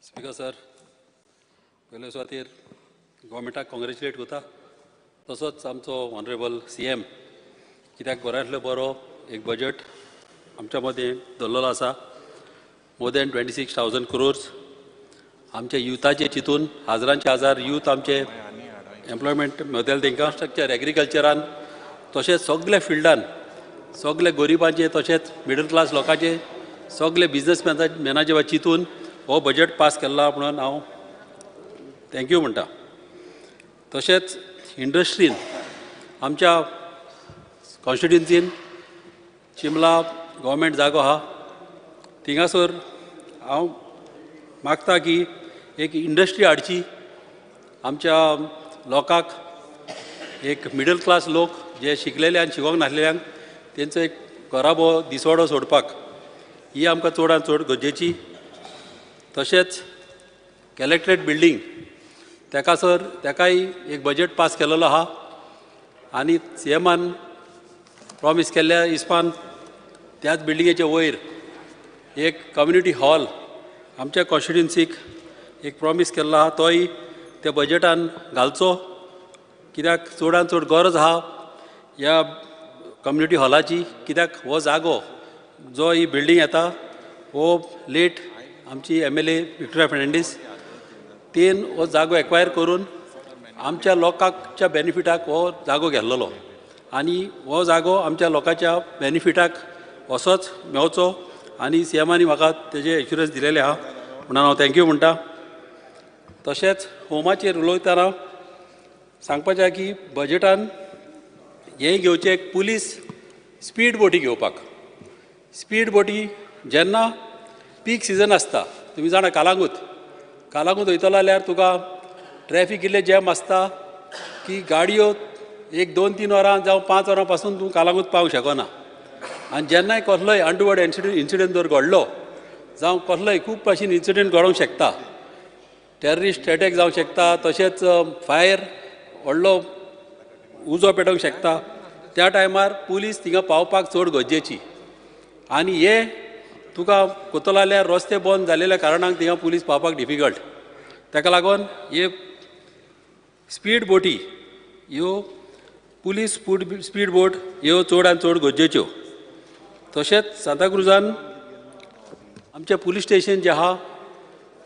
Speaker sir, पयले सुवातेर गव्हर्मेंटाक congratulate करता, तसोच आमचो ऑनरेबल CM कित्याक बऱ्यांतलो बरो एक बजट आमच्या मदें दवरलेलो आसा. मोर दॅन 26,000 क्रोर्स आमच्या युथाचे चिंतून हजारांचे हजार यूथ आमचे एम्प्लॉयमेंट मेळटलें तांकां. स्ट्रक्चर एग्रीकल्चरान तशेंच सगल्या फिल्डान सगले गरिबांचे तशेंच मिडल क्लास लोकांचे सगले बिजनसमॅनाचे चिंतून हो बजट पास केल्लो म्हणून हांव thank you म्हणटा. तशेंच इंडस्ट्रीन आमच्या कॉन्स्टिट्युन्सीन चिमला गव्हर्मेंट जागो आहा, थिंगासर हांव मागता की एक इंडस्ट्री हाडची आमच्या लोकांक, एक मिडल क्लास लोक जे शिकलेले आनी शिकोंक नासलेल्यांक तेंचो एक घराबो दिसवाडो सोडपाक ही आमकां चडान चड गरजेची. तशेंच कलेक्ट्रेट बिल्डींग तेका सर तेकाय एक बजट पास केलेलो आहा आनी CMान प्रॉमीस केल्ल्या हिसपान त्याच बिल्डिंगेचे वयर एक कम्युनिटी हॉल आमच्या कॉन्स्टिट्युन्सीक एक प्रॉमीस केल्लो आहा, तोय त्या बजटान घालचो कित्याक चडान चड गरज आहा ह्या कम्युनिटी हॉलाची. कित्याक हो जागो जो ही बिल्डींग येता हो लेट आमची MLA Victoria Fernandes तेन हो जागो एक्वायर करून आमच्या लोकांच्या बेनिफिटाक हो जागो घेतलेलो आनी हो जागो आमच्या लोकांच्या बेनिफिटाक असोच मेवचो आनी CMांनी म्हाका तेजे एश्युरन्स दिलेले आहा म्हणून हांव thank you म्हणटा. तशेंच होमाचेर उलयतना सांगपाचें की बजटान हें घेवचें एक पुलीस स्पीड बोटी घेवपाक. स्पीड बोटी जेन्ना पीक सिजन आसता, तुमी जाणा कालांगूत कालांगूत वयतलो जाल्यार तुका ट्रॅफीक इल्लें जॅम आसता की गाडयो एक 2-3 वरां जावं 5 वरां पासून तूं कालांगूत पावंक शकना. आनी जेन्नाय कसलोय अनटुवर्ड इन्सिडंट जर घडलो जावं कसलोय खूब भाशेन इन्सिडंट घडोवंक शकता, टेररिस्ट एटॅक जावंक शकता, तशेंच फायर व्हडलो उजो पेटोवंक शकता, त्या टायमार पुलीस थिंगा पावपाक चड गरजेची. आनी हे तुका कोतलो जाल्यार रस्ते बंद जालेल्या कारणान थिंगा पुलीस पावपाक डिफिकल्ट. ताका लागून हे स्पीड बोटी ह्यो पुलीस स्पीड बोट ह्यो चड आनी चड गरजेच्यो. तशेंच सांताक्रुजान आमचें पुलीस स्टेशन जें आहा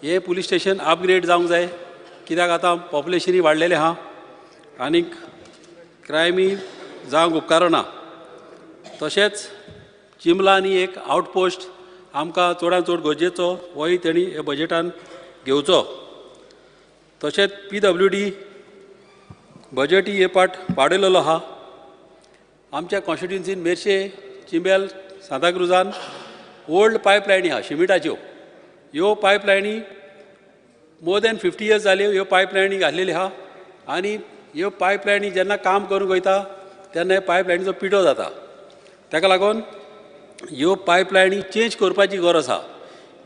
हें पुलीस स्टेशन अपग्रेड जावंक जाय कित्याक आतां पॉप्युलेशनूय वाडलेलें आहा आनीक क्रायमूय जावंक उपकारना. तशेंच चिमला आनी एक आवटपोस्ट आमकां चडान चड गरजेचो, होय तेणी ह्या बजटान घेवचो. तशेंच PWD बजटूय हे पाट वाडयलेलो आहा. आमच्या कॉन्स्टिट्युन्सीन मेरशे चिंबेल सांताक्रुजान ओल्ड पायपलायनी आहा शिमिटाच्यो, ह्यो पायपलायनी मोर दॅन 50 इयर्स जाल्यो ह्यो पायपलायनी घातलेल्यो आहा आनी ह्यो पायपलायनी जेन्ना काम करूंक वयता तेन्ना ह्या पायपलायनीचो पिठो जाता. ताका लागून ह्यो पायपलायनी चेंज करपाची गरज आहा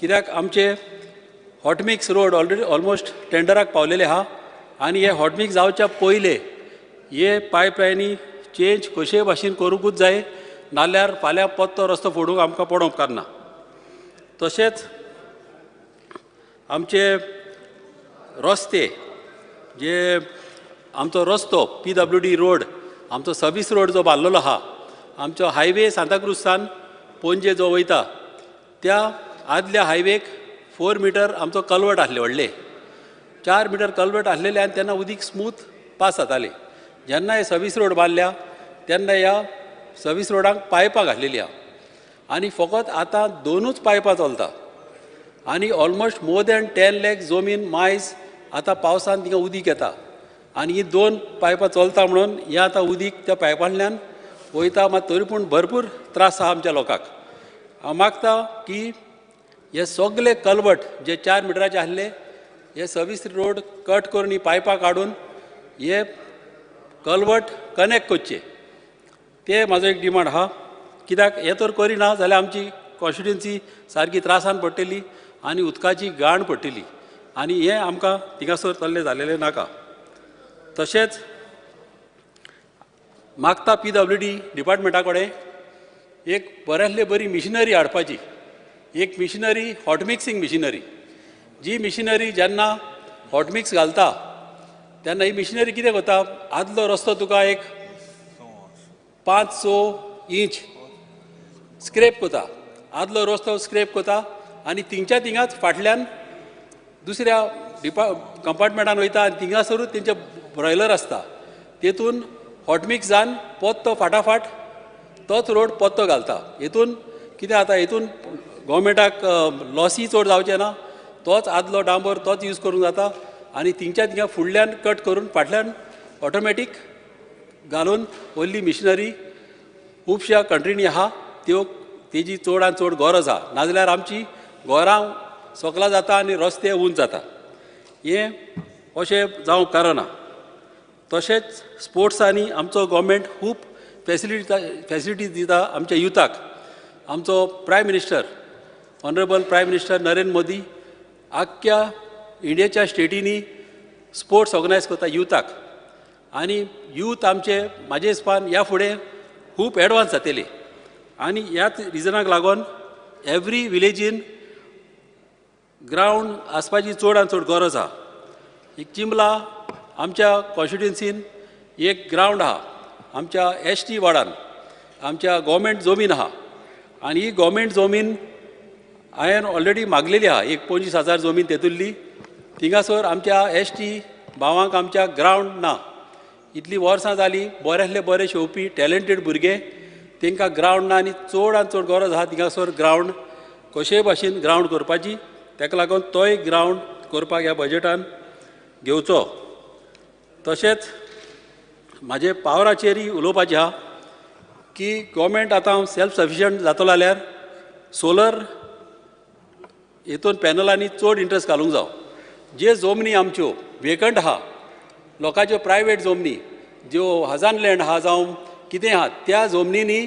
कित्याक आमचे हॉटमिक्स रोड ऑलरेडी ऑलमोस्ट टेंडराक पावलेले आहा आनी हे हॉटमिक्स जावच्या पयले हे पायपलायनी चेंज कशेय भाशेन करूंकूच जाय, नाल्यार फाल्यां पत्तो रस्तो फोडूंक आमकां पडोवंक उपकारना. तशेंच आमचे रस्ते जे आमचो रस्तो PWD road आमचो सर्वीस रोड जो बांदलेलो आहा, आमचो हायवे सांताक्रुजसान पणजे जो वयता त्या आदल्या हायवेक 4 मिटर आमचो कलवट आसले, व्हडले 4 मिटर कलवट आसलेले आनी तेन्ना उदीक स्मूथ पास जातालें. जेन्ना हे सर्वीस रोड बांदल्या तेन्ना ह्या सर्वीस रोडाक पायपां घातलेली आहा आनी फकत आतां 2च पायपां चलता आनी ऑलमोस्ट मोर दॅन 10 लॅक जमीन मायज आतां पावसान थिंगा उदीक येता आनी ही 2 पायपां चलता म्हणून हें आतां उदीक त्या पायपांतल्यान वयता, मात तरी पूण भरपूर त्रास आहा आमच्या लोकांक. हांव मागता की हे सगले कलवट जे 4 मिटराचे आसले हे सर्वीस रोड कट करून ही पायपां काडून हे कलवट कनेक्ट करचे, ते म्हाजो एक डिमांड आहा. कित्याक हें तर करिना जाल्यार आमची कॉन्स्टिट्युन्सी सारकी त्रासान पडटली आनी उदकाची गाण पडटली आनी हें आमकां थिंगासर तल्लें जालेलें नाका. तशेंच मागता PWD डिपार्टमेंटा कडेन एक बऱ्यांतली बरी मिशनरी हाडपाची. एक मिशिनरी हॉट मिक्सिंग मिशिनरी, जी मिशिनरी जेन्ना हॉट मिक्स घालता तेन्ना ही मिशिनरी कितें करता, आदलो रस्तो तुका एक 5-6 इंच स्क्रेप करता, आदलो रस्तो स्क्रेप करता आनी थिंगच्या थिंगाच फाटल्यान दुसऱ्या कंपार्टमेंटान वयता आनी थिंगासरूच तेंचे ब्रॉयलर आसता, तेतून हॉट मिक्स जावन पोत्तो फाटाफाट तोच रोड पोत्तो घालता. हेतून कितें जाता, हेतून गोवोरमेंटाक लॉसी चड जावचें ना, तोच आदलो डांबर तोच यूज करूंक जाता आनी थिंगच्या थिंगा फुडल्यान कट करून फाटल्यान ऑटोमॅटीक घालून व्हडली मिशिनरी खुबश्या कंट्रीनी आहा, त्यो तेजी चडान चड गरज आहा, नाजाल्यार आमची घरां सोकलां जाता आनी रस्ते उंच जाता. हें अशें जावंक कारण ना. तशेंच स्पोर्ट्सांनी आमचो गोवोरमेंट खूब फेसिलिटीज दिता आमच्या युथाक. आमचो prime minister honourable prime minister Narendra Modi आख्ख्या इंडियेच्या स्टेटींनी स्पोर्ट्स ऑर्गनायज करता युथाक आनी यूथ आमचे म्हाजे हिसपान ह्या फुडें खूब एडवान्स जातले आनी ह्याच रिजनाक लागून एवरी विलेजीन ग्रावंड आसपाची चड आनी चड गरज आहा. एक चिंबला आमच्या कॉन्स्टिट्युएन्सीन एक ग्रावंड आहा, आमच्या एस टी वार्डान आमच्या गोवोरमेंट जमीन आहा आनी ही गोवोरमेंट जमीन हांवें ऑलरेडी मागलेली आहा, एक 25,000 जमीन तेतुल्ली. थिंगासर आमच्या एस टी भावांक आमच्या ग्रावंड ना. इतलीं वर्सां जालीं बऱ्यांतले बरे शेवपी टॅलंटेड भुरगे तांकां ग्रावंड ना आनी चड आनी चड गरज आहा थिंगासर ग्रावंड कशेय भाशेन ग्रावंड करपाची. ताका लागून तोय ग्रावंड करपाक ह्या बजेटान घेवचो. तशेंच म्हाजे पावराचेरूय उलोवपाचें आहा की गोवोरमेंट आतां सेल्फ सफिशियंट जातलो जाल्यार सोलर हेतून पॅनलांनी चड इंट्रस्ट घालूंक जावो. जे जमनी आमच्यो वेकंट आहा, लोकांच्यो प्रायवेट जमनी ज्यो हजान लँड आहा जावं कितें आहा, त्या जमनींनी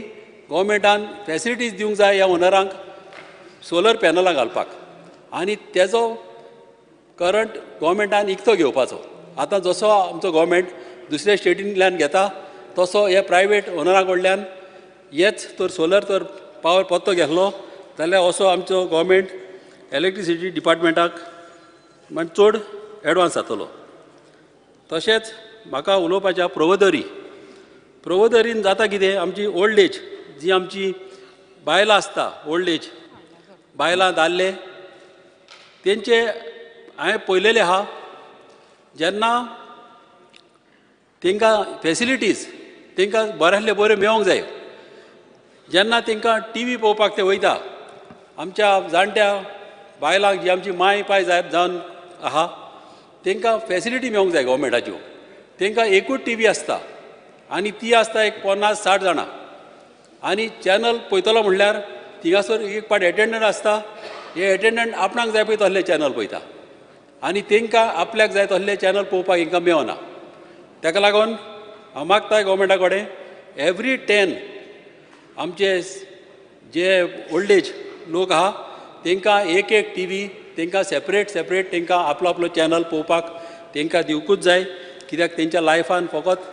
गोवोरमेंटान फेसिलिटीज दिवंक जाय ह्या ओनरांक सोलर पॅनलां घालपाक आनी तेजो करंट गोवोरमेंटान इकतो घेवपाचो. आतां जसो आमचो गोवोरमेंट दुसऱ्या स्टेटींतल्यान घेता तसो हे प्रायवेट ओनरां कडल्यान हेच तर सोलर तर पावर पत्तो घेतलो जाल्यार असो आमचो गोवोरमेंट इलेक्ट्रिसिटी डिपार्टमेंटाक म्हण चड एडवान्स जातलो. तशेंच म्हाका उलोवपाचें प्रोवोदरी. प्रोवोदरीन जाता कितें, आमची ओल्ड एज जी आमची बायलां आसता, ओल्ड एज बायलां दादले तेंचे हांवें पळयलेलें आहा, जेन्ना तांकां फेसिलिटीज तांकां बऱ्यांतले बऱ्यो मेळोंक जाय. जेन्ना तांकां टी व्ही पळोवपाक ते वयता, आमच्या जाणट्या बायलांक जी आमची माय पाय जाय जावन आहा तांकां फेसिलिटी मेळोंक जाय गोवोरमेंटाच्यो. तांकां एकूच टी व्ही आसता आनी ती आसता एक 50-60 जाणां आनी चॅनल पळयतलो म्हणल्यार थिंगासर एक पाट एटेंडंट आसता, हे एटेंडंट आपणाक जाय पळय तसले चॅनल पळयता आनी तांकां आपल्याक जाय तसले चॅनल पळोवपाक हांकां मेळना. ताका लागून हांव मागता गोवोरमेंटा कडेन एवरी 10 आमचे जे ओल्ड एज लोक आहा तांकां एक एक टी व्ही तांकां सेपरेट सेपरेट तांकां आपलो आपलो चॅनल पळोवपाक तांकां दिवकूच जाय. कित्याक तेंच्या लायफान फकत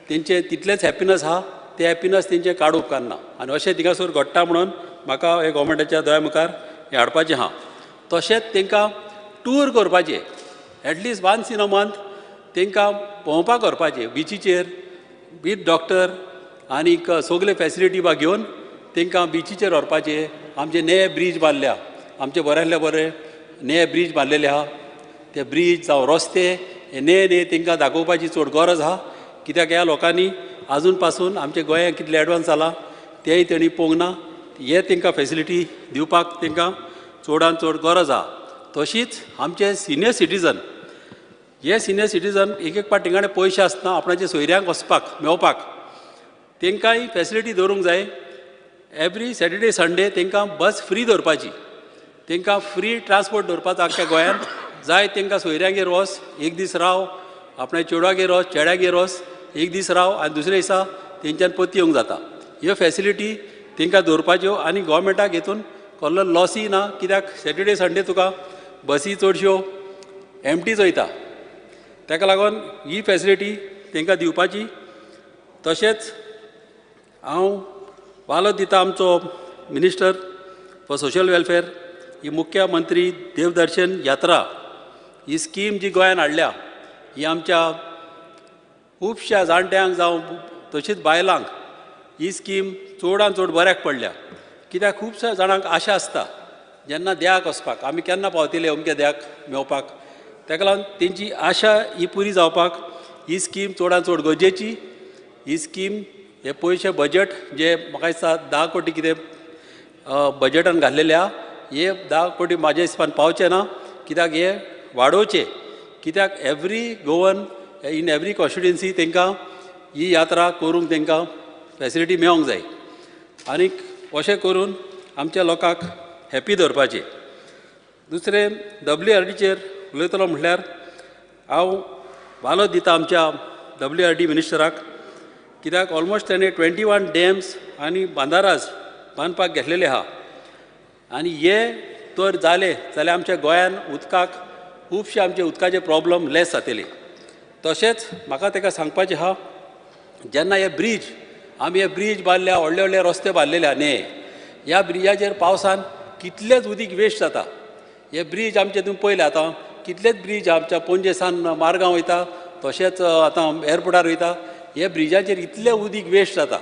तेंचे तितलेंच हॅपिनस आहा, ते हॅपिनस तेंचें काडूंक उपकारना आनी अशें थिंगासर घडटा म्हणून म्हाका हे गोवोरमेंटाच्या दोळ्या मुखार हें हाडपाचें आहा. तशेंच तांकां टूर करपाचें at least once in a month तांकां भोंवपाक व्हरपाचें बिचीचेर वीथ डॉक्टर आनीक सगळे फेसिलिटी बा घेवन तांकां बिचीचेर व्हरपाचें. आमचे नये ब्रीज बांदल्या, आमचे बऱ्यांतले बरे नये ब्रीज बांदलेले आहा, ते ब्रीज जावं रस्ते हे नये नये तांकां दाखोवपाची चड गरज आहा. कित्याक ह्या लोकांनी आजून पासून आमच्या गोंयांत कितलें एडवान्स जालां तेंय तेणी पळोवंक ना. हे तांकां फेसिलिटी दिवपाक तांकां चडान चड गरज आहा. तशीच आमचे सिनियर सिटीजन, हे सिनियर सिटीजन एक एक पाट तेंकां पयशे आसना आपणाच्या सोयऱ्यांक वचपाक मेळपाक, तांकांय फेसिलिटी दवरूंक जाय. एवरी सॅटर्डे संडे तांकां बस फ्री दवरपाची, तांकां फ्री ट्रान्सपोर्ट दवरपाचो आख्ख्या गोंयांत. जाय तांकां सोयऱ्यांगेर वच एक दीस राव, आपणा चेडवागेर वच चेड्यागेर वच एक दीस राव आनी दुसरे दिसा तेंच्यान परती येवंक जाता. ह्यो फेसिलिटी तांकां दवरपाच्यो आनी गोवोरमेंटाक हेतून कसलो लॉसूय ना. कित्याक सॅटर्डे संडे तुका बसी चडश्यो एमटीच वयता, ताका लागून ही फेसिलिटी तांकां दिवपाची. तशेंच हांव वालोर दिता आमचो मिनिस्टर for social welfare ही मुख्यमंत्री देवदर्शन यात्रा ही स्कीम जी गोंयान हाडल्या ही आमच्या खुबश्या जाणट्यांक जावं तशीच बायलांक ही स्कीम चडान चड बऱ्याक पडल्या. कित्याक खुबश्या जाणांक आशा आसता जेन्ना देवाक वचपाक आमी केन्ना पावतले अमक्या देवाक मेवपाक, ताका लागून तेंची आशा ही पुरी जावपाक ही स्कीम चडान चड गरजेची. ही स्कीम हे पयशे बजट जे म्हाका दिसता 10 कोटी कितें बजटान घातलेले आहा, हे 10 कोटी म्हाज्या हिसपान पावचे ना, कित्याक हे वाडोवचे. कित्याक every Goan in every constituency तांकां ही यात्रा करूंक तांकां फेसिलिटी मेळोंक जाय आनीक अशें करून आमच्या लोकांक हॅपी दवरपाचें. दुसरें WRDचेर उलयतलो म्हटल्यार हांव वालोद दिता आमच्या WRD मिनिस्टराक, कित्याक ऑलमोस्ट ताणें 21 डॅम्स आनी बांदाराज बांदपाक घेतलेले आहा आनी हे तर जाले जाल्यार आमच्या गोंयान उदकाक खुबशे आमचे उदकाचे प्रॉब्लम लेस जातले. तशेंच म्हाका ताका सांगपाचें आहा, जेन्ना हे ब्रीज आमी हे ब्रीज बांदल्या, व्हडले व्हडले रस्ते बांदलेले आहा न्हय, ह्या ब्रिजाचेर पावसान कितलेच उदीक वेस्ट जाता. हे ब्रीज आमचे तुमी पळयले आतां कितलेच ब्रीज आमच्या पणजे सावन मारगांव वयता, तशेंच आतां एअरपोर्टार वयता, हे ब्रिजाचेर इतलें उदीक वेस्ट जाता.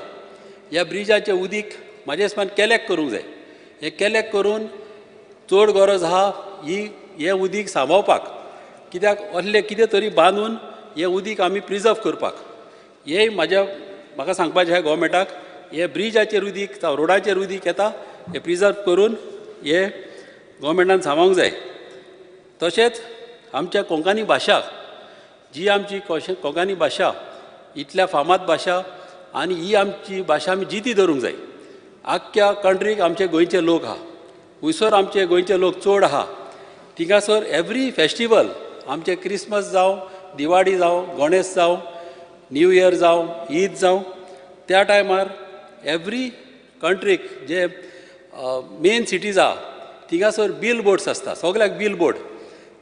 ह्या ब्रिजाचें उदीक म्हाज्या हिसपान कलेक्ट करूंक जाय. हें कलेक्ट करून चड गरज आहा ही हें उदीक सांबाळपाक, कित्याक असलें कितें तरी बांदून हें उदीक आमी प्रिजर्व करपाक. हें म्हाज्या म्हाका सांगपाचें आहा गोवोरमेंटाक, हे ब्रिजाचेर उदीक जावं रोडाचेर उदीक येता हें प्रिजर्व करून हें गोवोरमेंटान सांबाळूंक जाय. तशेंच आमच्या कोंकणी भाशा जी आमची कोंकणी भाशा इतल्या फामाद भाशा आनी ही आमची भाशा आमी जिती दवरूंक जाय. आख्ख्या कंट्रीक आमचे गोंयचे लोक आहा, वयसर आमचे गोंयचे लोक चड आहा, थिंगासर एवरी फेस्टिवल आमचे क्रिसमस जावं, दिवाळी जावं, गणेश जावं, न्यू इयर जावं, ईद जावं, त्या टायमार एवरी कंट्रीक जे मेन सिटीज आहा थिंगासर बील बोर्ड्स आसता, सगळ्याक बील बोर्ड.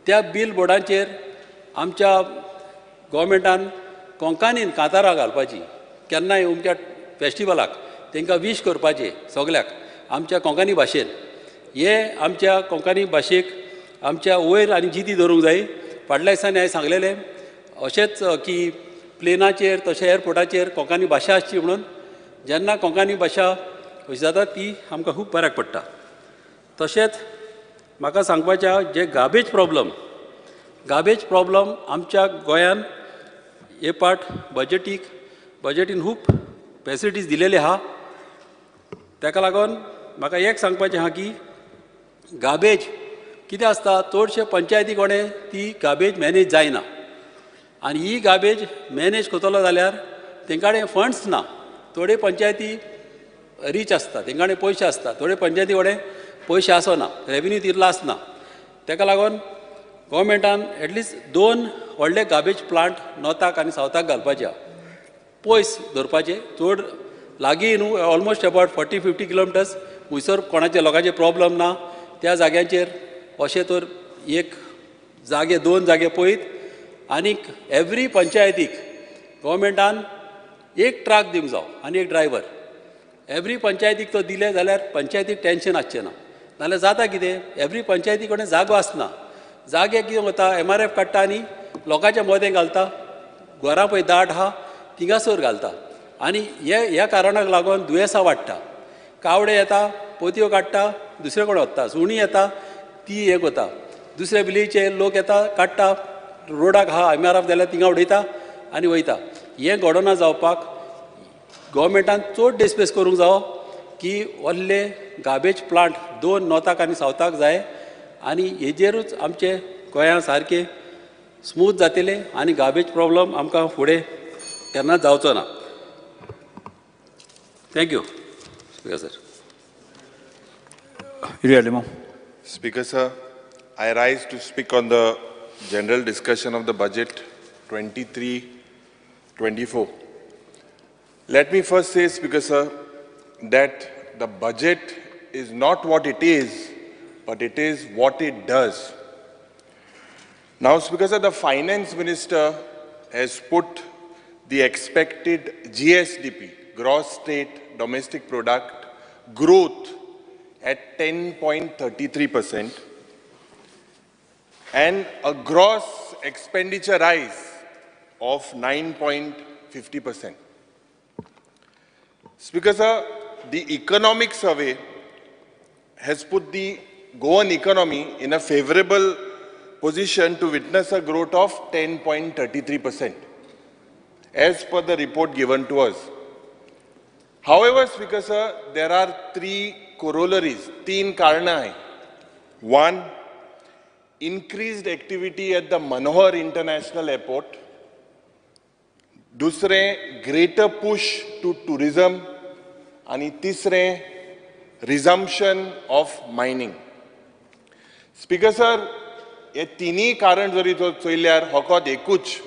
त्या बील बोर्डांचेर आमच्या गोवोरमेंटान कोंकणीन कांतारां घालपाची, केन्नाय अमक्या फेस्टिवलाक तांकां वीश करपाचें सगळ्याक आमच्या कोंकणी भाशेन. हे आमच्या कोंकणी भाशेक आमच्या वयर आनी जिती दवरूंक जाय. फाटल्या दिसांनी हांवें सांगलेलें अशेंच की प्लेनाचेर तशें एअरपोर्टाचेर कोंकणी भाशा आसची म्हणून. जेन्ना कोंकणी भाशा अशी जाता ती आमकां खूब बऱ्याक पडटा. तशेंच म्हाका सांगपाचें आहा जे गार्बेज प्रॉब्लम, गार्बेज प्रॉब्लम आमच्या गोंयान हे पाट बजेटीन खूब फेसिलिटीज दिलेले आहा. ताका लागून म्हाका एक सांगपाचें आहा की गार्बेज कितें आसता, चडशे पंचायती कडेन ती गार्बेज मॅनेज जायना आनी ही गार्बेज मॅनेज करतलो जाल्यार तेंकां कडेन फंड्स ना. थोडे पंचायती रीच आसता, तेंकां कडेन पयशे आसता, थोडे पंचायती कडेन पयशे आसना, रेवेन्यू तितलो आसना. ताका लागून गोवोरमेंटान एटलिस्ट 2 व्हडले गार्बेज प्लांट नॉर्थाक आनी सावथाक घालपाचे आहा, पयस दवरपाचे, चड लागीं न्हू, ऑलमोस्ट अबावट 40-50 किलोमिटर्स वयसर कोणाचे लोकांचे प्रॉब्लम ना त्या जाग्यांचेर अशें तर एक जागे 2 जागे पळयत आनीक एवरी पंचायतीक गोवोरमेंटान एक ट्रक दिवंक जावो आनी एक ड्रायव्हर. एवरी पंचायतीक तो दिले जाल्यार पंचायतीक टेंशन आसचें ना. नाल्यार जाता कितें, एवरी पंचायती कडेन जागो आसना, जागे कितें वता MRF काडटा आनी लोकांच्या मदें घालता, घरां पळय दाट आहा थिंगासर घालता आनी हे ह्या कारणाक लागून दुयेंसां वाडटा. कावडे येता, पोतयो काडटा, दुसरे कडेन वता, सुणी येता ती हें करता, दुसऱ्या विलेजीचे लोक येता काडटा, रोडाक आहा MRF जाल्यार थिंगा उडयता आनी वयता. हें घडोना जावपाक गोवोरमेंटान चड डिस्पेस करूंक जावो की व्हडले गार्बेज प्लांट 2 नॉर्थाक आनी सावथाक जाय आनी हेजेरूच आमचे गोंया सारकें स्मूथ जातलें आनी गार्बेज प्रॉब्लम आमकां फुडें केन्नाच जावचो ना. Thank you speaker sir. Speaker sir, I rise to speak on the general discussion of the budget 23-24. Let me first say, Speaker sir, that the budget is not what it is, but it is what it does. Now, Speaker sir, the finance minister has put the expected GSDP, gross state domestic product, growth at 10.33% and a gross expenditure rise of 9.50%. Speaker sir, the economic survey has put the Goan economy in a favorable position to witness a growth of 10.33% as per the report given to us. However, Speaker sir, there are three corollaries, teen karna hai. One, increased activity at the Manohar International Airport. Dusre, greater push to tourism. Ani tisre, resumption of mining. Speaker sir, हे तिन्ही कारण जरी चोयल्यार फकत एकूच,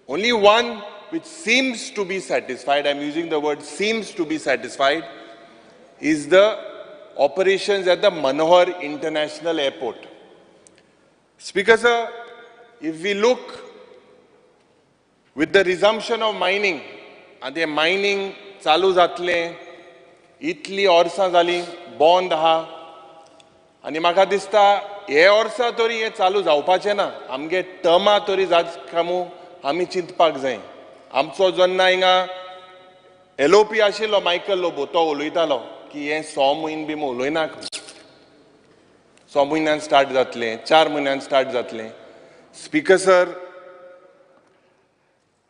only one which seems to be satisfied, I am using the word seems to be satisfied, is the operations at the Manohar International Airport. Speaker sir, if we look with the resumption of mining, आनी तें mining चालू जातलें इतली वर्सां जालीं बंद आहा आनी म्हाका दिसता हे वर्सा तरी हें चालू जावपाचें ना. आमगे टर्मा तरी जात कामू आमी चिंतपाक जाय. आमचो जेन्ना हिंगा LOP आशिल्लो मायकल लोबो, तो उलयतालो की हें 6 म्हयने बी उलयनाका, 6 म्हयन्यान स्टार्ट जातलें, 4 म्हयन्यान स्टार्ट जातलें. स्पीकर सर,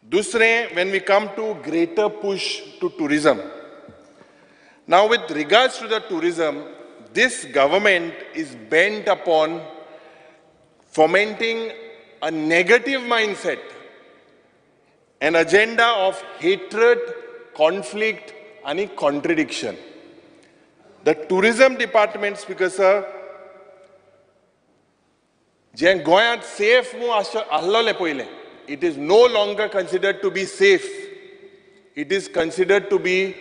दुसरें, when we come to greater push to tourism. Now with regards to the tourism, this government is bent upon fomenting a negative mindset, an agenda of hatred, conflict, and contradiction. The tourism department, Speaker sir, जे गोंयांत safe म्हूण आसलोलें पयलें, it is no longer considered to be safe. It is considered to be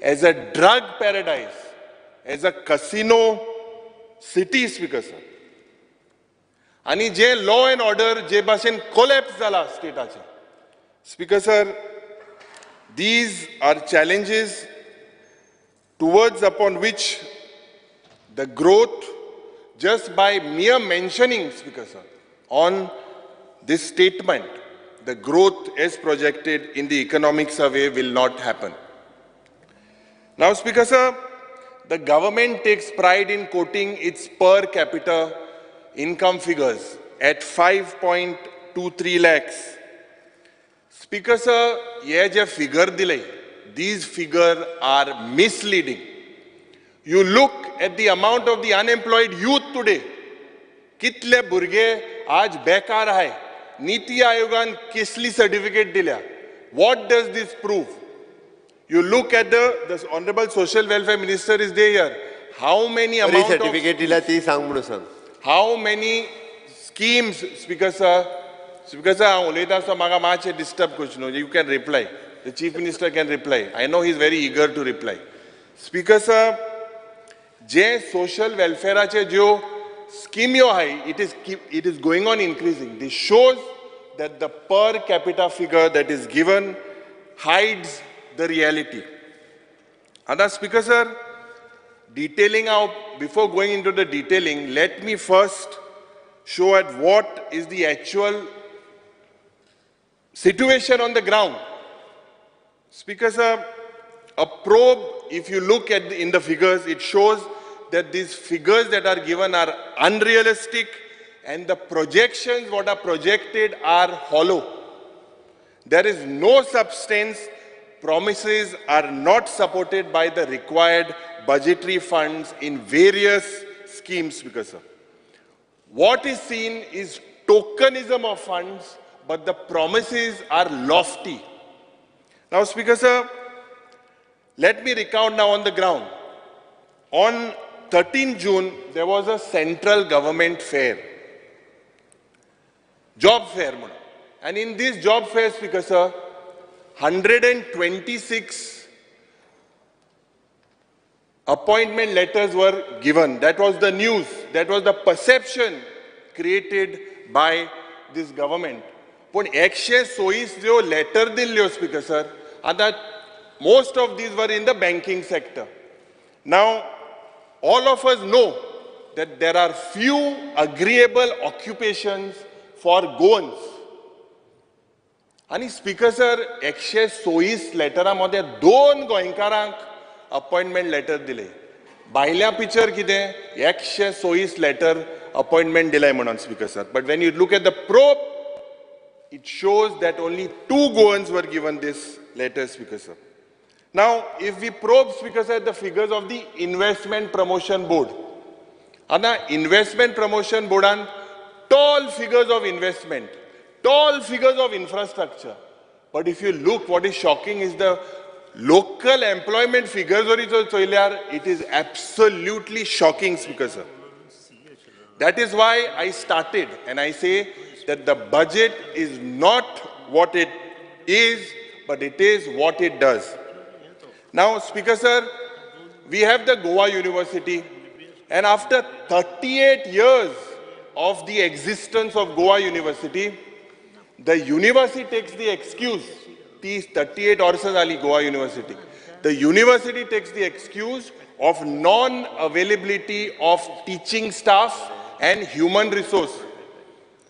as a drug paradise, as a casino city, Speaker sir. आनी जे law and order जे भाशेन collapse जाला स्टेटाचें. Speaker sir, these are challenges towards upon which the growth, just by mere mentioning, Speaker sir, on this statement, the growth as projected in the economic survey will not happen. Now, Speaker sir, the government takes pride in quoting its per capita income figures at 5.23 lakhs. Speaker sir, ye je figure dile, these figures are misleading. You look at the amount of the unemployed youth today. कितले भुरगे आज बेकार आहे. नीती आयोगान कसली certificate दिल्या. What does this prove? You look at the Honorable Social Welfare Minister is there here. How many amount certificate दिल्या ती सांग म्हणून सांग. How many schemes, Speaker sir? Speaker sir, हांव उलयता आसतना म्हाका मातशें डिस्टर्ब करचें न्हू. You can reply. The Chief Minister can reply. I know he is very eager to reply. Speaker sir, J social वेलफेअराचे ज्यो स्किम्यो आहाय, it is going on increasing. This shows that the per capita figure that is given hides the reality. आतां Speaker sir, detailing out, before going into the detailing, let me first show at what is the actual situation on the ground. Speaker sir, a probe, if you look at in the figures, it shows that these figures that are given are unrealistic and the projections what are projected are hollow. There is no substance. Promises are not supported by the required budgetary funds in various schemes, Speaker sir. What is seen is tokenism of funds, but the promises are lofty. Now, Speaker sir, let me recount now on the ground. On 13 June, there was a central government fair, job fair. And in this job fair, Speaker sir, 126 appointment letters were given. That was the news. That was the perception created by this government. Pun 126 jo letter dillyo, Speaker sir, and that most of these were in the banking sector. Now, All of us know that there are few agreeable occupations for Goans. आनी speaker sir, 126 लेटरां मदें 2 गोंयकारांक appointment letter दिले. भायल्या picture कितें 126 letter appointment दिले म्हणून speaker sir. But when you look at the probe, it shows that only 2 Goans were given this letter, Speaker sir. Now, if we probe, Speaker sir, the figures of the Investment Promotion Board. Ana Investment Promotion Board on tall figures of investment, tall figures of infrastructure. But if you look, what is shocking is the local employment figures, it is absolutely shocking, Speaker sir. That is why I started and I say that the budget is not what it is, but it is what it does. Now, Speaker sir, we have the Goa University, and after 38 years of the existence of Goa University, the university takes the excuse, 38 वर्सां जाली Goa University. The university takes the excuse of non-availability of teaching staff and human resource.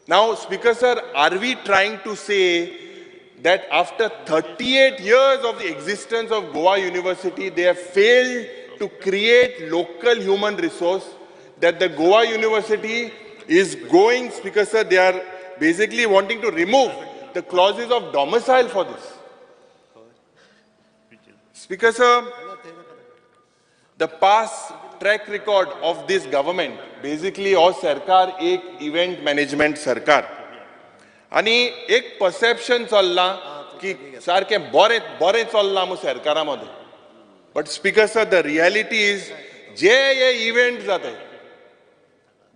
Now, Speaker sir, are we trying to say that after 38 years of the existence of Goa University, they have failed to create local human resource, that the Goa University is going, Speaker sir, they are basically wanting to remove the clauses of domicile for this. Speaker sir, the past track record of this government, basically हो सरकार एक event management सरकार, आनी एक perception चल्लां की सारकें बरें बरें चल्लां मू सरकारा मदें. But speaker sir, the reality is जे हे इव्हेंट जाता,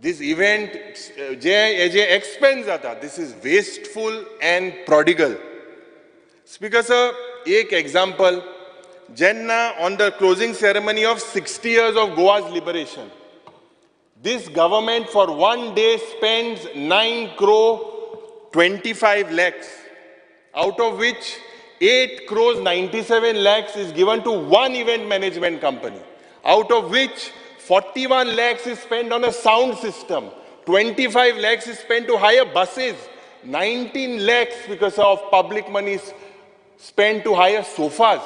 this event जे हे जे एक्सपेन्स जाता, this is wasteful and prodigal. Speaker sir, एक एग्जाम्पल, जेन्ना on the closing ceremony of 60 years of Goa's liberation, this government for one day spends 9 crore 25 lakhs, out of which 8 crores 97 lakhs is given to one event management company, out of which 41 lakhs is spent on a sound system, 25 lakhs is spent to hire buses, 19 lakhs because of public money is spent to hire sofas.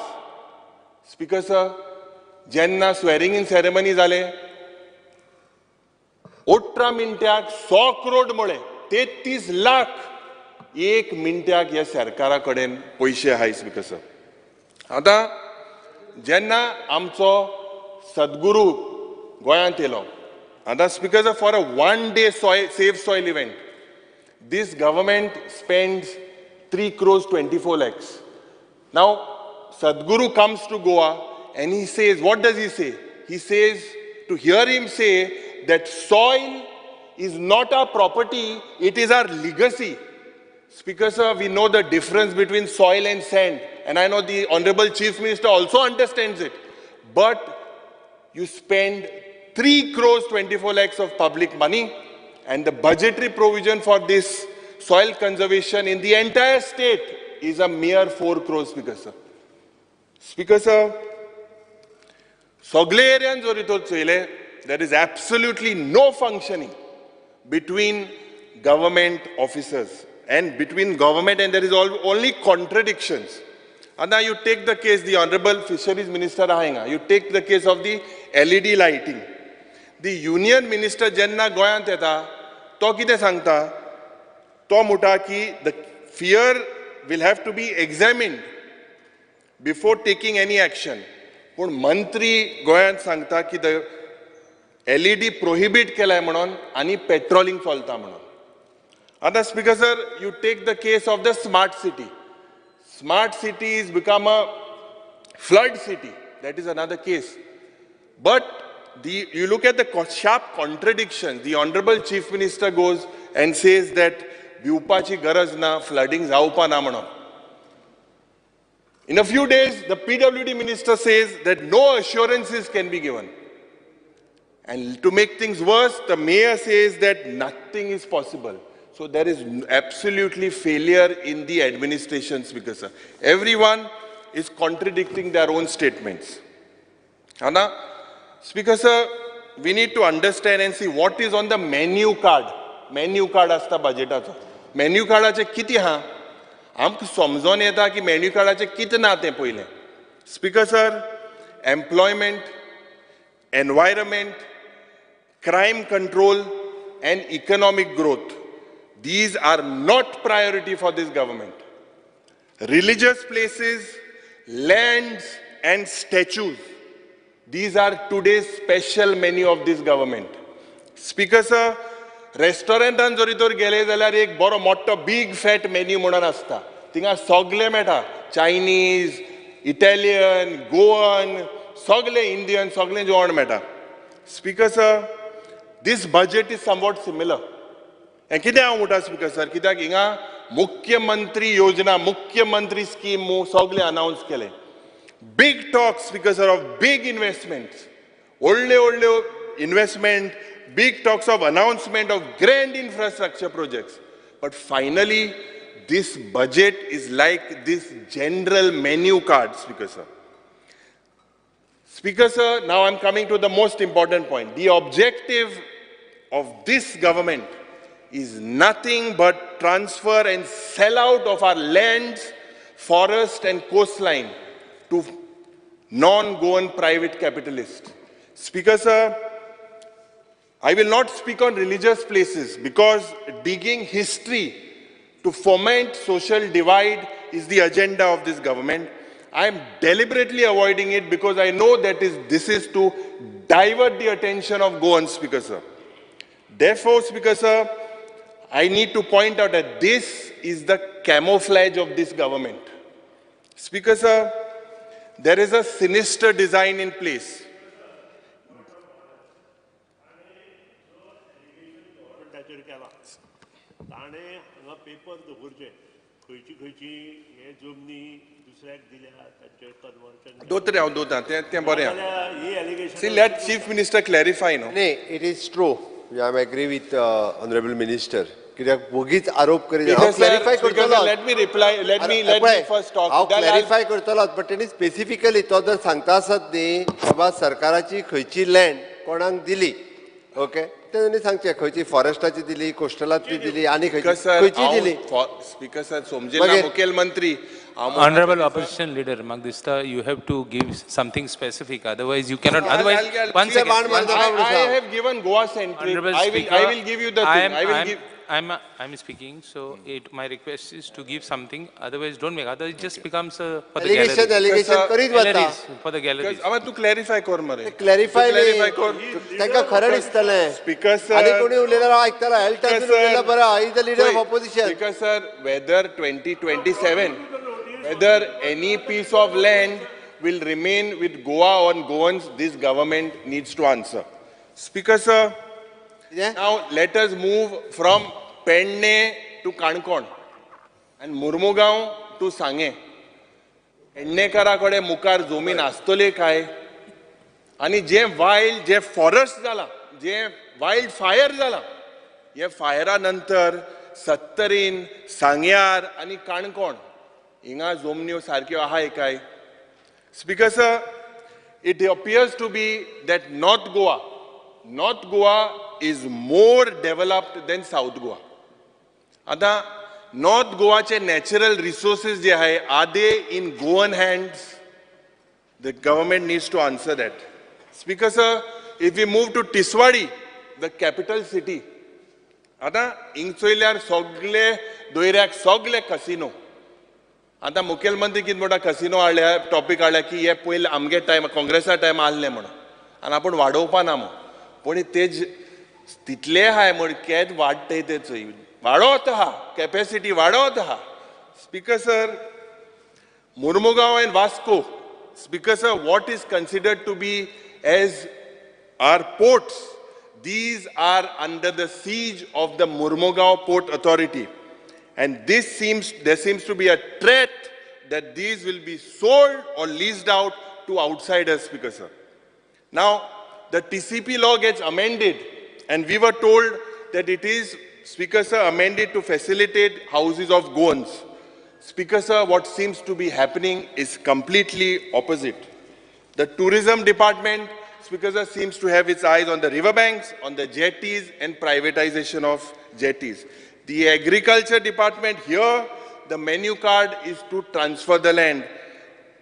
Speaker sir, जेन्ना swearing in ceremony जाले, 18 मिनटाक 100 करोड म्हळे 33 लाख एक मिनटाक ह्या सरकारा कडेन पयशे आहाय. Speaker sir, आतां जेन्ना आमचो सद्गुरू गोंयांत येयलो, आतां speaker sir, for a one day save soil event, this government spends 3 crores 24 lakhs. Now, Sadhguru comes to Goa and he says, what does he say? He says, to hear him say that soil is not our property, it is our legacy. Speaker sir, we know the difference between soil and sand, and I know the Honorable Chief Minister also understands it. But you spend 3 crores 24 lakhs of public money, and the budgetary provision for this soil conservation in the entire state is a mere 4 crores, Speaker sir. Speaker sir, सगळे एरियान जर तर चोयले, there is absolutely no functioning between government officers and between government, and there is only contradictions. And now you take the case, the Honorable Fisheries Minister आहांगा, you take the case of the LED lighting. The Union Minister जेन्ना गोंयांत येता, तो कितें सांगता, तो म्हणटा की the fear will have to be examined before taking any action. पूण मंत्री गोंयांत सांगता की the LED prohibit केलाय म्हणून आनी पेट्रोलिंग चलता म्हणून. आतां speaker sir, you take the case of the smart city. Smart city is become a flood city, that is another case. But you look at the sharp contradiction. The Honorable Chief Minister goes and says that भिवपाची गरज ना, flooding जावपा ना म्हणून. In a few days, the PWD minister says that no assurances can be given. And to make things worse, the mayor says that nothing is possible. So there is absolutely failure in the administration, Speaker sir. Everyone is contradicting their own statements. Anna, Speaker sir, we need to understand and see what is on the menu card. Menu card आसता बजेटाचो. Menu कार्डाचें कितें आहा आमकां समजोन येता की menu कार्डाचें कितें ना तें पयलें. Speaker sir, employment, environment, crime control and economic growth, these are not priority for this government. Religious places, lands and statues, these are today's special menu of this government. Speaker sir, रेस्टॉरंटान जरी तर गेले जाल्यार एक बरो मोठो बीग fat menu म्हणून आसता, थिंगा सगळें मेळटा, चायनीज, इटालियन, गोवन, सगळें इंडियन, सगळें जेवण मेळटा. Speaker sir, this budget is somewhat similar. हें कितें हांव म्हणटा स्पीकर सर, कित्याक हिंगा मुख्यमंत्री योजना, मुख्यमंत्री स्कीम सगळें अनावन्स केलें. Big talk, speaker sir, of big investments, व्हडल्यो व्हडल्यो investment, big talks of announcement of grand infrastructure projects. But finally, this budget is like this general menu card, Speaker sir. Speaker sir, now I'm coming to the most important point. The objective of this government is nothing but transfer and sell out of our lands, forest and coastline to non-Goan private capitalists. Speaker sir, I will not speak on religious places because digging history to foment social divide is the agenda of this government. I am deliberately avoiding it because I know that this is to divert the attention of Goans, Speaker sir. Therefore, Speaker sir, I need to point out that this is the camouflage of this government. Speaker sir, there is a sinister design in place. ताणें हांगा paper दवरचे खंयची खंयची हे जमनी दुसऱ्याक दिल्या तांचेर कन्वर्जन. दोतरे हांव दोता तें बरें. ही allegation. See, let chief minister clarify न्हू. न्ही, it is true, I am agree with honourable minister. कित्याक वगीच आरोप करीत हांव क्लॅरिफाय करतलो. Let me reply, let me let me first talk. हांव क्लॅरिफाय करतलोच, बट तेणी स्पेसिफिकली तो जर सांगता आसत न्ही बाबा सरकाराची खंयची लँड कोणाक दिली, ओके, तेणी सांगचें खंयची फॉरेस्टाची दिली, कोस्टलांतली दिली, आनी खंयची दिली. स्पीकर सर, समजेल मुख्यमंत्री. Honorable opposition leader, म्हाका दिसता you have to give something specific, otherwise you cannot. Otherwise, one second. I have given Goa centric. I will give you the thing. I will give. I'm speaking, so my request is to give something. Otherwise, don't make. Otherwise, it just becomes for the allegation, gallery. Allegation करीत वता. For the galleries. अबे तू clarify कर मरे. Clarify कर. तांकां खरें दिसतलें. Speaker sir. आनी कोणी उलयल्यार हांव आयकतलो. एल्टन उलयल्यार बरें. He is the leader of opposition. Speaker sir, whether 2027, whether any piece of land will remain with Goa or Goans, this government needs to answer. Speaker sir, now let us move from Pedne to Canacona and Mormugao to Sanguem. पेडणेकारा कडेन मुखार जमीन आसतली काय? आनी जे wild, जे forest जाला, जे wild fire जाला, हे फायरा नंतर सत्तरीन, सांग्यार आनी काणकोण हिंगा जमन्यो सारक्यो आहाय काय? Speaker sir, it appears to be that North Goa is more developed than South Goa. आतां नॉर्थ गोवाचे नॅचरल रिसोर्सीस जे आहे, are they in Goan hands? The government needs to answer that. Speaker sir, if we move to Tiswadi, the capital city, आतां हिंग चोयल्यार सगळे दोयऱ्याक सगळे casino. आतां मुखेलमंत्री कितें म्हणटा, कसिनो हाडल्या, टॉपीक हाडल्या की हे पयले आमगे टायम, काँग्रेसा टायम आहले म्हणून आनी आपूण वाडोवपा ना म्हूण. पूण तेज तितले आहाय म्हण केद वाडटय ते चोय, वाडोवत आहा, कॅपेसिटी वाडोवत आहा. Speaker sir, Mormugao and Vasco, speaker sir, what is considered to be as our ports, these are under the siege of the Mormugao Port Authority. And there seems to be a threat that these will be sold or leased out to outsiders, Speaker sir. Now, the TCP law gets amended, and we were told that it is, Speaker sir, amended to facilitate houses of Goans. Speaker sir, what seems to be happening is completely opposite. The tourism department Speaker sir, seems to have its eyes on the riverbanks, on the jetties and privatization of jetties. The agriculture department here, the menu card is to transfer the land.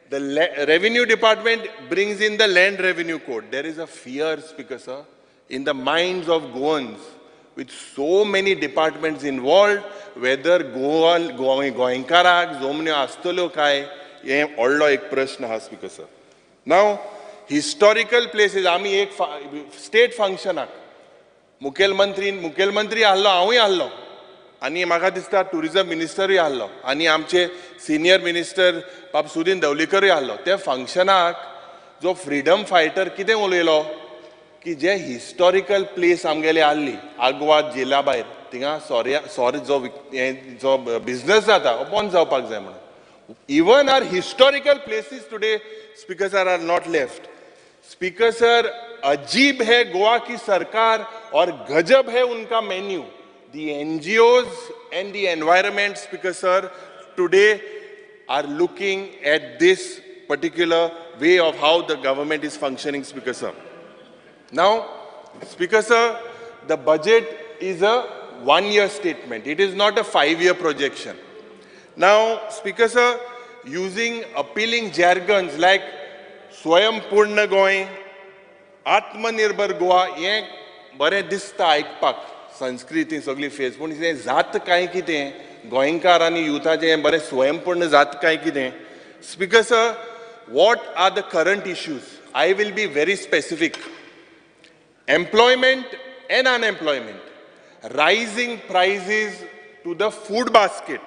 The revenue department brings in the land revenue code. There is a fear, Speaker sir, in the minds of Goans, with so many departments involved, whether Goenkarak जोमन्यो आसतल्यो काय हे व्हडलो एक प्रश्न आहा, Speaker sir. Now, historical places, आमी एक state फंक्शनाक मुखेलमंत्री आहलो, हांवूय आहलो, आनी म्हाका दिसता टुरिजम मिनिस्टरूय आहलो, आनी आमचे सिनियर मिनिस्टर बाब सुदीन दवलीकरूय आहलो. त्या फंक्शनाक जो फ्रिडम फायटर कितें उलयलो की जे हिस्टॉरिकल प्लेस आमगेले आहली आगवाद जिल्ला भायर, थिंगा सोरी जो जो बिजनस जाता हो बंद जावपाक जाय म्हणून. Even our historical places today, Speaker sir, are not left. Speaker sir, अजीब है गोवा की सरकार और गजब है उनका menu. The NGOs and the environment, Speaker sir, today are looking at this particular way of how the government is functioning, Speaker sir. Now, Speaker sir, the budget is a 1-year statement. It is not a 5-year projection. Now, Speaker sir, using appealing jargons like Swayam Purna Goa, Atmanirbhar Goa, हे बरें दिसता आयकपाक, संस्कृती सगळी face, पूण हें जात काय कितें गोंयकार आनी युथाचें हें बरें स्वयंपूर्ण जात काय कितें. Speaker sir, what are the current issues? I will be very specific. Employment and unemployment, rising prices to the food basket,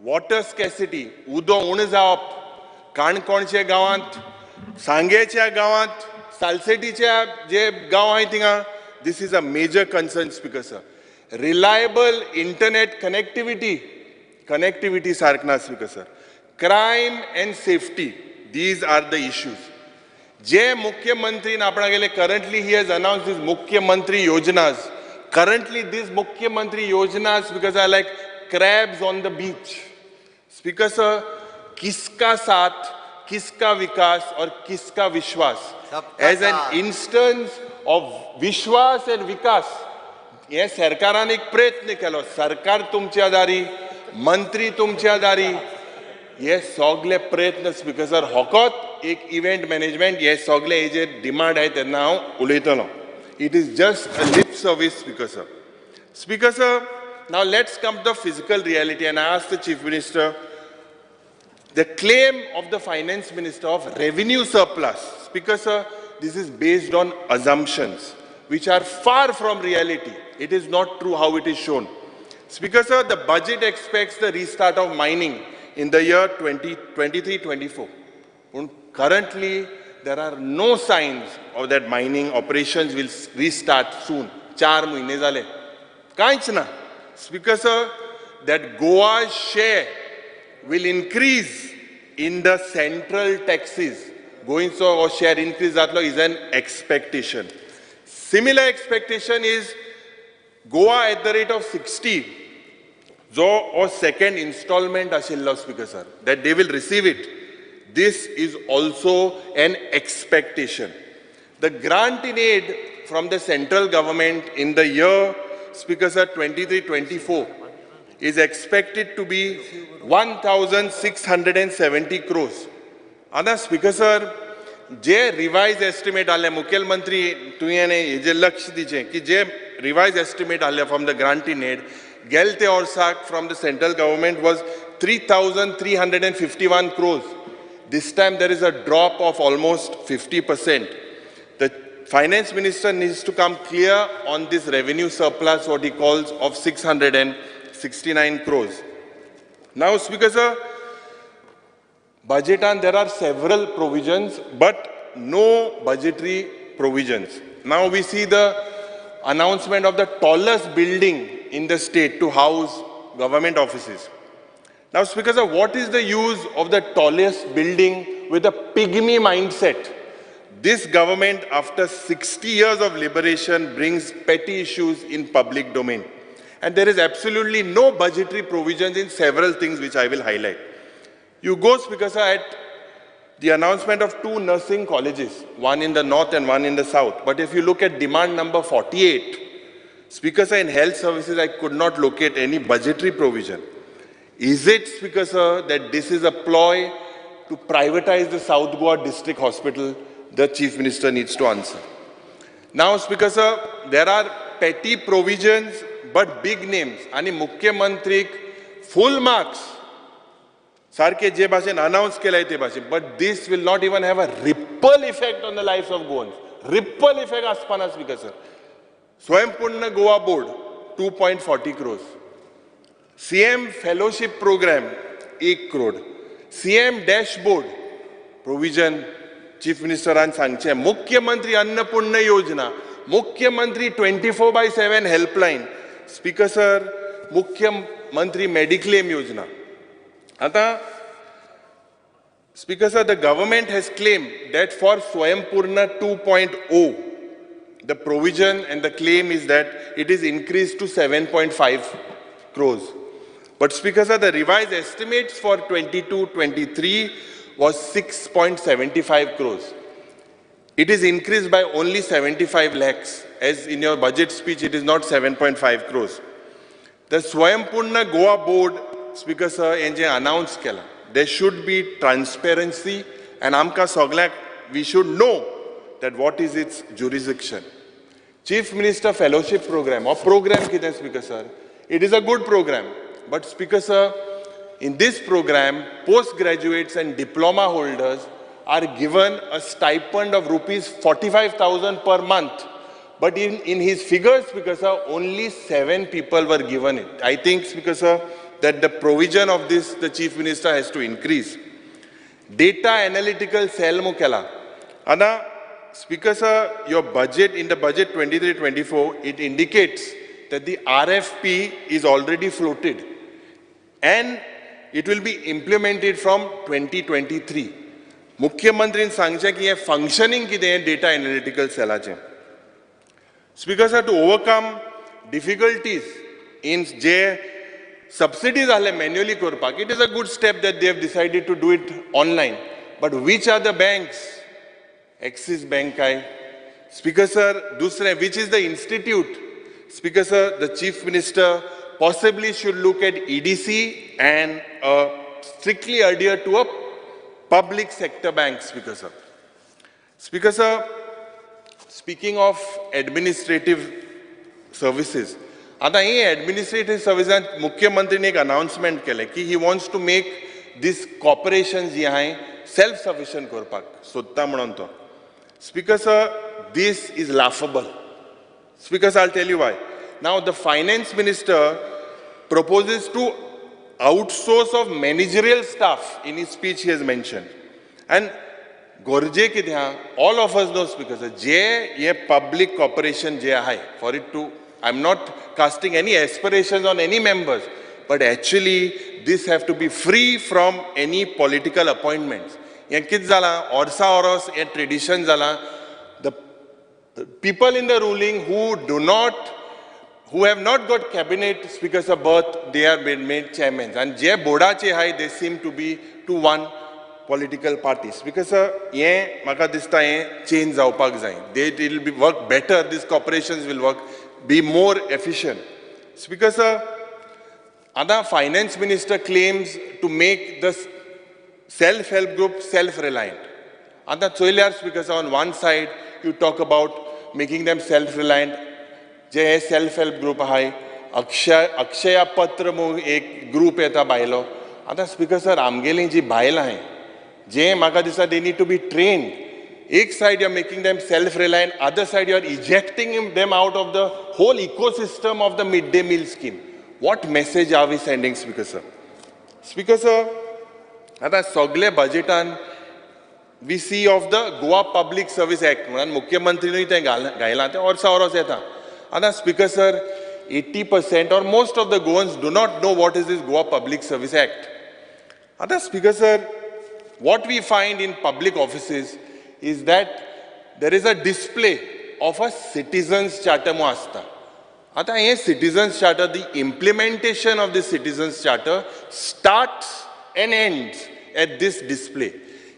water scarcity, उदो उणें जावप, काणकोणच्या गांवांत, सांगेच्या गांवांत, सालसेटीच्या जे गांव आहाय थिंगा, this is a major concern, Speaker sir. Reliable internet connectivity, connectivity सारक ना, Speaker sir. Crime and safety, these are the issues. J मुख्यमंत्रीन आपणागेले currently he has announced this Mukhyamantri yojanas. Currently this Mukhyamantri yojanas because are like crabs on the beach. Speaker sir, किसका साथ, किसका विकास और किसका विश्वास? As an instance of विश्वास and विकास, हे सरकारान एक प्रयत्न केलो. सरकार तुमच्या दारी, मंत्री तुमच्या दारी, हे सगळे प्रयत्न स्पीकर सर होकत एक इव्हेंट मॅनेजमेंट हे सगळे हे जे डिमांड आहे तेन्ना हांव उलयतलो. It is just a lip service, Speaker sir. Speaker sir, now let's come to the physical reality and I ask the Chief Minister, the claim of the Finance Minister of revenue surplus. Speaker sir, this is based on assumptions which are far from reality. It is not true how it is shown. Speaker sir, the budget expects the restart of mining in the year 2023-24. Currently, there are no signs of that mining operations will restart soon. 4 महिने जाले, कांयच ना. Speaker sir, that Goa's share will increase in the central taxes. गोंयचो हो share increase जातलो is an expectation. Similar expectation is Goa at the rate of 60, जो हो second installment आशिल्लो, Speaker sir, that they will receive it. This is also an expectation. The grant in aid from the central government in the year, Speaker sir, 23-24 is expected to be 1,670 crores. आतां speaker sir, जे revise estimate आसले, मुखेलमंत्री तुवें हेजेर लक्ष दिचें की जे revise estimate आसले from the grant in aid गेले ते वर्साक from the central government was 3,351 crores. This time there is a drop of almost 50%. The finance minister needs to come clear on this revenue surplus, what he calls of 669 crores. Now, Speaker sir, budget and there are several provisions, but no budgetary provisions. Now we see the announcement of the tallest building in the state to house government offices. Now, Speaker sir, what is the use of the tallest building with a pygmy mindset? This government, after 60 years of liberation, brings petty issues in public domain. And there is absolutely no budgetary provisions in several things which I will highlight. You go, Speaker sir, at The announcement of 2 nursing colleges, one in the north and one in the south. But if you look at demand number 48, Speaker sir, in health services, I could not locate any budgetary provision. Is it, Speaker sir, that this is a ploy to privatize the South Goa District Hospital? The Chief Minister needs to answer. Now, Speaker sir, there are petty provisions but big names. Ani Mukhyamantrik full marks. Sarke je bhashen announce kelay te bhashen. But this will not even have a ripple effect on the lives of Goans. Ripple effect aspana, Speaker sir. Swayampurna Goa Board, 2.40 crores. CM Fellowship Program, 1 crore. CM Dashboard, provision, Chief Minister an सांगचे. Mukhyamantri Annapurna Yojana, Mukhyamantri 24/7 Helpline, Speaker sir, Mukhyamantri Mediclaim Yojana. Ata, Speaker sir, the government has claimed that for Swayampurna 2.0, the provision and the claim is that it is increased to 7.5 crores. But Speaker sir, the revised estimates for 22-23 was 6.75 crores. It is increased by only 75 lakhs. As in your budget speech, it is not 7.5 crores. The Swayampurna Goa Board, Speaker sir, enje announce kela. There should be transparency and amka soglak, we should know that what is its jurisdiction. Chief Minister Fellowship Program or program kite, Speaker sir. It is a good program. But Speaker sir, in this program, postgraduates and diploma holders are given a stipend of rupees 45,000 per month. But in his figures, Speaker sir, only 7 people were given it. I think, Speaker sir, that the provision of this, the Chief Minister has to increase. Data analytical cell mukela. Ana, Speaker sir, your budget, in the budget 23-24, it indicates that the RFP is already floated and it will be implemented from 2023. Mukhyamantrin सांगचे की हे functioning कितें data analytical cell. Speaker sir, to overcome difficulties in J subsidies are manually korpak, it is a good step that they have decided to do it online. But which are the banks? Axis Bank I. Speaker sir, dusre, which is the institute? Speaker sir, the Chief Minister possibly should look at EDC and strictly adhere to a public sector bank, Speaker sir. Speaker sir, speaking of administrative services, आता हे administrative services मुख्यमंत्री ने एक announcement केले की he wants to make this corporations जी आहे self-sufficient करपाक सोदता म्हणून तो. Speaker sir, this is laughable. Speaker sir, I'll tell you why. Now the finance minister proposes to outsource of managerial staff. In his speech he has mentioned. And gorje कितें, all of us know, Speaker sir, जे हे public corporation जे आहे, for it to, I'm not casting any aspirations on any members, but actually this have to be free from any political appointments. हे कितें जालां, orsa oros हे tradition जालां. The people in the ruling who do not, who have not got cabinet speakers of birth, they are been made chairmen. And जे बोर्डाचे आहाय, they seem to be to one political parties. Because sir, हे म्हाका दिसता हे change जावपाक जाय. They will be work better, these corporations will work, be more efficient. Speaker sir, आतां finance minister claims to make the self-help group self-reliant. आतां चोयल्यार Speaker sir, on one side you talk about making them self-reliant. जे हे self-help group आहाय, अक्षया पत्र म्हूण एक group येता बायलो. आतां स्पीकर सर, आमगेली जी बायलां आहाय, जे म्हाका दिसता they need to be trained. एक side you are making them self-reliant, other side you are ejecting them out of the whole ecosystem of the midday meal scheme. What message are we sending, Speaker sir? Speaker sir, आतां सगळे बजेटान we see of the Goa Public Service Act म्हणून मुख्यमंत्रीनूय तें घायलां, तें वर्सा वरोस येता. आतां Speaker sir, 80% or most of the Goans do not know what is this Goa Public Service Act. आतां Speaker sir, what we find in public offices is that there is a display of a citizens charter म्हूण आसता. आतां हें citizens charter, the implementation of the citizens charter starts and ends at this display.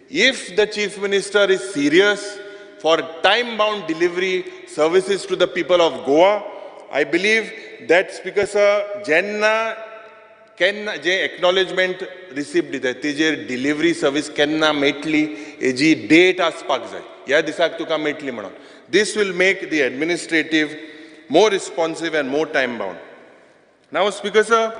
If the Chief Minister is serious for time bound delivery services to the people of Goa, I believe that, Speaker sir, जेन्ना केन्ना जे acknowledgement receipt दितात तेजेर delivery service केन्ना मेळटली हेजी date आसपाक जाय, ह्या दिसाक तुका मेळटली म्हणून. This will make the administrative more responsive and more time bound. Now, Speaker sir,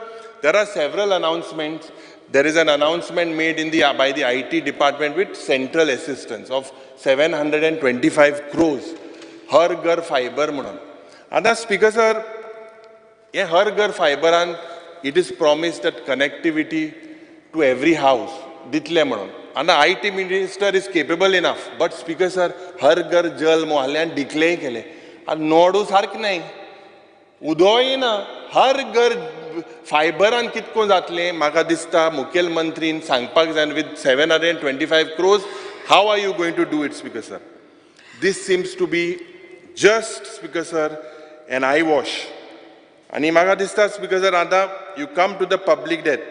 there are several announcements. There is an announcement made in the by the IT department with central assistance of 725 crores. हर घर fibre म्हणून. आतां speaker sir, हे हर घर फायबरान it is promised that connectivity to every house दितले म्हणून. आतां IT minister is capable enough, but Speaker sir, हर घर जल मोहल्यान डिक्लेअर केलें आनी नोडू सारकें न्हय, उदोय ना. हर घर फायबरान कितको जातलें? म्हाका दिसता मुखेलमंत्रीन सांगपाक जाय, with 725 crores how are you going to do it? Speaker sir, this seems to be just, Speaker sir, an eye wash. आनी म्हाका दिसता, स्पीकर सर, आतां you come to the public debt.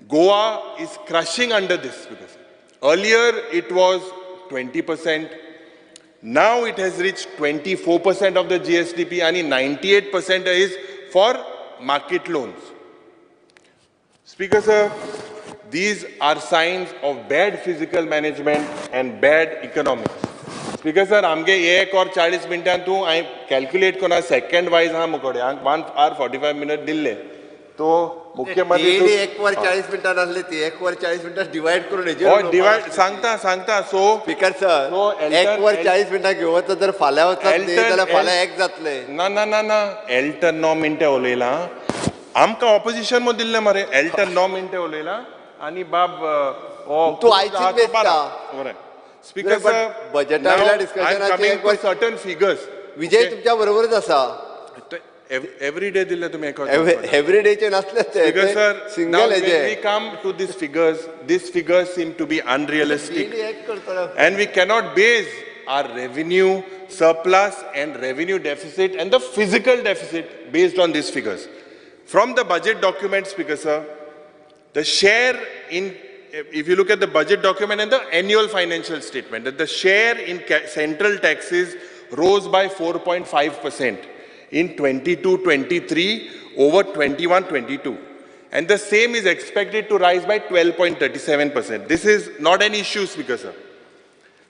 Goa is crushing under this, Speaker sir. Earlier it was 20%. Now it has reached 24% of the GSDP and 98% is for market loans. Speaker sir, these are signs of bad fiscal management and bad economics. Speaker sir, आमगे एक और 40 मिनटां तूं हांवें calculate कोना second wise आहा मुकोडे. 1 hour 45 minute दिल्ले तो मुख्यमंत्री ती एक वर 40 मिनटां नासली, ती एक वर 40 मिनटां डिवायड करून हेजेर हय, डिवायड सांगता सांगता सो स्पीकर सर, So, एक वर 40 मिनटां घेवन वता जर फाल्यां वचत न्ही जाल्यार फाल्यां एक जातलें. ना ना ना ना, एल्टन 9 मिनटां उलयला. आमकां ऑपोजिशन मो दिल्लें मरे. एल्टन 9 मिनटां उलयला आनी बाब हो तूं आयचीच बेसता. बरें स्पीकर but sir, बजेटा वयल्या discussion to certain figures. Vijay तुमच्या बरोबरच आसा. एवरी डे दिल्ले तुमी एका. एव्हरी डेचे नासले ते. Speaker sir, now single when हेजे. We come to these figures, these figures seem to be unrealistic. एक करतलो. And we cannot base our revenue surplus and revenue deficit and the fiscal deficit based on these figures. From the budget document, Speaker sir, the share in, if you look at the budget document and the annual financial statement, that the share in central taxes rose by 4.5% in 22-23 over 21-22. And the same is expected to rise by 12.37%. This is not an issue, Speaker sir.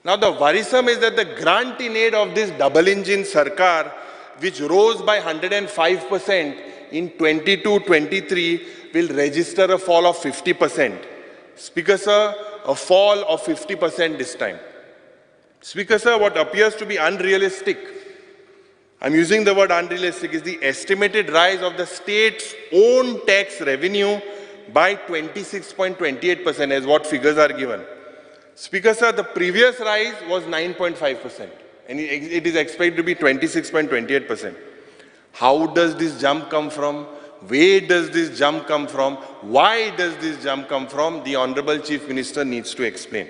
Now, the worrisome is that the grant in aid of this double engine Sarkar, which rose by 105% in 22-23, will register a fall of 50%. Speaker sir, a fall of 50% this time. Speaker sir, what appears to be unrealistic, I'm using the word unrealistic, is the estimated rise of the state's own tax revenue by 26.28% as what figures are given. Speaker sir, the previous rise was 9.5% and it is expected to be 26.28%. How does this jump come from? Where does this jump come from? Why does this jump come from? The Honorable Chief Minister needs to explain.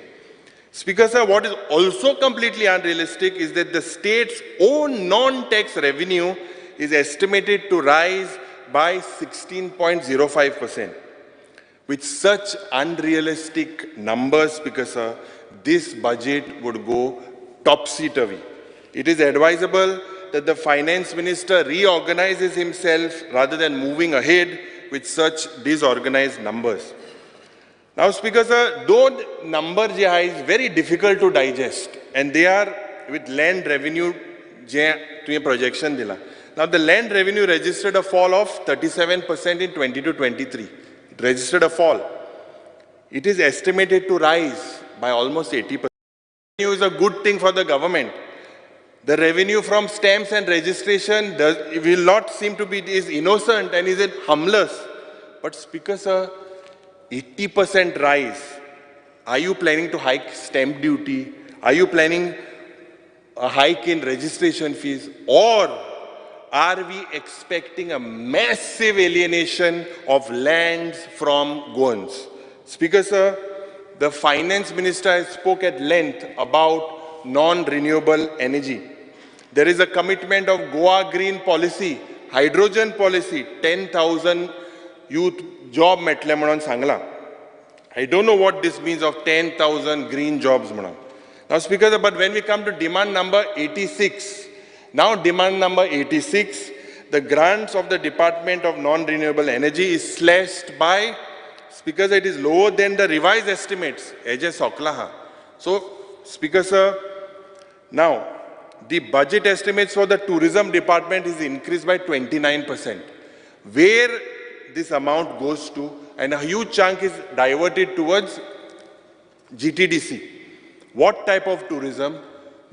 Speaker sir, what is also completely unrealistic is that the state's own non-tax revenue is estimated to rise by 16.05%. With such unrealistic numbers, Speaker sir, this budget would go topsy-turvy. It is advisable that the finance minister reorganizes himself rather than moving ahead with such disorganized numbers. Now, Speaker sir, though number जे आहा is very difficult to digest and they are with land revenue जे तुवें projection दिला. Now, the land revenue registered a fall of 37% in 22-23. It registered a fall. It is estimated to rise by almost 80%. Revenue is a good thing for the government. The revenue from stamps and registration will not seem to be is innocent and is it harmless. But Speaker sir, 80% rise. Are you planning to hike stamp duty? Are you planning a hike in registration fees? Or are we expecting a massive alienation of lands from Goans? Speaker sir, the finance minister has spoke at length about non-renewable energy. There is a commitment of Goa Green Policy, hydrogen policy, 10,000 youth job मेळटले म्हणून सांगला. I don't know what this means of 10,000 green jobs म्हणून. Now, Speaker, but when we come to demand number 86, now demand number 86, the grants of the Department of Non-Renewable Energy is slashed by, Speaker, it is lower than the revised estimates. So, Speaker, sir, now, the budget estimates for the tourism department is increased by 29%. Where this amount goes to, and a huge chunk is diverted towards GTDC. What type of tourism?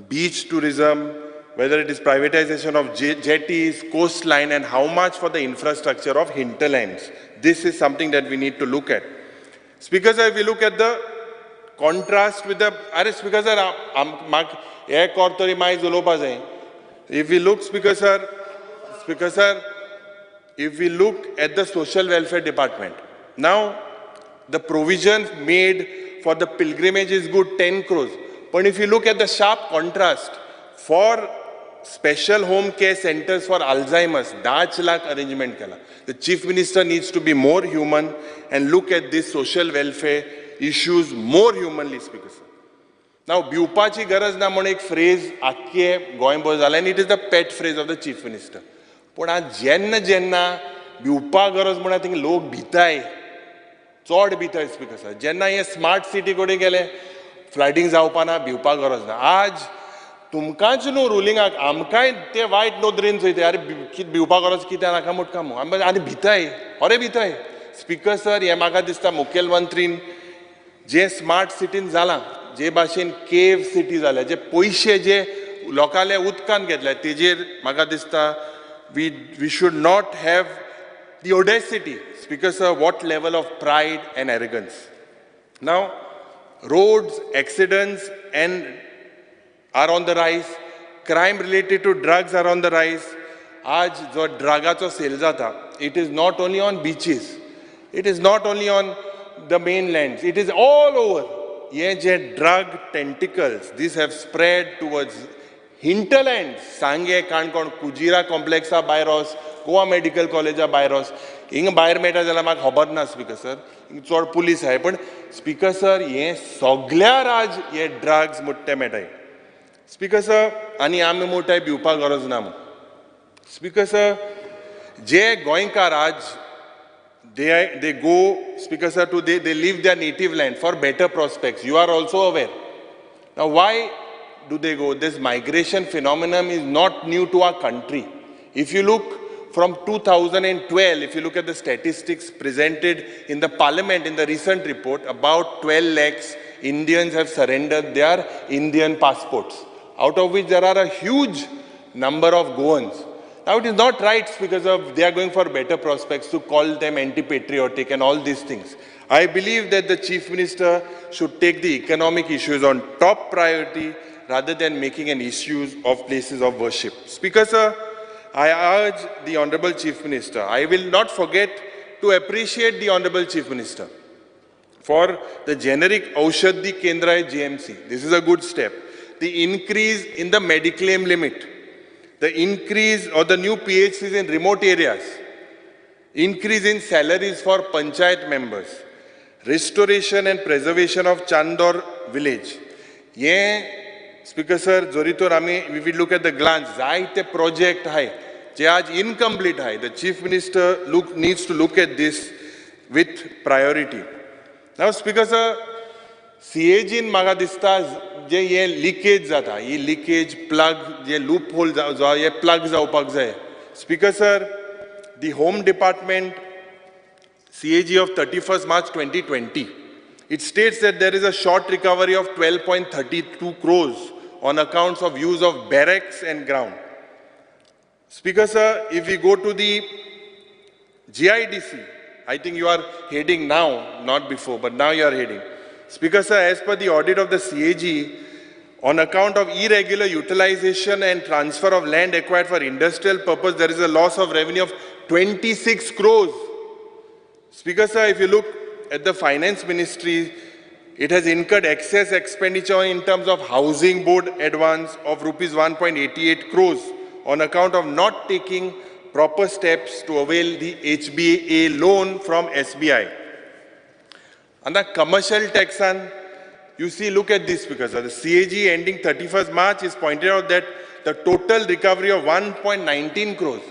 Beach tourism, whether it is privatization of jetties, coastline, and how much for the infrastructure of hinterlands. This is something that we need to look at. Speaker, sir, if we look at the contrast with the, Speaker, sir, if we look, Speaker, sir, if we look at the social welfare department, now the provision made for the pilgrimage is good, 10 crores. But if you look at the sharp contrast, for special home care centers for Alzheimer's, 10 lakh arrangement kela. The Chief Minister needs to be more human and look at this social welfare issues more humanly, Speaker sir. Now, भिवपाची गरज ना म्हण एक phrase आख्खे गोंयभर जाला, and it is the pet phrase of the Chief Minister. पूण आज जेन्ना जेन्ना भिवपा गरज म्हणा थिंग लोक भिताय, चड भिताय, स्पीकर सर. जेन्ना हे स्मार्ट सिटी कडेन गेले, फ्लडिंग जावपा ना, भिवपा गरज ना. आज तुमकांच न्हू रुलिंगाक, आमकांय ते वायट नदरेन चोयता, अरे कितें भिवपा गरज कित्याक नाका मुटका म्हूण आनी भिताय, अरे भिताय. स्पीकर सर, हें म्हाका दिसता मुखेलमंत्रीन जे स्मार्ट सिटीन जालां, जे भाशेन केव सिटी जाल्या, जे पयशे जे लोकांले उदकान घेतले तेजेर म्हाका दिसता we should not have the audacity. Speaker sir, what level of pride and arrogance. Now, roads, accidents and are on the rise, crime related to drugs are on the rise. आज जो ड्रगाचो sale जाता, it is not only on beaches, it is not only on the mainlands, it is all over. हे जे drug tentacles, these have spread towards hinterlands, Sanguem, Canacona, Kujira कॉम्प्लेक्सा भायर वच, Goa medical कॉलेजा भायर वच, हिंगा भायर मेळटा जाल्यार म्हाका खबर ना स्पीकर सर, हिंगा चड पुलीस आहाय, पण स्पीकर सर हे सगळ्या राज हे ड्रग्स मोठे मेळटाय. स्पीकर सर, आनी आमी मोठाय भिवपाक गरज ना म्हूण. स्पीकर सर, जे गोंयकार आज they go, Speaker sir, to they leave their native land for better prospects. You are also aware. Now, why do they go? This migration phenomenon is not new to our country. If you look from 2012, if you look at the statistics presented in the parliament in the recent report, about 12 lakhs Indians have surrendered their Indian passports, out of which there are a huge number of Goans. Now, it is not right because of they are going for better prospects to call them anti-patriotic and all these things. I believe that the Chief Minister should take the economic issues on top priority rather than making an issue of places of worship. Speaker sir, I urge the Honorable Chief Minister, I will not forget to appreciate the Honorable Chief Minister for the generic Aushadhi Kendra at GMC. This is a good step. The increase in the Mediclaim limit, the increase or the new PHCs in remote areas, increase in salaries for panchayat members, restoration and preservation of Chandor village. Ye, Speaker sir, jori tor ami, we will look at the glance, जायते project hai, जे आज incomplete hai. The Chief Minister needs to look at this with priority. Now, Speaker sir, CAG in म्हाका दिसता जे हे leakage जाता, ही leakage plug जे loop hole हे plug जावपाक जाय. Speaker sir, the Home Department CAG of 31st March 2020, it states that there is a short recovery of 12.32 crores on accounts of use of barracks and ground. Speaker sir, if we go to the GIDC, I think you are heading now, not before, but now you are heading. Speaker sir, as per the audit of the CAG, on account of irregular utilization and transfer of land acquired for industrial purpose, there is a loss of revenue of 26 crores. Speaker sir, if you look at the finance ministry, it has incurred excess expenditure in terms of housing board advance of rupees 1.88 crores on account of not taking proper steps to avail the HBA loan from SBI. आतां commercial टॅक्सान you see, look at this, because the CAG ending 31st March is pointed out that the total recovery of 1.19 crores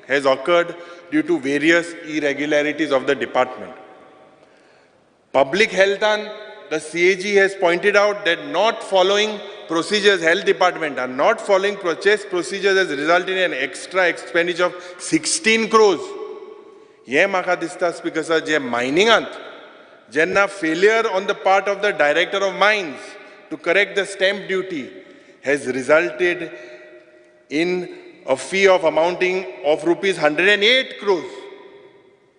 has occurred due to various irregularities of the department. Public health, the CAG has pointed out that not following procedures, health department are not following purchase procedures has resulted in an extra expenditure of 16 crores. हे म्हाका दिसता speaker sir, जे मायनिंगांत जेन्ना failure on the part of the director of mines to correct the stamp duty has resulted in a fee of amounting of rupees 108 crores.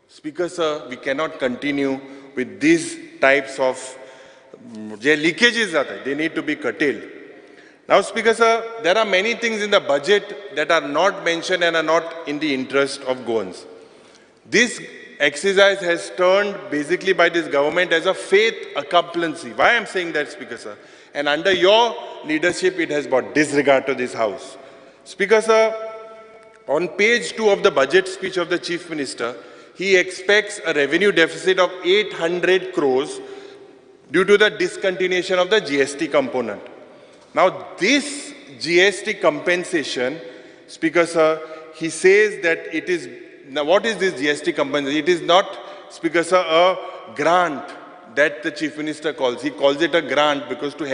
Speaker sir, we cannot continue with these types of J leakages जाता, they need to be curtailed. Now, Speaker sir, there are many things in the budget that are not mentioned and are not in the interest of Goans. This exercise has turned basically by this government as a faith accomplice. Why I am saying that, Speaker sir? And under your leadership, it has brought disregard to this house. Speaker sir, on page 2 of the budget speech of the Chief Minister, he expects a revenue deficit of 800 crores due to the discontinuation of the GST component. Now, this GST compensation, Speaker sir, he says that it is, now what is this GST compensation? It is not, Speaker sir, a grant that the Chief Minister calls. He calls it a grant because to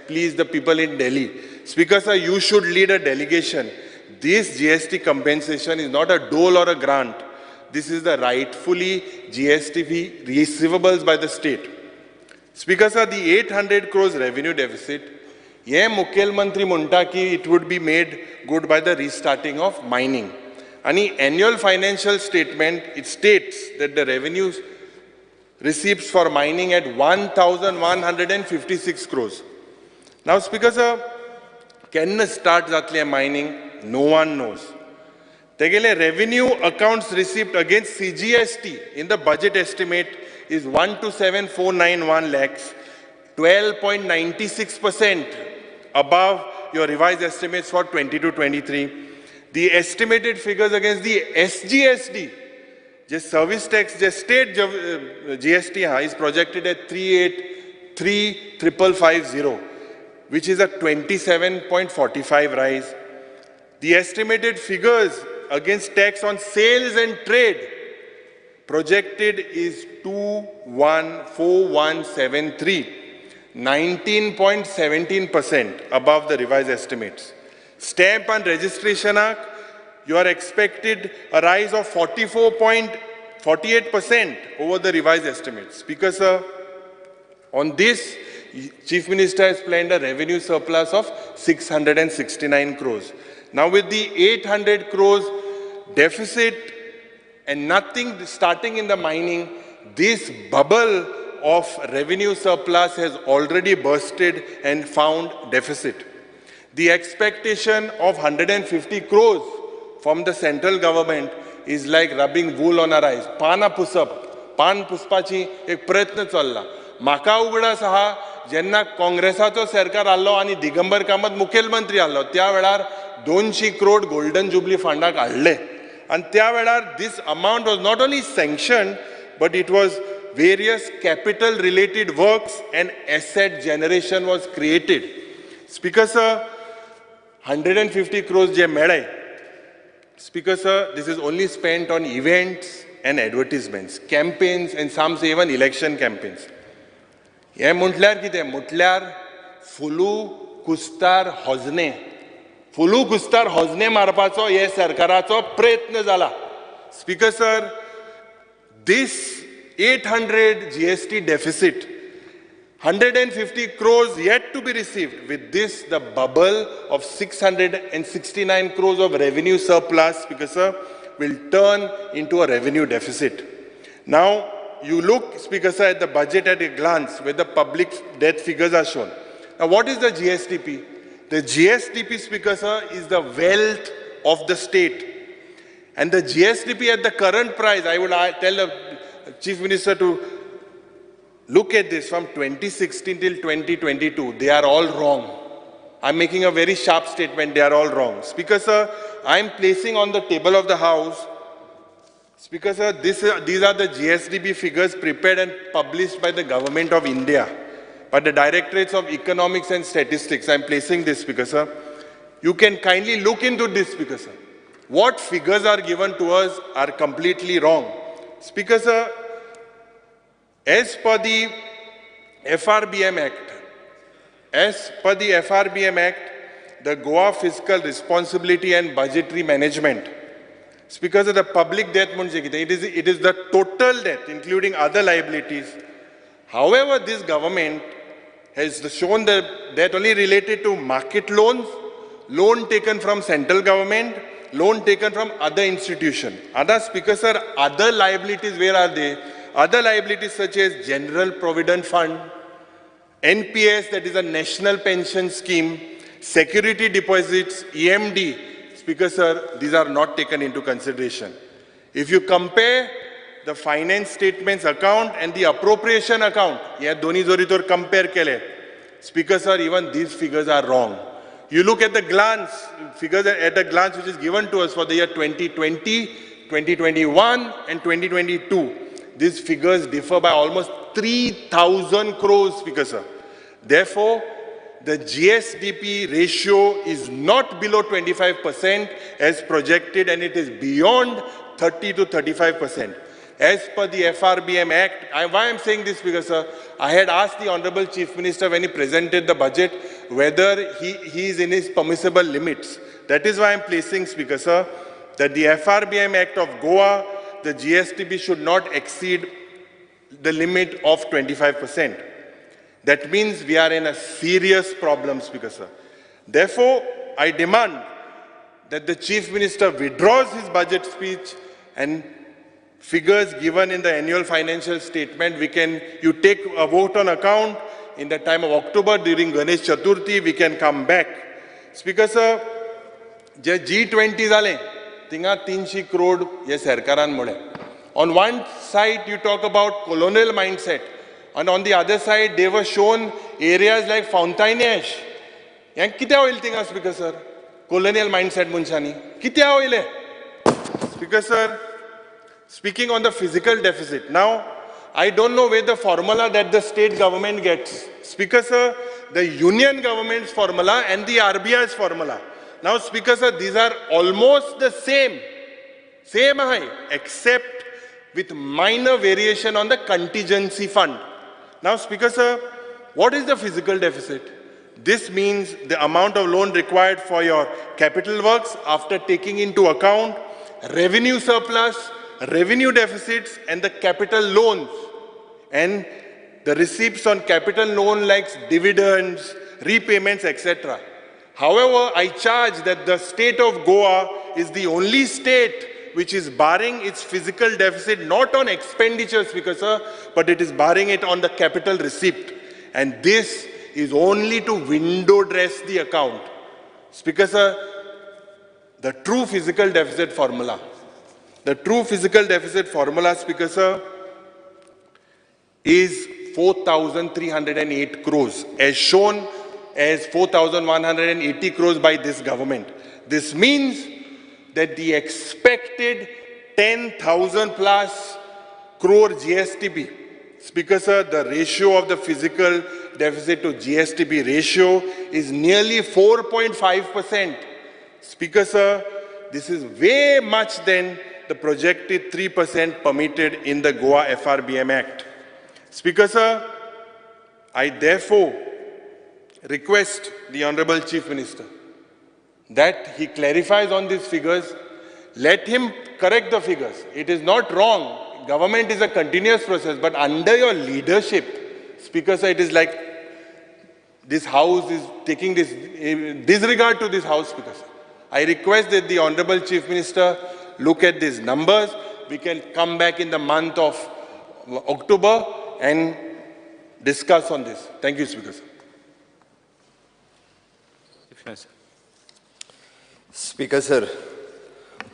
please the people in Delhi. Speaker sir, you should lead a delegation. This GST compensation is not a dole or a grant. This is the rightfully GST fee receivables by the state. Speaker sir, the 800 crores revenue deficit, हे मुखेलमंत्री म्हणटा की it would be made good by the restarting of mining. आनी annual financial statement, it states that the revenues receipts for mining at 1,156 crores. Now, Speaker sir, केन्ना start जातलें mining? No one knows. तेगेले revenue accounts receipt against CGST in the budget estimate is 127,491 lakhs, 12.96% above your revised estimates for 22-23. The estimated figures against the SGST, just service tax, just state GST is projected at 383,550, which is a 27.45 rise. The estimated figures against tax on sales and trade projected is 214173, 19.17% above the revised estimates. Stamp and Registration Act, you are expected a rise of 44.48% over the revised estimates. Speaker sir, on this, Chief Minister has planned a revenue surplus of 669 crores. Now with the 800 crores deficit and nothing starting in the mining, this bubble of revenue surplus has already bursted and found deficit. The expectation of 150 crores from the central government is like rubbing wool on our eyes. पाना पुसप, पान पुसपाची एक प्रयत्न चल्ला. म्हाका उगडास आहा जेन्ना काँग्रेसाचो सरकार आसलो आनी दिगंबर कामत मुखेलमंत्री आसलो त्या वेळार 200 करोड गोल्डन जुबली फंडाक हाडले आनी त्या वेळार this amount was not only sanction but it was various capital related works and asset generation was created. Speaker sir, 150 crores जे मेळ्ळे, Speaker sir, this is only spent on events and advertisements, campaigns and some say even election campaigns. हे म्हटल्यार कितें? म्हटल्यार फुलू कुस्तार हजने, फुलू कुस्तार हजने मारपाचो हे सरकाराचो प्रयत्न जाला. Speaker sir, this 800 GST deficit, 150 crores yet to be received. With this, the bubble of 669 crores of revenue surplus, Speaker sir, will turn into a revenue deficit. Now, you look, Speaker sir, at the budget at a glance where the public debt figures are shown. Now, what is the GSDP? The GSDP, Speaker sir, is the wealth of the state. And the GSDP at the current price, I would tell the Chief Minister to look at this from 2016 till 2022, they are all wrong. I'm making a very sharp statement, they are all wrong. Speaker sir, I'm placing on the table of the House, Speaker sir, these are the GSDP figures prepared and published by the Government of India, by the Directorates of Economics and Statistics. I am placing this, Speaker sir. You can kindly look into this, Speaker sir. What figures are given to us are completely wrong. Speaker sir, as per the FRBM Act, the Goa Fiscal Responsibility and Budgetary Management, Speaker sir, the public debt, it is the total debt, including other liabilities. However, this government has shown the debt only related to market loans, loan taken from central government, loan taken from other institution. Other, Speaker sir, other liabilities, where are they? Other liabilities such as General Provident Fund, NPS, that is a national pension scheme, security deposits, EMD. Speaker sir, these are not taken into consideration. If you compare the finance statements account and the appropriation account, yeah, doni zori tor compare kele. Speaker sir, even these figures are wrong. You look at the glance, figures at a glance which is given to us for the year 2020, 2021 and 2022. These figures differ by almost 3,000 crores, Speaker sir. Therefore, the GSDP ratio is not below 25% as projected, and it is beyond 30 to 35%. As per the FRBM Act, why I am saying this, because sir, I had asked the Honorable Chief Minister when he presented the budget whether he is in his permissible limits. That is why I am placing, Speaker sir, that the FRBM Act of Goa, the GSDP should not exceed the limit of 25%. That means we are in a serious problem, Speaker sir. Therefore, I demand that the Chief Minister withdraws his budget speech and figures given in the annual financial statement. You take a vote on account in the time of October during Ganesh Chaturthi, we can come back. Speaker sir, je G20 zale, tinga 300 crore ye sarkaran mule. On one side, you talk about colonial mindset. And on the other side, they were shown areas like Fontainhas. Yang kitya oil tinga, Speaker sir? Colonial mindset munchani. Kitya oil? Speaker sir, speaking on the physical deficit. Now, I don't know where the formula that the state government gets. Speaker sir, the union government's formula and the RBI's formula. Now, Speaker sir, these are almost the same. Same hai, except with minor variation on the contingency fund. Now, Speaker sir, what is the physical deficit? This means the amount of loan required for your capital works after taking into account revenue surplus, revenue deficits, and the capital loans, and the receipts on capital loan like dividends, repayments, etc. However, I charge that the state of Goa is the only state which is barring its physical deficit not on expenditures, Speaker sir, but it is barring it on the capital receipt. And this is only to window dress the account. Speaker sir, the true physical deficit formula. The true physical deficit formula, Speaker sir, is 4,308 crores, as shown as 4,180 crores by this government. This means that the expected 10,000 plus crore GSDP, Speaker sir, the ratio of the physical deficit to GSDP ratio is nearly 4.5%. Speaker sir, this is way much than the projected 3% permitted in the Goa FRBM Act. Speaker sir, I therefore request the Honorable Chief Minister that he clarifies on these figures. Let him correct the figures. It is not wrong. Government is a continuous process, but under your leadership, Speaker sir, it is like this house is taking this disregard to this house, Speaker sir. I request that the Honorable Chief Minister look at these numbers. We can come back in the month of October and discuss on this. Thank you, Speaker sir. Speaker sir,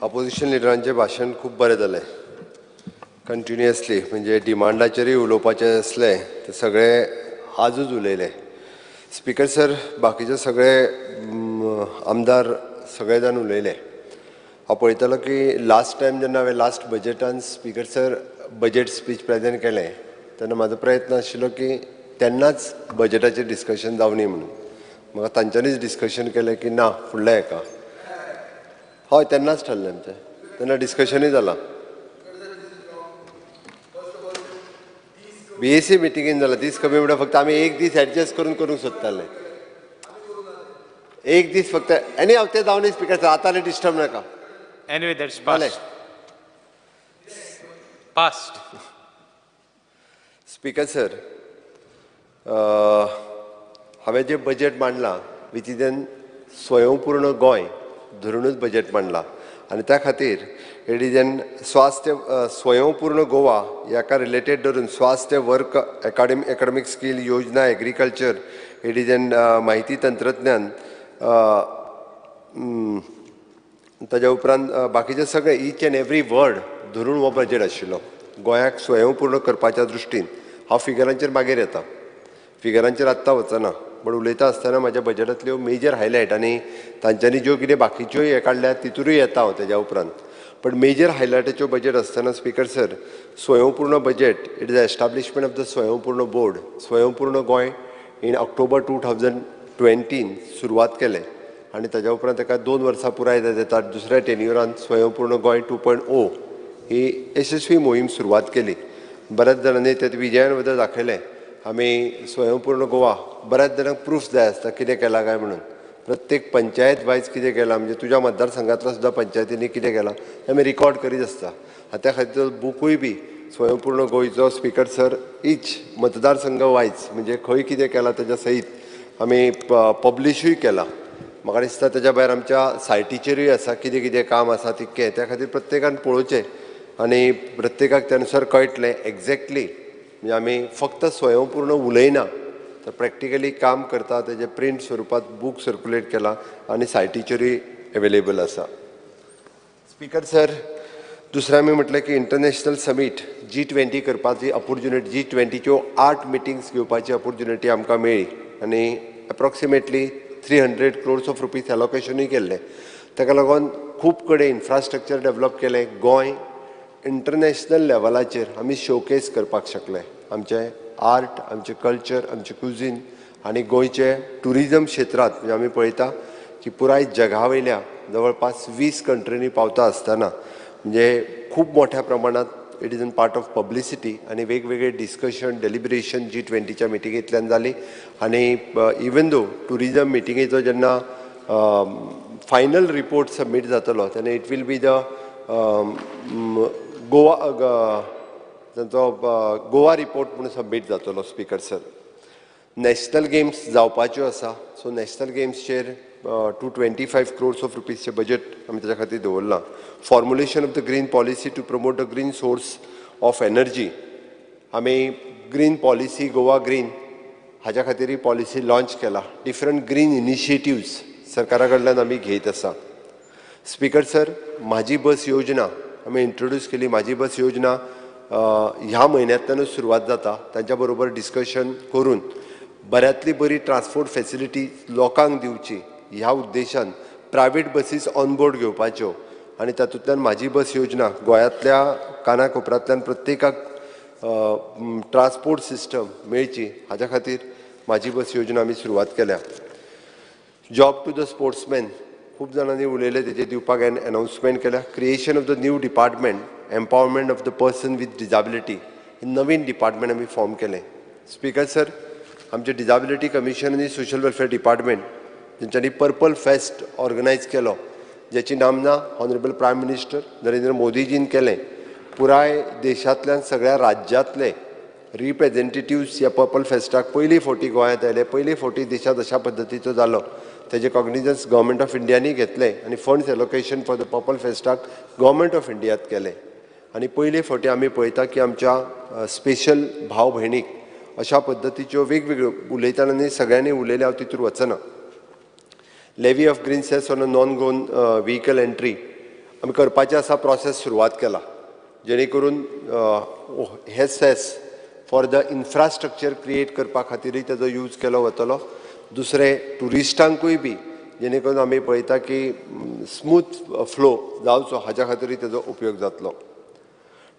opposition लिडरांचें भाशण खूब बरें जालें. Continuously म्हणजे डिमांडाचेरूय उलोवपाचें आसलें ते सगळे आजूच उलयले. स्पीकर सर, बाकीचे सगळे आमदार सगळे जाण उलयले. हांव पळयतालो की लास्ट टायम जेन्ना हांवें last बजेटान speaker sir budget speech present केलें तेन्ना म्हाजो प्रयत्न आशिल्लो की तेन्नाच बजेटाचेर डिस्कशन जावनी म्हणून. म्हाका तांच्यांनीच डिस्कशन केलें की ना फुडल्या हेका. हय, तेन्नाच ठरलें आमचें, तेन्ना डिस्कशनूय जालां. बीएसी मिटिंगेन जालां. दीस कमी म्हणल्यार फक्त आमी एक दीस एडजस्ट करून करूंक सोदताले, एक दीस फक्त. आनी हांव तें जावनी स्पीकर सर, आतां डिस्टर्ब नाका. Anyway, that's past. Past. Speaker sir, हांवें जें बजेट मांडलां which is N स्वयंपूर्ण गोंय धरुनूच बजेट मांडलां आनी त्या खातीर it is N स्वास्थ्य स्वयंपूर्ण गोवा ह्याका रिलेटेड धरून स्वास्थ्य वर्क एकाडेमिक स्कील योजना एग्रीकल्चर it is N माहिती तंत्रज्ञान ताज्या उपरांत बाकीचे सगळे ईच एंड एवरी वर्ड धरून हो बजेट आशिल्लो. गोंयाक स्वयंपूर्ण करपाच्या दृश्टीन हांव फिगरांचेर मागीर येता, फिगरांचेर आत्तां वचना, बट उलयता आसतना म्हाज्या बजेटांतल्यो मेजर हायलायट आनी तांच्यांनी ज्यो कितें बाकीच्योय हें काडल्यात तितूरूय येता हांव तेज्या उपरांत. बट मेजर हायलायटाच्यो बजेट आसतना स्पीकर सर, स्वयंपूर्ण budget it is establishment of the Swayampurna board. Swayampurna Goa in October 2020 सुरवात केलें आनी ताज्या उपरांत ताका 2 वर्सां पुराय जातात. दुसऱ्या टेन्युरान स्वयंपूर्ण गोंय 2.0 ही यशस्वी मोहीम सुरवात केली. बऱ्याच जाणांनी ते विजयान बद्दल दाखयलें. आमी स्वयंपूर्ण गोवा बऱ्याच जाणांक प्रूफ जाय आसता कितें केलां काय म्हणून. प्रत्येक पंचायत वायज कितें केलां, म्हणजे तुज्या मतदारसंघातलो सुद्दां पंचायतींनी कितें केलां तें आमी रिकॉर्ड करीत आसता. आनी त्या खातीर बुकूय बी स्वयंपूर्ण गोंयचो स्पीकर सर इच मतदारसंघ वायज म्हणजे खंय कितें केलां तेज्या सयत आमी पब्लिशूय केलां. म्हाका दिसता तेज्या भायर आमच्या सायटीचेरूय आसा कितें कितें काम आसा तितकें. त्या खातीर प्रत्येकान पळोवचें आनी प्रत्येकाक त्या अनुसार कळटलें एक्झॅक्टली. म्हणजे आमी फक्त स्वयंपूर्ण उलयना तर प्रॅक्टिकली काम करता. तेजें प्रिंट स्वरुपांत बूक सर्कुलेट केला आनी सायटीचेरूय एवेलेबल आसा. स्पीकर सर, दुसरें आमी म्हटलें की इंटरनॅशनल समीट G20 करपाची ऑपोर्च्युनिटी, G20च्यो 8 मिटिंग्स घेवपाची ऑपोर्च्युनिटी आमकां मेळ्ळी आनी एप्रोक्सिमेटली 300 crores of rupees एलोकेशनूय केल्लें. ताका लागून खूब कडेन इन्फ्रास्ट्रक्चर डेवलप केलें. गोंय इंटरनॅशनल लेवलाचेर आमी शोकेस करपाक शकले. आमचें आर्ट, आमचें कल्चर, आमचें क्युझीन आनी गोंयचे ट्युरिजम क्षेत्रांत म्हणजे आमी पळयता की पुराय जगा वयल्या जवळपास 20 कंट्रींनी पावता आसतना म्हणजे खूब मोठ्या प्रमाणांत it is an part of publicity आनी वेगवेगळे डिस्कशन डेलिब्रेशन G20च्या मिटिंगेंतल्यान जाली. आनी इवन दो ट्युरिजम मिटिंगेचो जेन्ना फायनल रिपोर्ट सबमीट जातलो तेन्ना it will be the Goa तांचो गोवा रिपोर्ट म्हणून सबमीट जातलो. स्पीकर सर, नॅशनल गेम्स जावपाच्यो आसा, सो नॅशनल गेम्सचेर 225 crores of रुपीजचें बजेट आमी ताच्या खातीर दवरलां. Formulation of the green policy to promote the green source of energy. आमी ग्रीन पॉलिसी गोवा ग्रीन हाज्या खातीरय पॉलिसी लॉंच केला. डिफरंट ग्रीन इनिशिएटिव्स सरकारा कडल्यान आमी घेयत आसा. स्पीकर सर, म्हाजी बस योजना आमी इंट्रोड्यूस केली. म्हाजी बस योजना ह्या म्हयन्यांतल्यानूच सुरवात जाता. तांच्या बरोबर डिस्कशन करून बऱ्यांतली बरी ट्रान्सपोर्ट फेसिलिटी लोकांक दिवची ह्या उद्देशान प्रायवेट बसीस ऑन बोर्ड घेवपाच्यो आनी तातूंतल्यान म्हाजी बस योजना गोंयांतल्या कानाकोपऱ्यांतल्यान प्रत्येकाक ट्रान्सपोर्ट सिस्टम मेळची हाज्या खातीर म्हाजी बस योजना आमी सुरवात केल्या. जॉब टू the sportsman खूब जाणांनी उलयलें, तेजेर दिवपाक एनावन्समेंट केल्या. Creation of the new department empowerment of the person with disability hey Naveen department आमी फॉर्म केलें. स्पीकर सर, आमचें डिजाबिलिटी कमिशन आनी सोशल वेलफेअर डिपार्टमेंट जेंच्यांनी पर्पल फेस्ट ऑर्गनायज केलो, ज्याची नामना ऑनरेबल प्रायम मिनिस्टर नरेंद्र मोदीजीन केलें. पुराय देशांतल्यान सगळ्या राज्यांतले रिप्रेजेंटेटिव्स ह्या पर्पल फेस्टाक पयली फावटी गोंयांत आयले. पयली फावटी देशांत अशा पद्दतीचो जालो. तेजें कॉग्निजन्स गव्हर्मेंट ऑफ इंडियांनी घेतलें आनी funds allocation for the purple फेस्टाक government of इंडियांत केलें. आनी पयले फावटी आमी पळयता की आमच्या स्पेशल भाव भयणीक अशा पद्दतीच्यो वेगवेगळ्यो उलयतना न्ही सगळ्यांनी उलयलें, हांव तितूर वचना. Levy of green cess on a non Goan vehicle entry आमी करपाचें आसा. प्रोसेस सुरवात केला जेणे करून हे cess for the infrastructure create करपा खातीरय तेजो यूज केलो वतलो. दुसरें ट्युरिस्टांकूय बी जेणे करून आमी पळयता की स्मूथ फ्लो जावचो हाज्या खातीरूय तेजो उपयोग जातलो.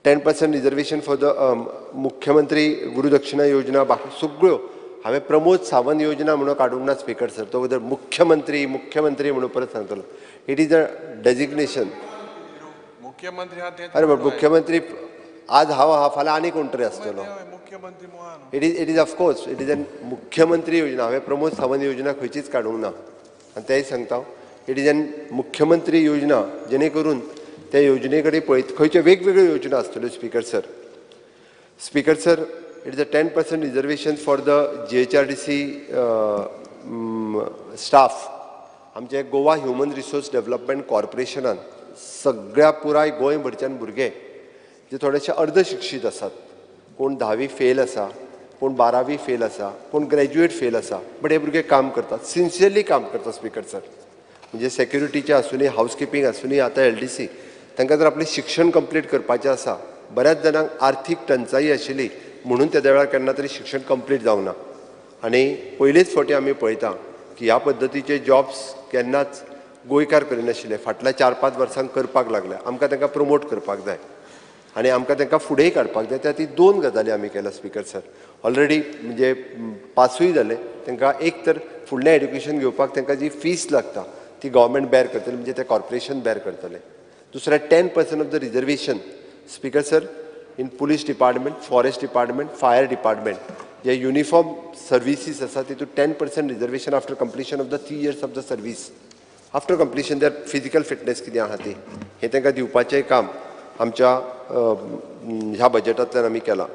10% रिजर्वेशन फॉर the मुख्यमंत्री गुरुदक्षिणा योजना, बाकी सगळ्यो हांवें प्रमोद सावंत योजना म्हणून काडूंक ना स्पीकर सर, तो वयर मुख्यमंत्री मुख्यमंत्री म्हणून परत सांगतलो. It is a designation. मुख्यमंत्री. अरे मुख्यमंत्री आज हांव आहा, फाल्यां आनी कोण तरी आसतलो. It is of course it is an मुख्यमंत्री योजना. हांवें प्रमोद सावंत योजना खंयचीच काडूंक ना आनी तेंय सांगता. It is an मुख्यमंत्री योजना, जेणे करून त्या योजने कडेन पळयत खंयच्यो वेगवेगळ्यो योजना आसतल्यो speaker sir. Speaker sir, it is a 10% reservation for the GHRDC staff. आमचे गोवा ह्युमन रिसोर्स डेव्हलपमेंट कॉर्पोरेशनान सगळ्या पुराय गोंयभरच्यान भुरगे जे थोडेशे अर्दशिक्षीत आसात, कोण 10वी फेल आसा, कोण 12वी फेल आसा, कोण ग्रॅज्युएट फेल आसा, बट हे भुरगे काम करतात, सिन्सियरली काम करतात स्पीकर सर. म्हणजे सेक्युरिटीचे आसूनी, हावसकिपींग आसूनी, आतां LDC, तांकां जर आपलें शिक्षण कंप्लीट करपाचें आसा, बऱ्याच जाणांक आर्थीक टंचाई आशिल्ली म्हणून त्या वेळार केन्ना तरी शिक्षण कंप्लीट जावंक ना. आनी पयलेच फावटी आमी पळयता की ह्या पद्दतीचे जॉब्स केन्नाच गोंयकार करिनाशिल्ले, फाटल्या 4-5 वर्सांक करपाक लागले. आमकां तांकां प्रमोट करपाक जाय आनी आमकां तांकां फुडेंय काडपाक जाय. त्या खातीर 2 गजाली आमी केल्या स्पीकर सर. ऑलरेडी म्हणजे पासूय जाले, तांकां एक तर फुडलें एड्युकेशन घेवपाक तांकां जी फीस लागता ती गव्हर्मेंट बेर करतली, म्हणजे ते कॉर्पोरेशन बेर करतले. दुसरें 10% of the reservation speaker sir in police department, forest department, fire department, J uniform services आसा तितून 10% reservation after completion of the 3 years of the service, after completion their physical fitness कितें आहा ती, हें तांकां दिवपाचें काम आमच्या ह्या बजेटांतल्यान आमी केलां.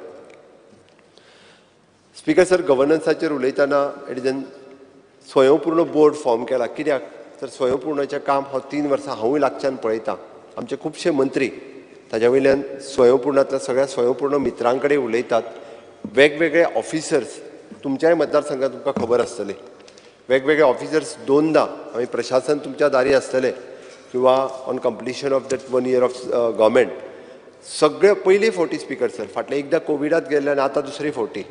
स्पीकर सर, गव्हर्नन्साचेर उलयतना it is an Swayampurna board form केला. कित्याक तर स्वयंपूर्णाचें काम हांव 3 वर्सां हांवूय लागच्यान पळयतां. आमचे खुबशे मंत्री ताज्या वयल्यान स्वयंपूर्णांतल्या सगळ्या स्वयंपूर्ण मित्रां कडेन उलयतात, वेगवेगळे ऑफिसर्स तुमच्याय मतदारसंघात तुमकां खबर आसतलें, वेगवेगळे ऑफिसर्स 2दा आमी प्रशासन तुमच्या दारी आसतलें किंवा on completion of that 1 year of government सगळे पयली फावटी स्पीकर सर फाटले एकदां कोविडात गेल्ले आनी आतां दुसरी फावटी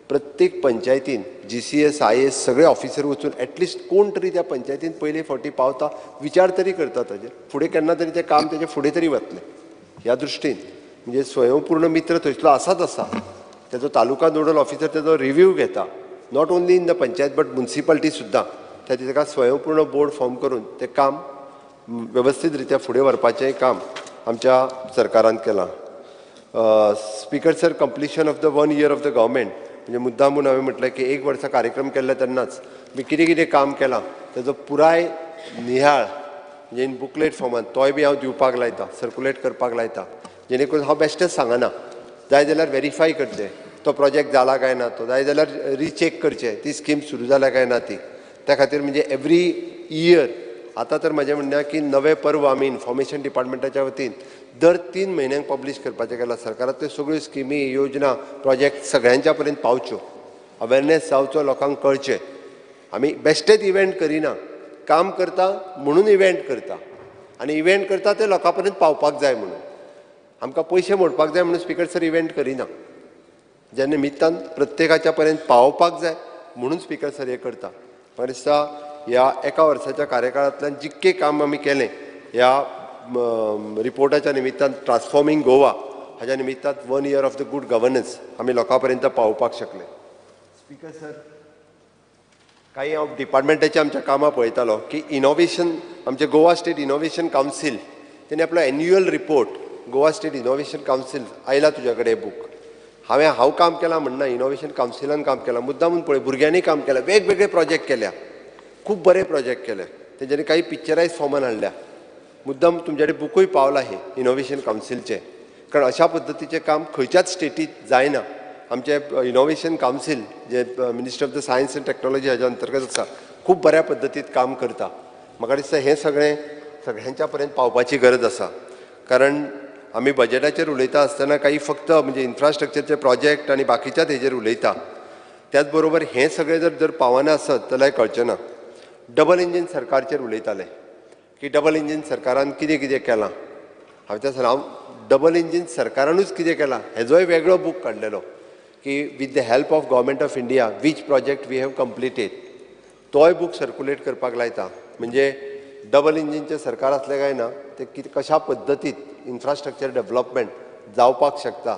प्रत्येक पंचायतीन GCS IAS सगळे ऑफिसर वचून एटलिस्ट कोण तरी त्या पंचायतीन पयले फावटी पावता, विचार तरी करता ताजेर, फुडें केन्ना तरी तें काम तेजें फुडें तरी वतलें. ह्या दृश्टीन म्हणजे स्वयंपूर्ण मित्र थंयसलो आसाच आसा, तेजो तालुका नोडल ऑफिसर तेजो रिव्यू घेता, not only in the panchayat but municipality सुद्दां. त्या खातीर ताका स्वयंपूर्ण बोर्ड फॉर्म करून तें काम वेवस्थीत रित्या फुडें व्हरपाचें काम आमच्या सरकारान केलां. Speaker sir, completion of the 1 year of the government म्हणजे मुद्दाम म्हूण हांवें म्हटलें की 1 वर्सा कार्यक्रम केल्ले तेन्नाच मी कितें कितें काम केलां तेजो पुराय निहाळ म्हणजे इन बुकलेट फॉर्मान तोय बी हांव दिवपाक लायता, सर्कुलेट करपाक लायता, जेणे करून हांव बेश्टेंच सांगना, जाय जाल्यार वेरीफाय करचें तो प्रोजेक्ट जाला काय ना, तो जाय जाल्यार रिचॅक करचें ती स्कीम सुरू जाल्या काय ना ती. त्या खातीर म्हणजे एवरी इयर आतां तर म्हाजें म्हणणें की नवें पर्व आमी इन्फॉर्मेशन डिपार्टमेंटाच्या वतीन दर 3 म्हयन्यांक पब्लीश करपाचें केलां. सरकारांतल्यो सगळ्यो स्किमी, योजना, प्रोजेक्ट सगळ्यांच्या पर्यंत पावच्यो, अवेरनेस जावचो, लोकांक कळचें. आमी बेश्टेच इव्हेंट करिना, काम करता म्हणून इव्हेंट करता आनी इव्हेंट करता ते लोकां पर्यंत पावपाक जाय म्हणून, आमकां पयशे मोडपाक जाय म्हणून स्पीकर सर इव्हेंट करिना. ज्या निमित्तान प्रत्येकाच्या पर्यंत पावोवपाक जाय म्हणून स्पीकर सर हें करता. म्हाका दिसता ह्या 1 वर्साच्या कार्यकाळांतल्यान जितकें काम आमी केलें ह्या रिपोर्टाच्या निमित्तान, ट्रान्सफॉर्मींग गोवा हाज्या निमित्तान 1 year of the good governance आमी लोकां पर्यंत पावोवपाक शकले. स्पीकर सर, काही हांव डिपार्टमेंटाचीं आमच्या कामां पळयतालो की इनोवेशन, आमचें गोवा स्टेट इनोवेशन कावन्सील तेणी आपलो annual report Goa state innovation council आयला तुज्या कडेन बूक. हांवें काम केलां म्हणना, इनोवेशन कावन्सिलान काम केलां, मुद्दामून पळय भुरग्यांनी काम केलां, वेगवेगळे प्रोजेक्ट केल्या, खूब बरे प्रोजेक्ट केले, तेंच्यांनी काही पिक्चरायज फॉर्मान हाडल्या. मुद्दाम तुमच्या कडेन बुकूय पावला हे इनोवेशन कावन्सिलचें, कारण अशा पद्दतीचें काम खंयच्याच स्टेटीत जायना. आमचें innovation council J ministry of the science and technology हाज्या अंतर्गत आसा, खूब बऱ्या पद्दतीत काम करता. म्हाका दिसता हें सगळें सगळ्यांच्या पर्यंत पावपाची गरज आसा, कारण आमी बजेटाचेर उलयता आसतना काही फक्त म्हणजे इन्फ्रास्ट्रक्चरचे प्रोजेक्ट आनी बाकीच्याच हेजेर उलयता, त्याच बरोबर हें सगळें जर जर पावना आसत जाल्यार कळचें ना. डबल इंजीन सरकारचेर उलयताले की डबल इंजीन सरकारान कितें कितें केलां. हांवें त्या हांव डबल इंजीन सरकारानूच कितें केलां हेजोय वेगळो बूक काडलेलो की with the help of government of India which project we have completed, तोय बूक सर्कुलेट करपाक लायता. म्हणजे डबल इंजिनचें सरकार आसलें काय ना ते कितें कशा पद्दतीत इन्फ्रास्ट्रक्चर डेवलपमेंट जावपाक शकता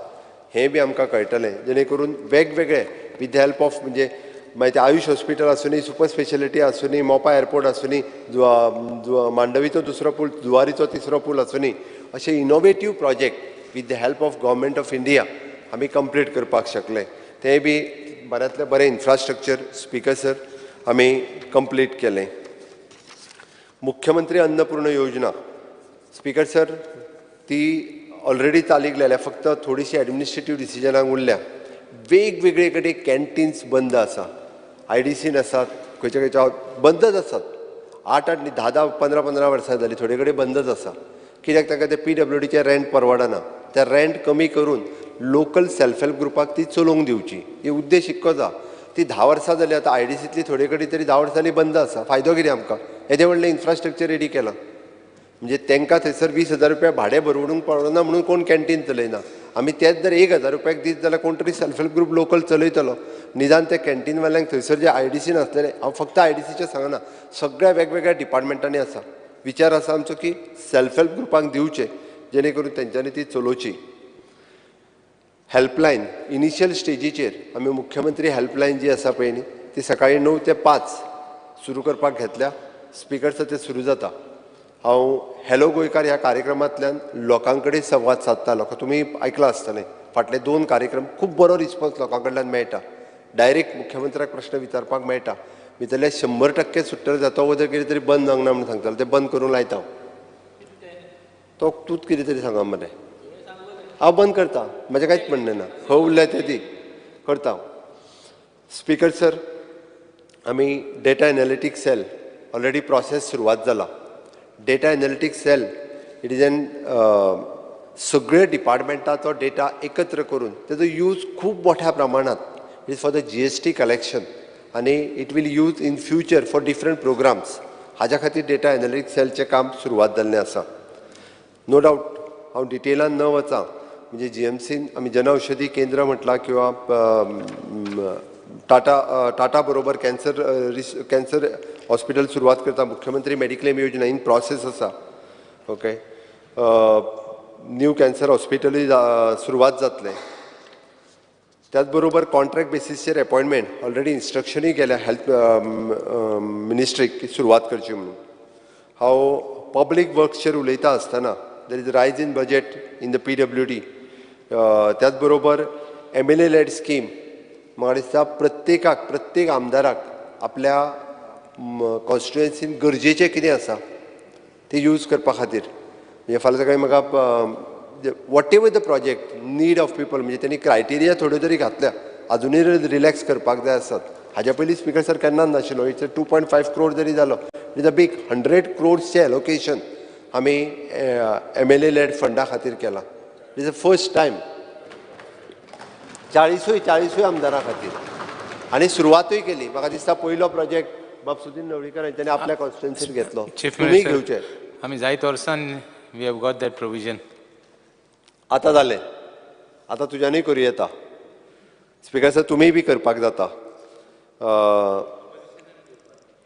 हें बी आमकां कळटलें, जेणे करून वेगवेगळे विथ the help of म्हणजे मागीर ते आयुश हॉस्पिटल आसूनी, सुपर स्पेशलिटी आसूनी, मोपा एअरपोर्ट आसूनी, मांडवीचो दुसरो पूल, जुवारीचो तिसरो पूल आसूनी, अशे innovative project with the help of government of India आमी कंप्लीट करपाक शकले. तें बी बऱ्यांतलें बरें इन्फ्रास्ट्रक्चर स्पीकर सर आमी कंप्लीट केलें. मुख्यमंत्री अन्नपूर्ण योजना स्पीकर सर ती ऑलरेडी चालीक लायल्या, फक्त थोडीशी एडमिनिस्ट्रेटीव डिसिजनाक उरल्या. वेगवेगळे कडेन कॅन्टीन्स बंद आसा, आयडीसीन आसात, खंयच्या खंयच्या बंदच आसात. 8 8 10 10 15 15 वर्सां जालीं थोडे कडेन बंदच आसा. कित्याक तांकां ते पीडब्ल्यूडीचें रेंट परवडना, ते रेंट कमी करून लोकल सेल्फ हेल्प ग्रुपाक ती चलोवंक दिवची, ही उद्देश इतकोच आसा. ती 10 वर्सां जाली आतां आयडीसींतली थोडे कडेन तरी 10 वर्सां जाली बंद आसा. फायदो कितें आमकां? येदें व्हडलें इन्फ्रास्ट्रक्चर रेडी केलां, म्हणजे तांकां थंयसर 20,000 रुपया भाडें भरवडूंक पडना म्हणून कोण कॅन्टीन चलयना. आमी तेच जर 1,000 रुपयाक दीत जाल्यार कोण तरी सेल्फ हेल्प ग्रुप लोकल चलयतलो. निदान ते कॅन्टीनवाल्यांक थंयसर जे आयडीसीन आसलेले, हांव फक्त आयडीसीचें सांगना, सगळ्या वेगवेगळ्या डिपार्टमेंटांनी आसा. विचार आसा आमचो की सेल्फ हेल्प ग्रुपांक दिवचे जेणे करून तेंच्यांनी ती चलोवची. हेल्पलायन इनिशियल स्टेजीचेर आमी मुख्यमंत्री हेल्पलायन जी आसा पळय न्ही ती सकाळी 9 ते 5 सुरू करपाक घेतल्या. स्पीकर सर ते सुरू जाता. हांव हॅलो गोंयकार ह्या कार्यक्रमांतल्यान लोकां कडेन संवाद सादता. लोकां तुमी आयकलां आसतलें, फाटले 2 कार्यक्रम खूब बरो रिस्पॉन्स लोकां कडल्यान मेळटा. डायरेक्ट मुख्यमंत्र्याक प्रश्न विचारपाक मेळटा. भितरले 100% सुट्टले जाता वयर कितें तरी बंद जावंक ना म्हणून सांगतालो, तें बंद करूंक लायता हांव. तो तूंच कितें तरी सांगा मरे, हांव बंद करता, म्हजें कांयच म्हणणें ना, खंय उरल्या तें ती करता हांव. स्पीकर सर आमी data analytics cell already process सुरवात जाला. Data analytics cell it is an सगळे डिपार्टमेंटाचो डेटा एकत्र करून तेजो यूज खूब मोठ्या प्रमाणात it is for the GST collection आनी it will use in future for different programs. हाज्या खातीर डेटा एनालिटिक्स सेलचें काम सुरवात जाल्लें आसा. नो डावट हांव डिटेलान न वचा, म्हणजे जीएमसीन आमी जनऔषधी केंद्र म्हटलां किंवा टाटा टाटा बरोबर कॅन्सर हॉस्पिटल सुरवात करता. मुख्यमंत्री मेडिक्लेम योजना इन प्रोसेस आसा. ओके, न्यू कॅन्सर हॉस्पिटलूय सुरवात जातलें. त्याच बरोबर कॉन्ट्रॅक्ट बेसीसचेर अपॉयंटमेंट ऑलरेडी इन्स्ट्रक्शनूय गेल्या हेल्थ मिनिस्ट्रीक की सुरवात करची म्हणून. हांव पब्लीक वर्क्सचेर उलयता आसतना there is rise in budget in the PWD. त्याच बरोबर MLA lead स्कीम म्हाका दिसता प्रत्येकाक, प्रत्येक आमदाराक आपल्या कॉन्स्टिट्युएन्सीन गरजेचें कितें आसा तें यूज करपा खातीर. म्हणजे फाल्यां सकाळीं म्हाका whatever the project need of people, म्हणजे तेणी क्रायटेरिया थोड्यो तरी घातल्या, आजुनूय रिलॅक्स करपाक जाय आसात. हाज्या पयलीं स्पीकर सर केन्नाच नाशिल्लो. It's 2.5 crore जरी जालो it is a big 100 क्रोड्सचें allocation आमी MLA lead फंडा खातीर केलां. It is the first time 40 आमदारां खातीर आनी सुरवातूय केली. म्हाका दिसता पयलो प्रोजेक्ट बाब सुदीन नवळीकर हांच्यानी आपल्या कॉन्स्टिट्युएन्सीत घेतलो. तुमी घेवचे. आमी जायत वर्सान we have got that provision. आतां जालें, आतां तुज्यानूय करूं येता. स्पीकर सर तुमीय बी करपाक जाता.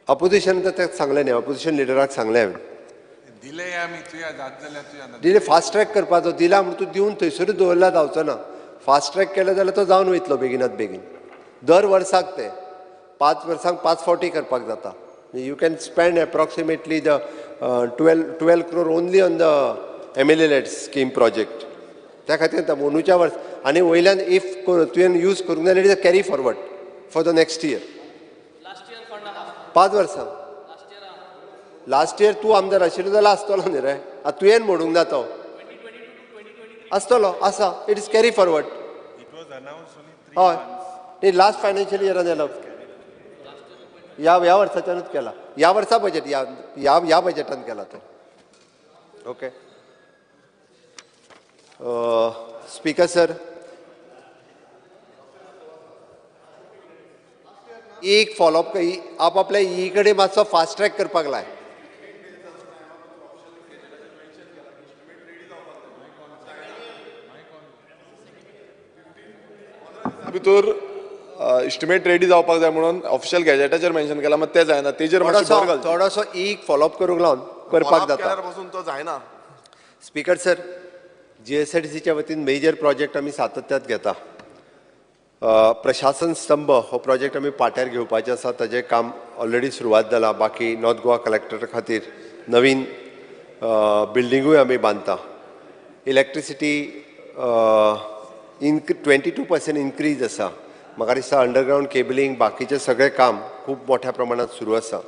अपोजिशन तर तें सांगलें न्ही, अपोजिशन लिडराक सांगलें हांवें. दिले फास्ट ट्रॅक करपाचो दिला म्हण तूं दिवन थंयसरूच दवरला जावचो ना. फास्ट ट्रॅक केलें जाल्यार तो जावन वयतलो बेगिनात बेगीन. दर वर्साक ते 5 वर्सांक 5 फावटी करपाक जाता. You can spend approximately the 12 crore only on the MLA led scheme project. त्या खातीर आतां अंदूच्या वर्स आनी वयल्यान if तुवें यूज करूंक जाल्यार it is a carry forward for the next year. 5 वर्सां लास्ट इयर तूं आमदार आशिल्लो जाल्यार आसतलो न्ही रे. आतां तुवें म्हणूंक ना तो आसतलो आसा. It is carry forward. हय न्ही, लास्ट फायनान्शियल इयरान जालो, ह्या वर्साच्यानूच केला, ह्या वर्सा बजेट ह्या ह्या बजेटान केला तो. ओके स्पीकर सर एक फॉलोअप आप आपल्या ई कडेन मातसो फास्ट ट्रॅक करपाक लाय. भितर इस्टिमेट रेडी जावपाक जाय म्हणून ऑफिशियल गॅजेटाचेर मेन्शन केला, मात तें जायना, तेजेर मातशी भर घालची. थोडोसो एक फॉलोअप करूंक लावन करपाक जाता. केल्यार पसून तो जायना. स्पीकर सर, जीएसआयडीसीच्या वतीन मेजर प्रोजेक्ट आमी सातत्यात घेता. प्रशासन स्तंभ हो प्रोजेक्ट आमी पाट्यार घेवपाचे आसा, ताजें काम ऑलरेडी सुरवात जाला. बाकी नॉर्थ गोवा कलेक्टर खातीर नवीन बिल्डिंगूय आमी बांदता. इलेक्ट्रिसिटी 22% इन्क्रीज आसा. म्हाका दिसता अंडरग्रावंड केबलिंग बाकीचें सगळें काम खूब मोठ्या प्रमाणात सुरू आसा.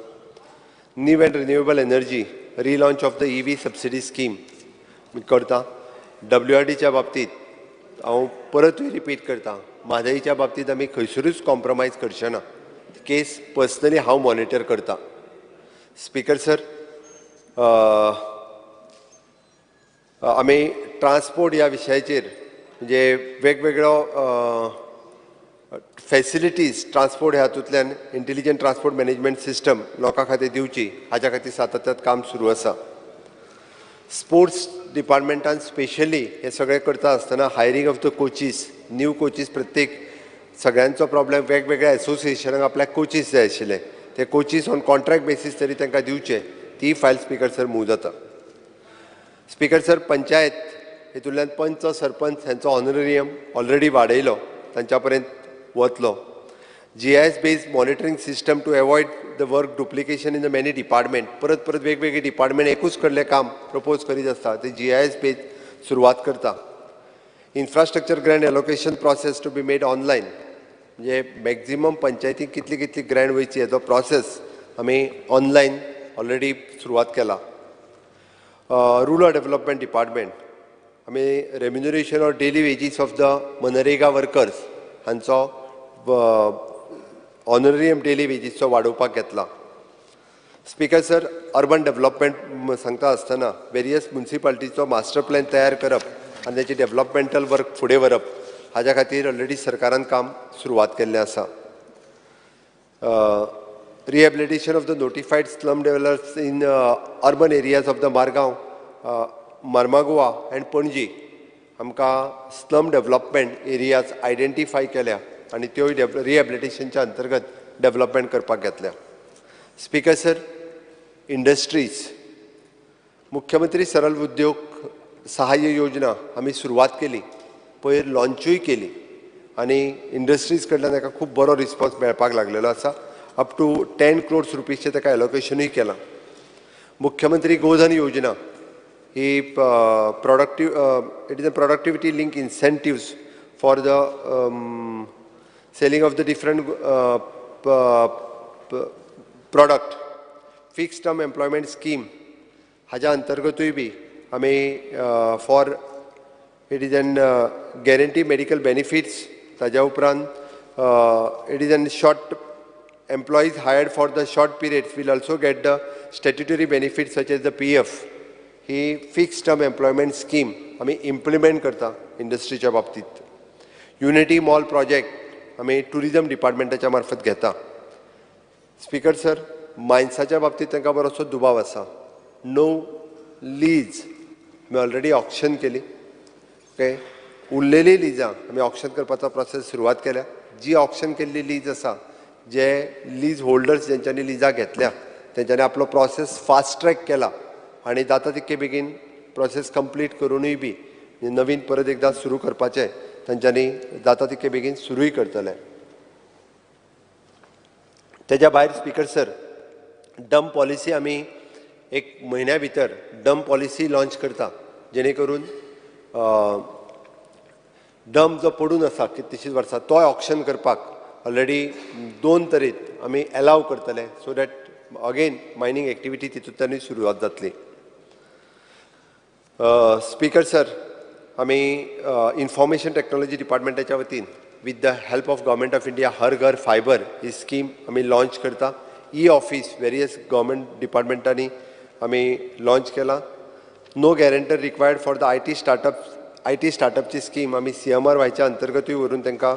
New and renewable energy, relaunch of the EV subsidy scheme करता. डब्ल्यूआरडीच्या बाबतींत हांव परतूय रिपीट करता, म्हादईच्या बाबतींत आमी खंयसरूच कॉम्प्रोमायज करचे ना. केस पर्सनली हांव मॉनिटर करता. स्पीकर सर, आमी ट्रान्सपोर्ट ह्या विशयाचेर म्हणजे वेगवेगळो फॅसिलिटीज ट्रान्सपोर्ट हातूंतल्यान इंटेलिजंट ट्रान्सपोर्ट मॅनेजमेंट सिस्टम लोकां खातीर दिवची हाज्या खातीर सातत्यात काम सुरू आसा. स्पोर्ट्स डिपार्टमेंटान स्पेशली हे सगळें करता आसतना hiring of the coaches, new coaches, प्रत्येक सगळ्यांचो प्रॉब्लेम वेगवेगळ्या एसोसिएशनाक आपल्याक कोचीस जाय आशिल्ले, ते कोचीस ऑन कॉन्ट्रॅक्ट बेसीस तरी तांकां दिवचे, ती फायल स्पीकर सर मूव जाता. स्पीकर सर, पंचायत हितूंतल्यान पंच सरपंच हांचो ऑनरेरियम ऑलरेडी वाडयलो, तांच्या पर्यंत वतलो. GIS based monitoring system to avoid the work duplication in the many department. परत परत वेगवेगळे डिपार्टमेंट एकूच कडलें काम प्रपोज करीत आसता, ते GIS based सुरवात करता. Infrastructure grant allocation process to be made online, म्हणजे मॅक्झिमम पंचायतीक कितली कितली ग्रँट वयची हेचो प्रोसेस आमी ऑनलायन ऑलरेडी सुरवात केला. रुरल डेव्हलपमेंट डिपार्टमेंट आमी remuneration or daily wages of the MNREGA workers हांचो ऑनरेरियम डेली वेजीसचो वाडोवपाक घेतला. स्पीकर सर, अर्बन डेव्हलपमेंट सांगता आसतना वेरियस म्युनिसिपालिटीचो मास्टर प्लॅन तयार करप आनी ताची डेव्हलपमेंटल वर्क फुडें व्हरप हाज्या खातीर ऑलरेडी सरकारान काम सुरवात केल्लें आसा. Rehabilitation of the notified slum developers in urban areas of the Margao, Marmagoa and Panaji आमकां स्लम डेव्हलपमेंट एरियाज आयडेंटिफाय केल्या आनी त्योय रिहेबिलिटेशनच्या अंतर्गत डेव्हलपमेंट करपाक घेतल्या. स्पीकर सर, इंडस्ट्रीज, मुख्यमंत्री सरल उद्योग सहाय्य योजना आमी सुरवात केली, पयर लॉन्चूय केली आनी इंडस्ट्रीज कडल्यान ताका खूब बरो रिस्पॉन्स मेळपाक लागलेलो आसा. अप टू 10 crores रुपीजचें ताका एलोकेशनूय केलां. मुख्यमंत्री गोधन योजना ही productive it is a productivity link incentives for the selling of the different product. Fixed term employment scheme हाज्या अंतर्गतूय बी आमी for it is an guarantee medical benefits, ताज्या उपरांत it is an short employees hired for the short periods will also get the statutory benefits such as the PF. He fixed term employment scheme आमी implement करता इंडस्ट्रीच्या बाबतीत. Unity mall project आमी tourism डिपार्टमेंटाच्या मार्फत घेता. Speaker sir, मायन्साच्या बाबतीत तांकां बरोसो दुबाव आसा. 9 लीज आमी ऑलरेडी ऑक्शन केली, ओके. उरलेली लिजां आमी ऑक्शन करपाचो प्रोसेस सुरवात केल्या. जी ऑक्शन केल्ली लीज आसा, जे लीज होल्डर्स जेंच्यांनी लिजां घेतल्या तेंच्यांनी आपलो प्रोसेस फास्ट ट्रॅक केला आनी जाता तितके बेगीन प्रोसेस कंप्लीट करुनूय बी नवीन परत एकदां सुरू करपाचें तांच्यांनी जाता तितके बेगीन सुरूय करतले. तेज्या भायर स्पीकर सर, डंप पॉलिसी आमी एक म्हयन्या भितर डंप पॉलिसी लॉन्च करता, जेणे करून डंप जो पडून आसा कितलीशींच वर्सां तोय ऑक्शन करपाक ऑलरेडी 2 तरेन आमी एलाव करतले, so that again mining activity तितूंतल्यानूय सुरवात जातली. स्पीकर सर, आमी इन्फॉर्मेशन टॅक्नॉलॉजी डिपार्टमेंटाच्या वतीन with the help of government of India Har Ghar fibre he scheme आमी लॉन्च करता. ई ऑफीस वेरियस गव्हर्मेंट डिपार्टमेंटांनी आमी लॉन्च केला. No guarantor required for the IT startup, IT स्टार्टअपची scheme आमी CMRYच्या अंतर्गतूय व्हरून तांकां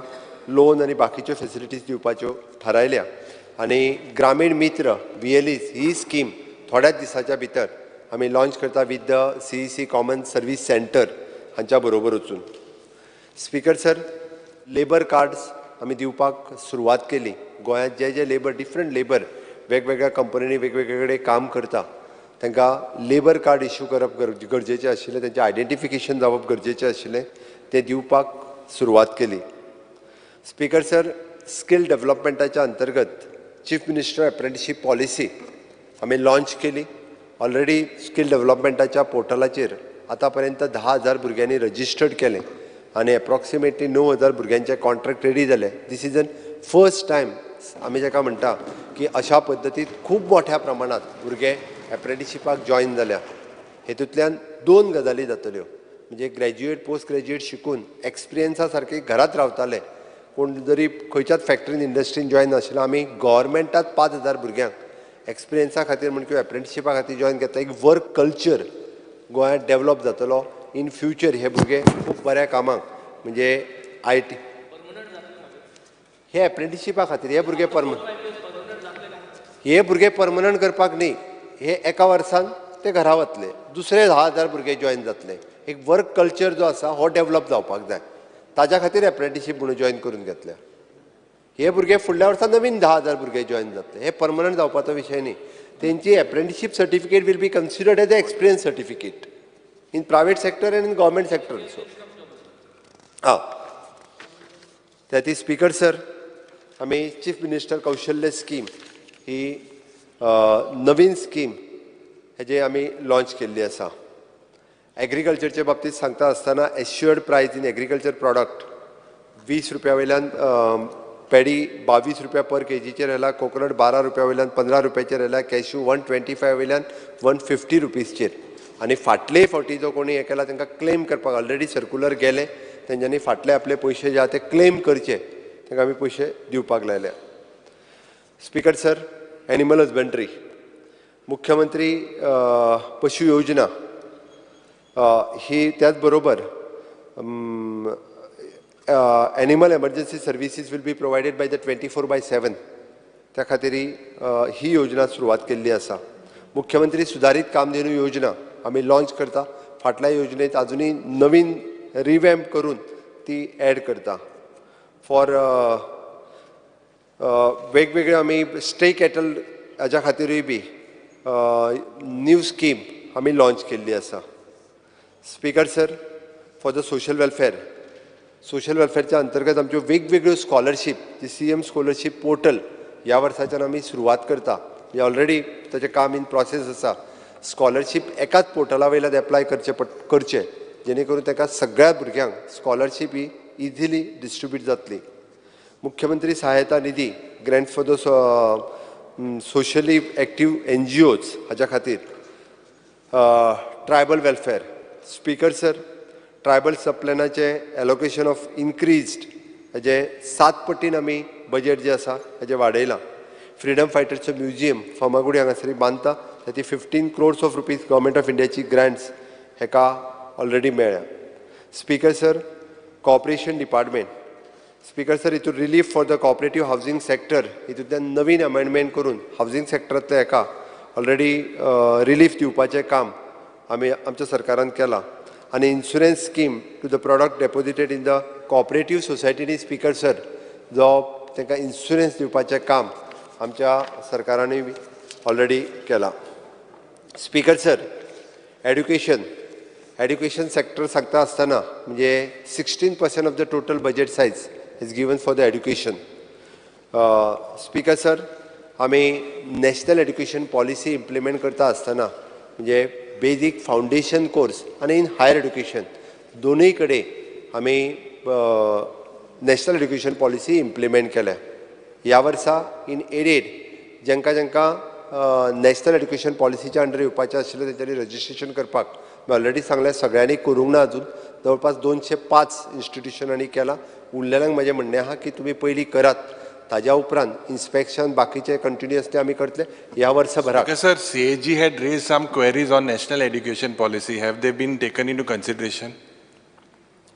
loan आनी बाकीच्यो फेसिलिटीज दिवपाच्यो थारायल्या. आनी ग्रामीण मित्र VLEs ही स्कीम थोड्याच दिसाच्या भितर आमी लॉन्च करता with the CEC common service centre हांच्या बरोबर वचून. स्पीकर सर, लेबर कार्ड्स आमी दिवपाक सुरवात केली. गोंयांत जे जे लेबर, डिफरंट लेबर, वेगवेगळ्या कंपनींनी वेगवेगळे कडेन काम करता, तांकां लेबर कार्ड इश्यू करप गरजेचें आशिल्लें, तेंचें आयडेंटिफिकेशन जावप गरजेचें आशिल्लें, तें दिवपाक सुरवात केली. स्पीकर सर, स्कील डेव्हलपमेंटाच्या अंतर्गत चीफ मिनिस्टर एप्रेंटिशीप पॉलिसी आमी लॉन्च केली. ऑलरेडी स्कील डेव्हलपमेंटाच्या पोर्टलाचेर आतां पर्यंत 10,000 भुरग्यांनी रजिस्टर्ड केलें आनी एप्रॉक्सिमेटली 9,000 भुरग्यांचे कॉन्ट्रॅक्ट रेडी जाले. This is an first time आमी जाका म्हणटा की अशा पद्दतीन खूब मोठ्या प्रमाणांत भुरगे एप्रेंटिशिपाक जॉयन जाल्या. हेतूंतल्यान दोन गजाली जातल्यो, म्हणजे ग्रॅज्युएट, पोस्ट ग्रॅज्युएट शिकून एक्सपिरियन्सा सारके घरात रावताले, कोण जरी खंयच्याच फॅक्टरीन, इंडस्ट्रीन जॉयन नाशिल्लो, आमी गव्हर्मेंटात 5,000 भुरग्यांक एक्सपिरियन्सा खातीर म्हण किंवा एप्रेंटिशिपा खातीर जॉयन घेतला. एक वर्क कल्चर गोंयांत डेवलप जातलो. इन फ्युचर हे भुरगे खूब बऱ्या कामाक, म्हणजे IT हे एप्रेंटिशिपा खातीर हे भुरगे परमनंट, हे भुरगे परमनंट करपाक न्ही, हे एका वर्सान ते घरा वतले, दुसरे 10,000 भुरगे जॉयन जातले. एक वर्क कल्चर जो आसा हो डेवलप जावपाक जाय, ताज्या खातीर एप्रेंटिशीप म्हणून जॉयन करून घेतल्या. हे भुरगे फुडल्या वर्सा नवीन 10,000 भुरगे जॉयन जातले. हे परमनंट जावपाचो विशय न्ही. तेंची apprenticeship certificate will be considered as a experience certificate in private sector and in government sector also. हां, त्या ती स्पीकर सर, आमी चीफ मिनिस्टर कौशल्य स्कीम ही नवीन स्कीम हेजे आमी लॉन्च केल्ली आसा. एग्रीकल्चरचे बाबतींत सांगता आसतना assured price in agriculture product 20 रुपया वयल्यान पेडी 22 रुपया पर केजीचेर आयला, कोकोनट 12 रुपया वयल्यान 15 रुपयाचेर आयला, कॅश्यू 125 वयल्यान 150 रुपीजचेर. आनी फाटले फावटी जो कोणी हें केला तांकां क्लेम करपाक ऑलरेडी सर्कुलर गेले, तेंच्यांनी फाटले आपले पयशे जे आहा ते क्लेम करचे, तांकां आमी पयशे दिवपाक लायल्या. स्पीकर सर, एनिमल हजबंड्री, मुख्यमंत्री पशु योजना ही, त्याच बरोबर animal emergency services will be provided by the 24/7, त्या खातीर ही योजना सुरवात केल्ली आसा. मुख्यमंत्री सुधारीत कामधेनू योजना आमी लॉन्च करता. फाटल्या योजनेत अजुनूय नवीन रिवॅम्प करून ती एड करता. फॉर वेगवेगळे आमी स्टे कॅटल हाज्या खातीरूय बी न्यू स्कीम आमी लॉन्च केल्ली आसा. Speaker sir, for the social welfare, social वेलफेअरच्या अंतर्गत आमच्यो वेगवेगळ्यो स्कॉलरशीप, जी CM scholarship portal ह्या वर्साच्यान आमी सुरवात करता, म्हणजे ऑलरेडी ताचें काम इन प्रोसेस आसा. स्कॉलरशीप एकाच पोर्टला वयल्यान एप्लाय करचें, जेणे करून ताका सगळ्या भुरग्यांक स्कॉलरशीप ही इझिली डिस्ट्रिब्यूट जातली. मुख्यमंत्री सहायता निधी grant for the socially active NGOs हाज्या खातीर. Tribal welfare, speaker sir, tribal सबप्लॅनाचें allocation of increased हेजें 7 पटीन आमी बजेट जें आसा हेजें वाडयलां. फ्रिडम फायटर्सचो म्युझियम फर्मागुडी हांगासर बांदता, ताची 15 crores of rupees government of इंडियाची ग्रांट्स हेका ऑलरेडी मेळ्ळ्या. Speaker sir, cooperation department, speaker sir, हितून relief for the cooperative housing sector हितूंतल्यान नवीन अमेंडमेंट करून हावजींग सेक्टरांतल्या हेका ऑलरेडी रिलीफ दिवपाचें काम आमी आमच्या सरकारान केलां. आनी insurance scheme to the product deposited in the cooperative सोसायटीनी speaker sir जो तांकां इन्शुरन्स दिवपाचें काम आमच्या सरकारानूय ऑलरेडी केलां. Speaker sir, education, education sector सांगता आसतना म्हणजे 16% of the total budget size is given for the education. Speaker sir, आमी नॅशनल एड्युकेशन पॉलिसी इम्प्लिमेंट करता आसतना म्हणजे बेजीक फावंडेशन कोर्स आनी इन हायर एड्युकेशन दोनूय कडेन आमी नॅशनल एड्युकेशन पॉलिसी इम्प्लिमेंट केल्या. ह्या वर्सा इन एडेड जांकां जांकां नॅशनल एड्युकेशन पॉलिसीच्या अंडर येवपाचें आशिल्लें तेंच्यांनी रजिस्ट्रेशन करपाक मी ऑलरेडी सांगलें, सगळ्यांनी करूंक ना अजून, जवळपास 205 इन्स्टिट्युशनांनी केलां. उरलेल्यांक म्हाजें म्हणणें आहा की तुमी पयलीं करात, ताज्या उपरांत इन्स्पेक्शन बाकीचे कंटिन्युअसली आमी करतले ह्या वर्सभराक. Sir, CAG had raised some queries on national education policy. Have they been taken into consideration?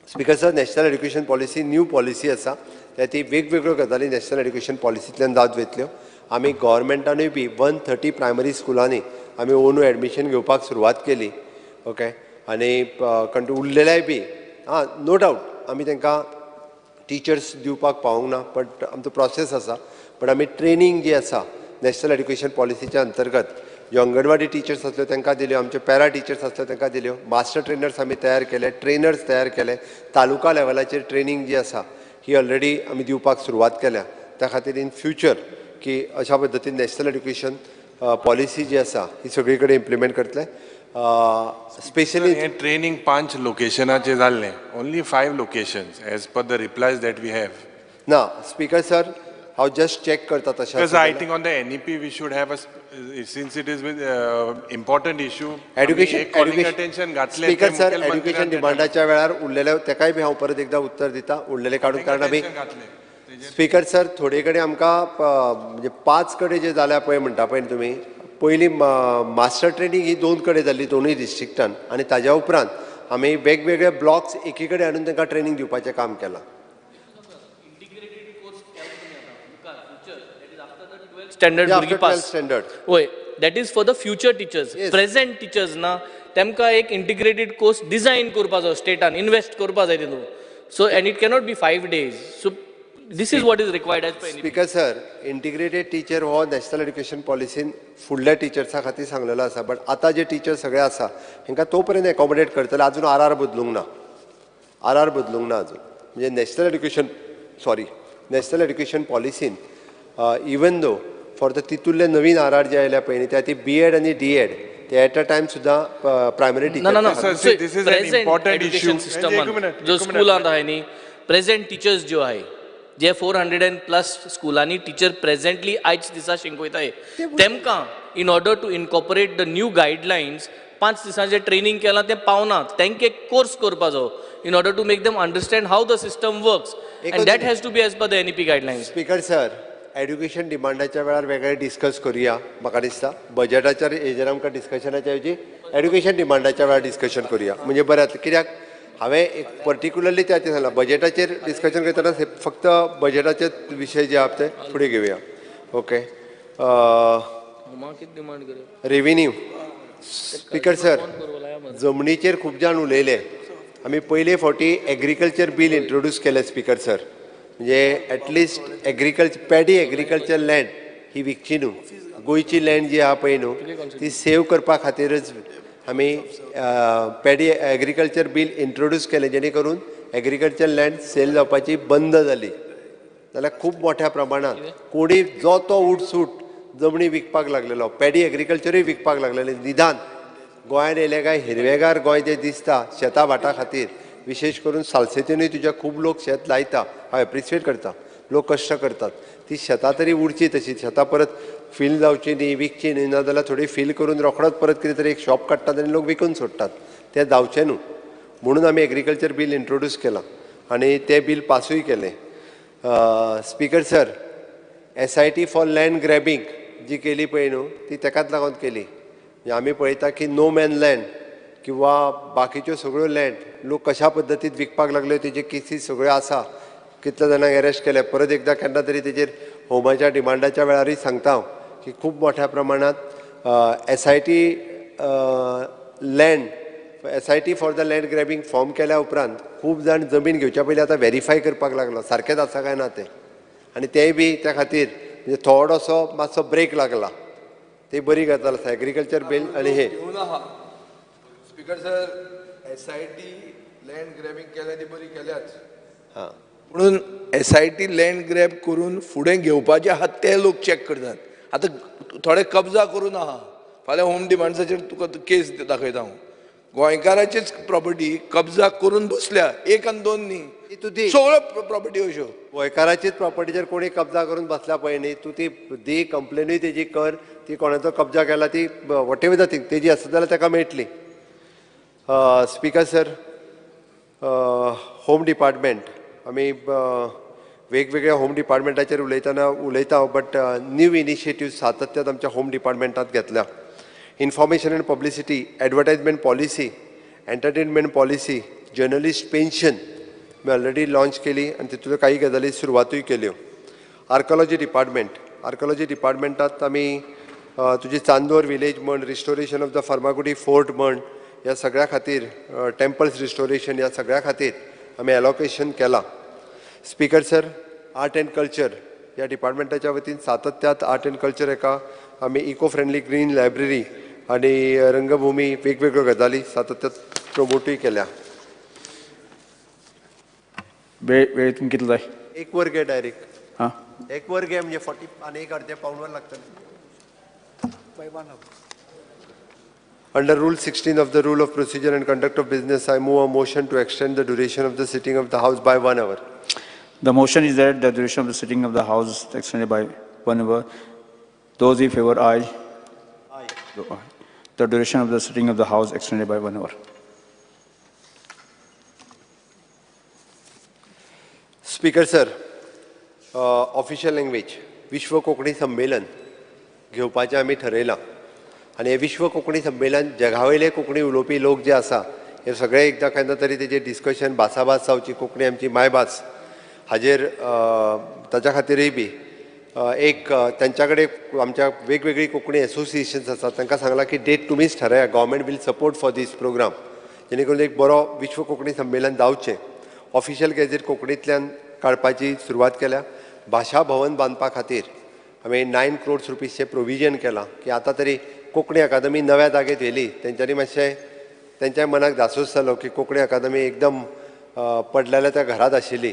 Speaker sir, national education policy new policy आसा, त्या ती वेगवेगळ्यो गजाली नॅशनल एड्युकेशन पॉलिसींतल्यान जात वयतल्यो. आमी गव्हर्मेंटानूय बी 130 प्रायमरी स्कुलांनी आमी ओनू एडमिशन घेवपाक सुरवात केली. ओके, आनी कंटिन्यू उरलेलेय बी आं नो डावट आमी तांकां टिचर्स दिवपाक पावूंक ना, बट आमचो प्रोसेस आसा. बट आमी ट्रेनींग जी आसा नॅशनल एड्युकेशन पॉलिसीच्या अंतर्गत ज्यो अंगणवाडी टिचर्स आसल्यो तांकां दिल्यो, आमच्यो पॅरा टिचर्स आसल्यो तांकां दिल्यो, मास्टर ट्रेनर्स आमी तयार केले, ट्रेनर्स तयार केले. तालुका लेवलाचेर ट्रेनींग जी आसा ही ऑलरेडी आमी दिवपाक सुरवात केल्या. त्या खातीर इन फ्युचर की अशा पद्दतीन नॅशनल एड्युकेशन पॉलिसी जी आसा ही सगळी कडेन इम्प्लिमेंट करतले. स्पेशली हें ट्रेनींग 5 लोकेशनाचेर जाल्लें, only 5 locations as per the replies that we have. ना स्पीकर सर, हांव जस्ट चॅक करता तशें. Because I think on the NEP we should have a, since it is with important issue, education attention घातलें. Speaker sir, education डिमांडाच्या वेळार उरलेले तेकाय बी हांव परत एकदां उत्तर दिता, उरलेले काडून. कारण आमी स्पीकर सर थोडे कडेन आमकां म्हणजे 5 कडेन जे जाल्या पळय म्हणटा पळय तुमी, पयलीं मास्टर ट्रेनींग ही 2 कडेन जाल्ली दोनूय डिस्ट्रिक्टान, आनी ताज्या उपरांत आमी वेगवेगळे ब्लॉक्स एकी कडेन हाडून तांकां ट्रेनींग दिवपाचें काम केलां. स्टँडर्ड भुरगीं पास स्टँडर्ड, वय, that is for the future teachers. Present teachers ना तेमकां एक इंटिग्रेटेड कोर्स डिजायन करपाचो स्टेटान इन्वेस्ट करपा जाय तितून. So and it cannot be 5 days. So this is what is required as per NEP. Speaker sir, integrated teacher हो national education पॉलिसीन फुडल्या टिचर्सां खातीर सांगलेलो आसा, बट आतां जे टिचर सगळे आसा हेंकां तो पर्यंत एकोमोडेट करतले. आजून आर आर बदलूंक ना, आर आर बदलूंक ना अजून. म्हणजे नॅशनल एड्युकेशन पॉलिसीन इवन दो फॉर the तितूंतले नवीन आर आर जे आयल्या पळय न्ही, त्या ती बी एड आनी डी एड ते एट अ टायम सुद्दां प्रायमरी ना ना टिचर. एड्युकेशन सिस्टमान जो स्कुलांत आहाय न्ही, प्रेझेंट टिचर्स ज्यो आहाय जे 400+ स्कुलांनी टिचर प्रेझेंटली आयज दिसा शिकयताय तेमकां in order to incorporate the new guidelines 5 दिसांचें training केलां तें पावना. तांकां एक कोर्स करपाचो in order to make them understand how the system works, and that has to be as per the NEP guidelines. Speaker sir, education डिमांडाच्या वेळार वेगळे discuss करुया म्हाका दिसता. बजेटाच्या हेजेर आमकां डिस्कशनाच्या ऐवजी एड्युकेशन डिमांडाच्या वेळार डिस्कशन करुया म्हणजे बरें जातलें. कित्याक हांवें एक पर्टिक्युलरली त्या सांगलां, बजेटाचेर डिस्कशन करतना फक्त बजेटाचे विशय जे आहा ते फुडें घेवया. Okay, revenue. स्पीकर सर, जमनीचेर खूब जाण उलयले. आमी पयले फावटी एग्रीकल्चर बील इंट्रोड्यूस केलें स्पीकर सर, म्हणजे at least agriculture paddy agriculture land ही विकची न्हू, गोंयची लँड जी आहा पळय न्हू ती सेव करपा खातीरच आमी पॅडी एग्रीकल्चर बील इंट्रोड्यूस केलें, जेणे करून एग्रीकल्चर लँड सेल जावपाची बंद जाली. जाल्यार खूब मोठ्या प्रमाणांत कोणी जो तो उटसूट जमनी विकपाक लागलेलो, पॅडी एग्रीकल्चरूय विकपाक लागलेलें. निदान गोंयांत येयले काय हिरवेगार गोंय जें दिसता शेतां भाटां खातीर, विशेश करून सालसेतीनूय तुज्या खूब लोक शेत लायता, हांव एप्रिशिएट करता, लोक कश्ट करतात, ती शेतां तरी उरची तशी, शेतां परत फील जावची न्ही, विकची न्ही, ना जाल्यार थोडी फील करून रोखडोच परत कितें तरी एक शॉप काडटात आनी लोक विकून सोडटात, तें जावचें न्हू म्हणून आमी एग्रीकल्चर बील इंट्रोड्यूस केलां आनी तें बील पासूय केलें. Speaker sir, SIT for land grabbing जी केली पळय न्हू ती तेकाच लागून केली. म्हणजे आमी पळयता की नो मॅन लँड किंवा बाकीच्यो सगळ्यो लँड लोक कशा पद्दतीन विकपाक लागल्यो तेजे केसीस सगळ्यो आसा, कितल्या जाणांक अरेस्ट केले. परत एकदां केन्ना तरी तेजेर होमाच्या डिमांडाच्या वेळारूय सांगता हांव की खूब मोठ्या प्रमाणांत SIT land, SIT for the land grabbing form केल्या उपरांत खूब जाण जमीन घेवच्या पयलीं आतां वेरीफाय करपाक लागलो सारकेंच आसा काय ना तें, आनी तेंय बी त्या खातीर म्हणजे थोडोसो मातसो ब्रेक लागला. ती बरी गजाल आसा एग्रीकल्चर बील आनी हे. Speaker sir, SIT land grabbing केल्या ती बरी केल्याच, हां, म्हणून SIT land ग्रॅब करून फुडें घेवपाचे आहा ते लोक चॅक करतात. आतां थोडे कब्जा करून आहा, फाल्यां होम डिमांड्साचेर तुका केस दाखयता हांव. गोंयकाराचीच प्रॉपर्टी कब्जा करून बसल्या, 1 आनी 2 न्ही, तूं दी सगळ्यो प्रॉपर्टी अश्यो. गोंयकाराचीच प्रॉपर्टीचेर कोणी कब्जा करून बसल्या पळय न्ही, तूं ती दी, कंप्लेनूय तेजी कर, ती कोणाचो कब्जा केला ती what ever the thing तेजी आसत जाल्यार ताका मेळटली. स्पीकर सर, होम डिपार्टमेंट आमी वेगवेगळ्या होम डिपार्टमेंटाचेर उलयतना उलयता, बट न्यू इनिशिएटीव सातत्यान आमच्या होम डिपार्टमेंटांत घेतल्या. Information and publicity, advertisement policy, entertainment policy, journalist pension me already launch केली आनी तितूंतल्यो काही गजाली सुरवातूय केल्यो. आर्कोलॉजी डिपार्टमेंट, आर्कोलॉजी डिपार्टमेंटांत आमी तुजी चांदोर विलेज म्हण, restoration of the Farmagudi fort म्हण, ह्या सगळ्या खातीर टेम्पल्स रिस्टोरेशन ह्या सगळ्या खातीर आमी एलोकेशन केलां. Speaker sir, art and culture ह्या डिपार्टमेंटाच्या वतीन सातत्यात आर्ट एंड कल्चर एका आमी इको फ्रेंडली ग्रीन लायब्ररी आनी रंगभूमी वेगवेगळ्यो गजाली सातत्यात प्रमोटूय केल्या. वेळ वेळ तुमकां कितलो जाय? एक वर घे डायरेक्ट. हां, एक वर घे म्हणजे 40 आनी एक अर्दे पाऊण वर लागतलें. Under Rule 16 of the Rule of Procedure and Conduct of Business, I move a motion to extend the duration of the sitting of the House by 1 hour. The motion is that the duration of the sitting of the House is extended by 1 hour. Those in favor, aye. Aye. The duration of the sitting of the House extended by 1 hour. Speaker sir, official language, Vishwa Konkani Sammelan घेवपाचें आमी ठरयलां आनी हें विश्व कोंकणी संमेलन जगावयले कोंकणी उलोवपी लोक जे आसा हे सगळे एकदां केन्ना तरी तेजेर डिस्कशन भासाभास जावची, कोंकणी आमची मायभास हाजेर ताच्या खातीरय बी एक तांच्या कडेन आमच्या वेगवेगळी कोंकणी एसोसिएशन्स आसात तांकां सांगलां की डेट तुमीच ठरया, government will support for this programme, जेणे करून एक बरो विश्व कोंकणी संमेलन जावचें. ऑफिशियल गॅझेट कोंकणींतल्यान काडपाची सुरवात केल्या. भाशा भवन बांदपा खातीर आमी 9 crores रुपीजचें प्रोविजन केलां की आतां तरी कोंकणी अकादमी नव्या जागेत व्हेली, तेंच्यांनी मातशें तेंच्या मनाक धासूस जालो की कोंकणी अकादमी एकदम पडलेल्या त्या घरांत आशिल्ली,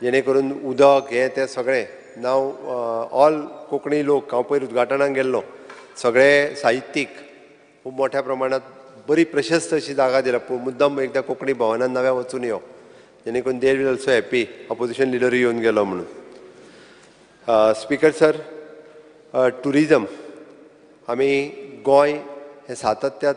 जेणे करून उदक हें तें सगळें. नाव ऑल कोंकणी लोक, हांव पयर उद्घाटनाक गेल्लो, सगळे साहित्यीक खूब मोठ्या प्रमाणांत बरी प्रशस्त अशी जागा दिल्या. मुद्दम एकदां कोंकणी भवनान नव्या वचून यो, जेणे करून they will also happy, opposition लिडरूय येवन गेलो म्हणून. स्पीकर सर, टुरिजम आमी गोंय हें सातत्यात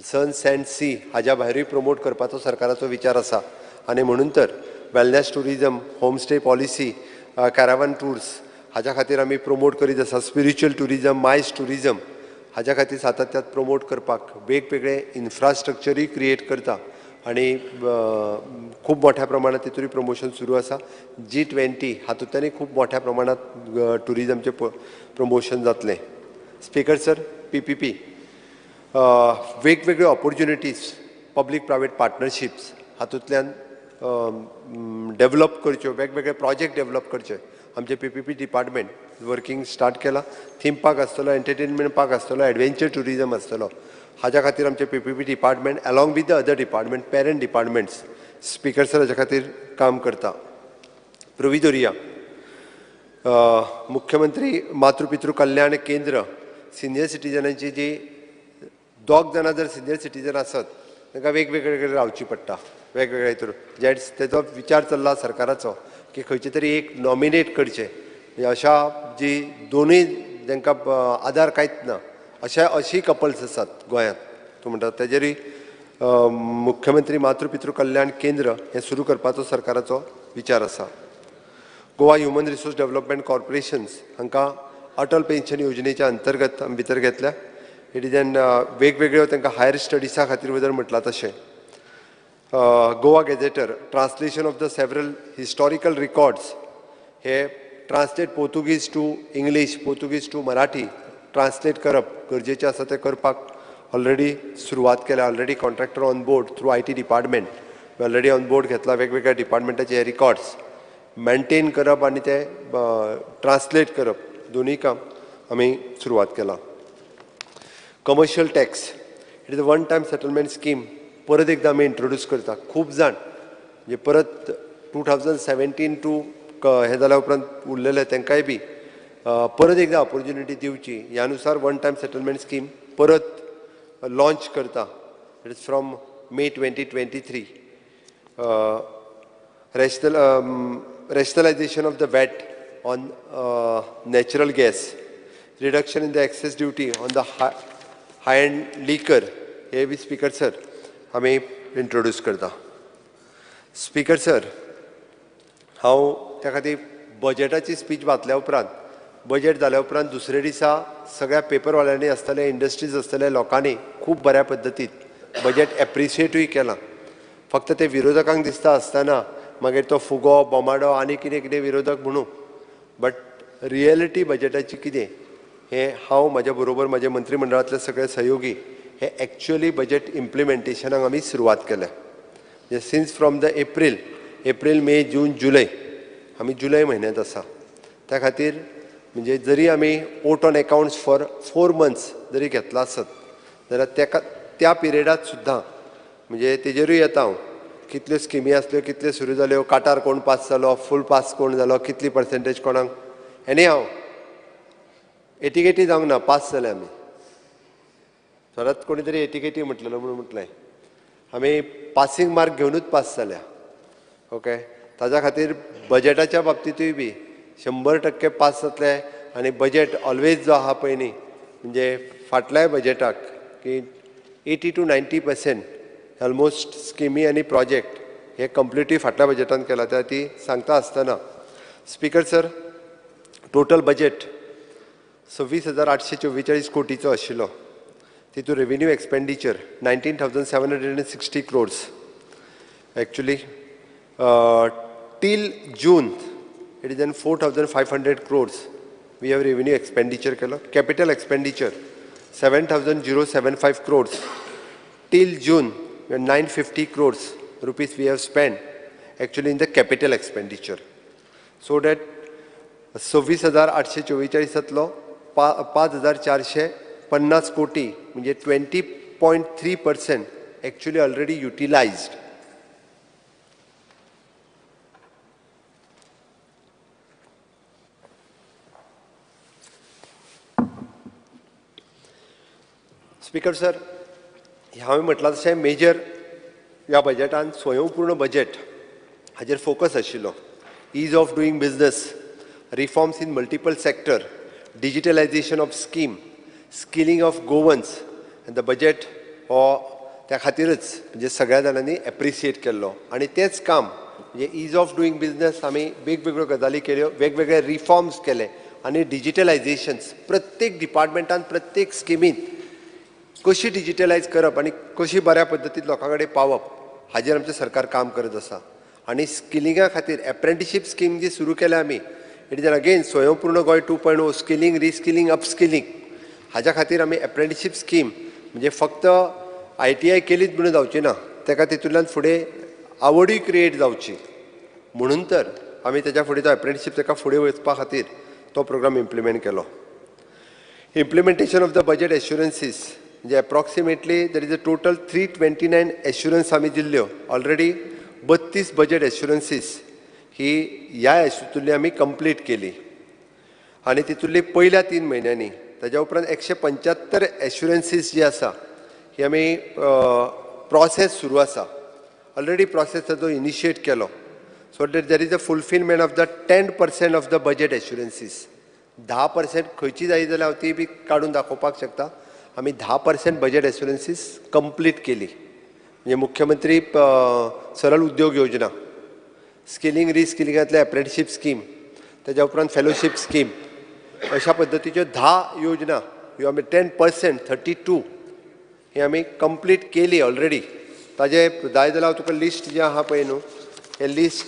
सन सँड सी हाज्या भायरूय प्रमोट करपाचो सरकाराचो विचार आसा आनी म्हणून तर wellness tourism, homestay policy, caravan tours हाज्या खातीर आमी प्रमोट करीत आसा. स्पिरिच्युअल टुरिजम, मायस टुरिजम हाज्या खातीर सातत्यात प्रमोट करपाक वेगवेगळे इन्फ्रास्ट्रक्चरूय क्रिएट करता आनी खूब मोठ्या प्रमाणात तितूय प्रमोशन सुरू आसा. G20 हातूंतल्यानूय खूब मोठ्या प्रमाणात टुरिजमचें प्रमोशन जातलें. स्पीकर सर, PPP वेगवेगळ्यो ऑपोर्च्युनिटीज पब्लीक प्रायवेट पार्टनरशिप्स हातूंतल्यान डेवलप करच्यो, वेगवेगळे प्रोजेक्ट डेवलप करचे. आमचे PPP department working start केला. थीम पार्क आसतलो, एंटरटेनमेंट पार्क आसतलो, एडवेंचर टुरिजम आसतलो, हाज्या खातीर आमचे PPP department along with the other department, parent departments, speaker sir हाज्या खातीर काम करता. प्रोविदोरिया, मुख्यमंत्री मातृपितृ कल्याण केंद्र, सिनियर सिटीजनांची जी दोग जाणां जर सिनियर सिटीजन आसत तांकां वेगवेगळे कडेन रावची पडटा, वेगवेगळे हितून जेट्स तेजो विचार चल्ला सरकाराचो की खंयचे तरी एक नॉमिनेट करचें, म्हणजे अशा जी दोनूय जांकां आदार कांयच ना अशा अशी कपल्स आसात गोंयांत, तूं म्हणटा तेजेरूय मुख्यमंत्री मातृपितृ कल्याण केंद्र हें सुरू करपाचो सरकाराचो विचार आसा. Goa human resource development corporations हांकां अटल पेन्शन योजनेच्या अंतर्गत आमी भितर घेतल्या. It is an वेगवेगळ्यो तांकां हायर स्टडिजा खातीर जर म्हटलां तशें. Goa gazetteer, translation of the several historical records, hey translate Portuguese to English, Portuguese to Marathi translate करप गरजेचें आसा, तें करपाक ऑलरेडी सुरवात केल्या. Already contractor on board through IT department already on board घेतला. वेगवेगळ्या डिपार्टमेंटाचे हे रिकॉर्ड्स मेंटेन करप आनी ते ट्रान्सलेट करप दोनूय काम आमी सुरवात केलां. Commercial tax, it is a one time settlement scheme परत एकदां आमी इंट्रोड्यूस करता. खूब जाण म्हणजे परत 2017 टू हें जाल्या उपरांत उरलेले तांकांय बी परत एकदां ऑपोर्च्युनिटी दिवची ह्या नुसार वन टायम सेटलमेंट स्कीम परत लॉंच करता. It is from May 2023. Rationalisation of the VAT on natural gas, reduction in the excise duty on the high end liquor, hey B speaker sir आमी introduce करता. Speaker sir, हांव त्या खातीर बजेटाची speech वाचल्या उपरांत, budget जाल्या उपरांत दुसरे दिसा सगळ्या पेपरवाल्यांनी आसतले, इंडस्ट्रीज आसतले, लोकांनी खूब बऱ्या पद्दतीन बजेट एप्रिशिएटूय केलां. फक्त ते विरोधकांक दिसता आसतना मागीर तो फुगो बोमाडो आनी कितें कितें विरोधक म्हणू, बट रियलिटी बजेटाची कितें हें हांव म्हज्या बरोबर म्हज्या मंत्रीमंडळांतले सगळे सहयोगी हे एक्च्युअली बजेट इम्प्लिमेंटेशनाक आमी सुरवात केल्या. म्हणजे since from the April, May, June, July आमी जुलय म्हयन्यांत आसा. त्या खातीर म्हणजे जरी आमी vote on accounts for 4 months जरी घेतला आसत जाल्यार तेका त्या पिरियडात सुद्दां म्हणजे तेजेरूय येता हांव, कितल्यो स्किमी आसल्यो, कितल्यो सुरू जाल्यो, काटार कोण पास जालो, फूल पास कोण जालो, कितली पर्सेंटेज कोणाक, एनी हांव एटिकेटी जावंक ना, पास जाले आमी. परत कोणी तरी एटिकेटी म्हटलेलो म्हणून म्हटलें आमी पासींग मार्क घेवनूच पास जाल्या. ओके, ताज्या खातीर बजेटाच्या बाबतींतूय बी 100% पास जातले. आनी बजेट ऑलवेज जो आहा पळय न्ही, म्हणजे फाटल्याय बजेटाक की 80 to 90% almost स्किमी आनी प्रोजेक्ट हे कंप्लिटली फाटल्या बजेटान केला. त्या ती सांगता आसतना स्पीकर सर, टोटल बजेट 26,844 कोटीचो आशिल्लो. तितून revenue expenditure 19,760 crores. Actually till June it is an 4,500 crores we have revenue expenditure केलो. Capital expenditure 7,075 crores. Till June 950 crores rupees we have spend actually in the capital expenditure. So that 26,844 5,450 कोटी म्हणजे 20.3% actually already utilised. Speaker sir, हांवें म्हटलां तशें major ह्या बजेटान स्वयंपूर्ण budget हाजेर focus आशिल्लो. Ease of doing business, reforms in multiple sector, digitalisation of scheme, skilling of Goans, and the budget हो त्या खातीरच म्हणजे सगळ्या जाणांनी एप्रिशिएट केल्लो. आनी तेंच काम म्हणजे is of doing business आमी वेगवेगळ्यो गजाली केल्यो, वेगवेगळे रिफॉर्म्स केले आनी डिजिटलायजेशन्स प्रत्येक डिपार्टमेंटान प्रत्येक स्किमीन कशी डिजिटलायज करप आनी कशी बऱ्या पद्दतीन लोकां कडेन पावप हाजेर आमचें सरकार काम करत आसा. आनी स्किलिंगा खातीर एप्रेंटिशीप स्कीम जी सुरू केल्या आमी, it is again Swayampurna Goa 2.0 skilling, reskilling, upskilling हाज्या खातीर आमी एप्रेंटिशीप स्कीम म्हणजे फक्त ITI केलीच म्हणून जावची ना, ताका तितूंतल्यान फुडें आवडूय क्रिएट जावची म्हणून तर आमी तेज्या फुडें तो एप्रेंटिशीप ताका फुडें वचपा खातीर तो प्रोग्राम इम्प्लिमेंट केलो. Implementation of the budget assurances म्हणजे approximately there is a total 329 assurance आमी दिल्ल्यो. ऑलरेडी 32 बजेट एश्युरन्सीस ही ह्या हितूंतली आमी कंप्लीट केली. आनी तितूंतली पयल्या 3 म्हयन्यांनी ताज्या उपरांत 175 एश्युरन्सीस जी आसा ही आमी प्रोसेस सुरू आसा, ऑलरेडी प्रोसेस ताजो इनिशिएट केलो. So that there is a fulfilment of the 10% of the budget assurances. 10% खंयची जाय जाल्यार हांव ती बी काडून दाखोवपाक शकता. आमी 10% बजेट एश्युरन्सीस कंप्लीट केली. म्हणजे मुख्यमंत्री सरळ उद्योग योजना, स्किलिंग रिस्किलिंगांतले एप्रेंटिशीप स्कीम, ताज्या उपरांत फेलोशीप स्कीम, अशा पद्दतीच्यो 10 योजना ह्यो आमी 10% 32 ही आमी कंप्लीट केली ऑलरेडी. ताजे जाय जाल्यार हांव तुका लिस्ट जें आहा पळय न्हू, हें लिस्ट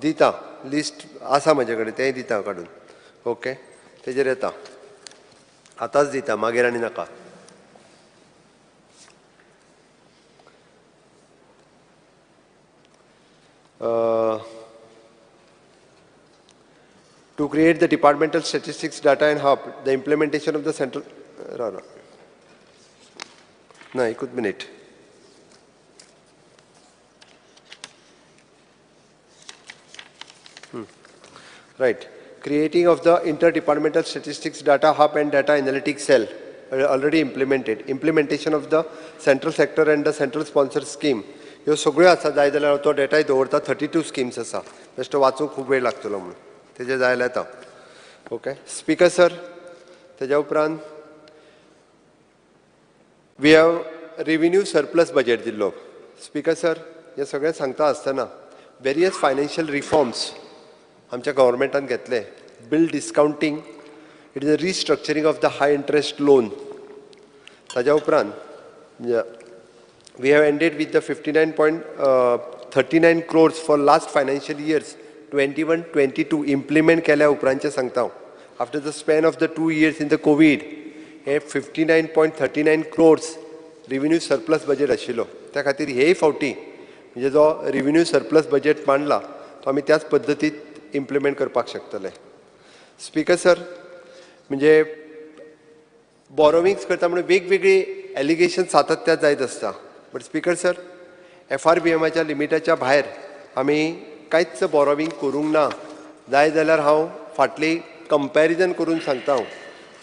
दिता, लिस्ट आसा म्हजे कडेन, तेंय दिता काडून. ओके, तेजेर येता, आतांच दिता, मागीर आनी नाका. To create the departmental statistics data and hub, the implementation of the central ना एकूच minute. Right, creating of the interdepartmental statistics data hub and data analytics cell already implemented. Implementation of the central sector and the central sponsor scheme ह्यो सगळ्यो आसा. जाय जाल्यार तो डेटाय दवरता. 32 schemes आसा, बेश्टो वाचूंक खूब वेळ लागतलो म्हणून तेजे जाय जाल्यार येता. ओके स्पीकर सर, तेज्या उपरांत we have revenue surplus budget दिल्लो. स्पीकर सर, हें सगळें सांगता आसतना वेरियस फायनान्शियल रिफॉर्म्स आमच्या गव्हर्मेंटान घेतले. Bill discounting, it is a restructuring of the high interest loan. ताज्या उपरांत we have ended with the 59.39 crores for last financial years 21-22 implement केल्या उपरांतचें सांगता हांव. After the span of the 2 years in the COVID hey 59.39 crores revenue surplus budget आशिल्लो. त्या खातीर हेय फावटी म्हणजे जो रिव्हेन्यू सरप्लस बजेट मांडला तो आमी त्याच पद्दतीत इम्प्लिमेंट करपाक शकतले. स्पीकर सर, म्हणजे बोरोविंग्स करता म्हणून वेगवेगळी एलिगेशन सातत्यात जायत आसता, बट स्पीकर सर FRBMच्या लिमिटाच्या भायर आमी कांयच बोरोविंग करूंक ना. जाय जाल्यार हांव फाटली कंपॅरिजन करून सांगता हांव,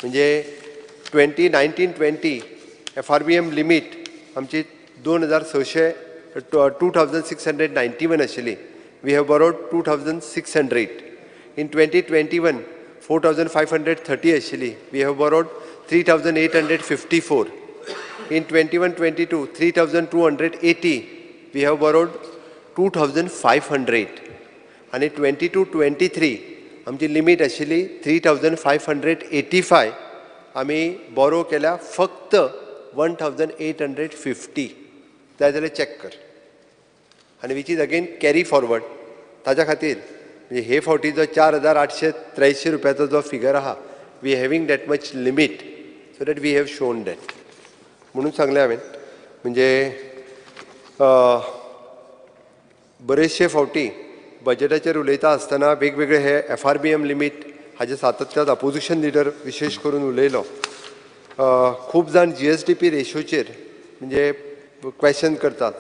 म्हणजे 2019-20 FRBM limit आमची 2600 2691 आशिल्ली. We have borrowed 2600. In 2021 4530 आशिल्ली. We have borrowed 3854. In 21-22 3280. We have borrowed 2500. आनी 22-23 आमची लिमीट आशिल्ली 3585. आमी बोरो केल्या फक्त 1850. जाय जाल्यार चॅक कर. आनी which is again carry forward. ताज्या खातीर म्हणजे हे फावटी जो 4883 रुपयाचो जो फिगर आहा, we having that much limit, so that we have shown that म्हणून सांगलें हांवें. म्हणजे बरेचशे फावटी बजेटाचेर उलयता आसतना वेगवेगळे हे FRBM limit हाजे सातत्यात अपोजिशन लिडर विशेश करून उलयलो. खूब जाण GSDP रेशोचेर म्हणजे क्वेश्चन करतात,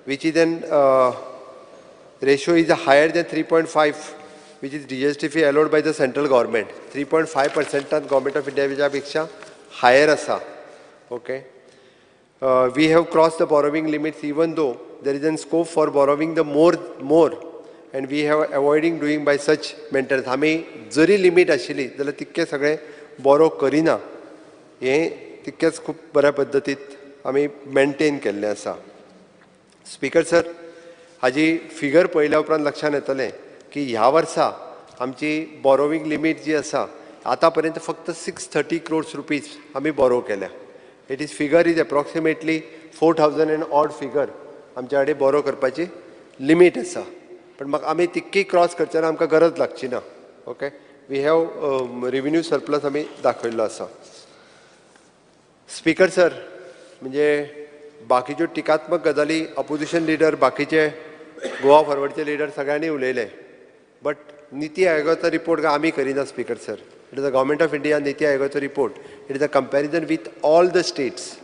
which is an ratio is higher than 3.5 which is GSDP allowed by the central government. 3.5% government of इंडियाच्या पेक्षा हायर आसा. Okay, we have cross the borrowing limits even though there is an scope for borrowing the more and we have avoiding doing by such maintenance. आमी जरी limit आशिल्ली जाल्यार तितकें सगळें बोरो करिना, हें तितकेंच खूब बऱ्या पद्दतीत आमी मेनटेन केल्लें आसा. स्पीकर सर, हाजी फिगर पळयल्या उपरांत लक्षांत येतलें की ह्या वर्सा आमची बोरोविंग लिमीट जी आसा आतां पर्यंत फक्त 630 crores rupees आमी बोरो केल्या. It is figure is approximately 4000 and odd figure आमच्या कडेन बोरो करपाची लिमीट आसा, पण म्हाका आमी तितकी क्रॉस करचे ना, आमकां गरज लागची ना. Okay, we have revenue surplus आमी दाखयल्लो आसा. स्पीकर सर, म्हणजे बाकीच्यो टिकात्मक गजाली अपोजिशन लिडर बाकीचे गोवा फॉरवर्डचे लिडर सगळ्यांनी उलयले, बट निती आयोगाचो रिपोर्ट काय आमी करिना. Speaker sir, it is a government of India NITI आयोगाचो report, it is a comparison with all the states.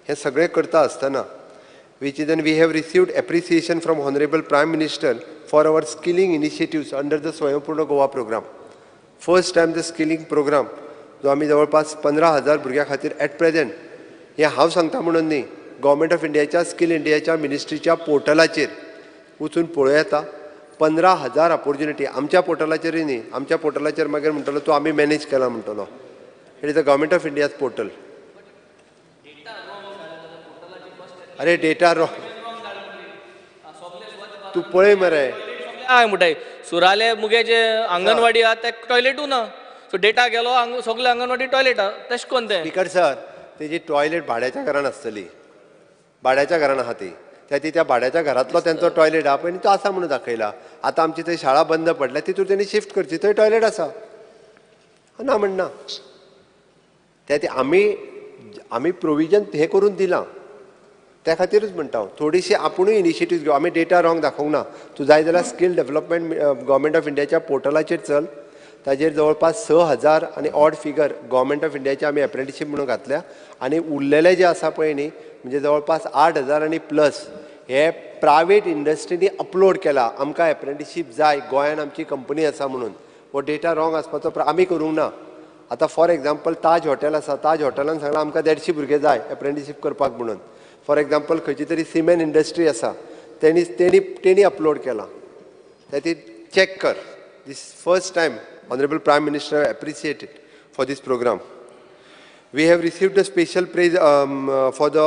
हें सगळें करता आसतना which is then we have received appreciation from Honorable Prime Minister for our skilling initiatives under the Swayampurna Goa program. First time the skilling program जो आमी जवळपास 15,000 भुरग्यां खातीर eight present, हें हांव सांगता म्हणून न्ही, गव्हर्मेंट ऑफ इंडियाच्या स्कील इंडियाच्या मिनिस्ट्रीच्या पोर्टलाचेर वचून पळोवं येता. 15,000 ऑपोर्च्युनिटी आमच्या पोर्टलाचेरूय न्ही, आमच्या पोर्टलाचेर मागीर म्हणटलो तूं आमी मॅनेज केला म्हणटलो. It is a government of India's portal. अरे डेटा रॉंग तूं पळय मरे, हय म्हणटाय सुराले मुगे जे अंगणवाडी आहा ते टॉयलेटू ना, सो डेटा गेलो सगळे अंगणवाडी टॉयलेट आहा तशें कोन तें. स्पीकर सर, तेजी टॉयलेट भाड्याच्या घरान आसतली, भाड्याच्या घरान आहा ती, त्या भाड्याच्या घरांतलो तेंचो टॉयलेट आहा पळय तो आसा म्हणून दाखयला. आतां आमची थंय शाळा बंद पडल्या तितूर तेणी शिफ्ट करची, थंय टॉयलेट आसा ना म्हणना. त्या आमी आमी प्रोविजन हें करून दिलां, त्या खातीरूच म्हणटा हांव थोडीशी आपुणूय इनिशिएटीव घेवं. आमी डेटा रॉंग दाखोवंक ना. तूं जाय जाल्यार स्कील डेवलपमेंट गव्हर्मेंट ऑफ इंडियाच्या पोर्टलाचेर चल, ताजेर जवळपास 6,000 आनी ऑड फिगर गव्हर्मेंट ऑफ इंडियाचे आमी एप्रेंटिशीप म्हणून घातल्या, आनी उरलेले जे आसा पळय न्ही म्हणजे जवळपास 8,000 आनी प्लस हे प्रायवेट इंडस्ट्रीनी अपलोड केला आमकां एप्रेंटिशीप जाय, गोंयान आमची कंपनी आसा म्हणून. हो डेटा रॉंग आसपाचो आमी करूंक ना. आतां फॉर एग्जाम्पल ताज हॉटेल आसा, ताज हॉटेलान सांगलां आमकां 150 भुरगे जाय एप्रेंटिशीप करपाक म्हणून. फॉर एग्जाम्पल खंयची तरी सिमेंट इंडस्ट्री आसा, तेणी तेणी तेणी अपलोड केला, ते चॅक कर. This first time honourable prime minister appreciated for this programme. We have received a special praise for the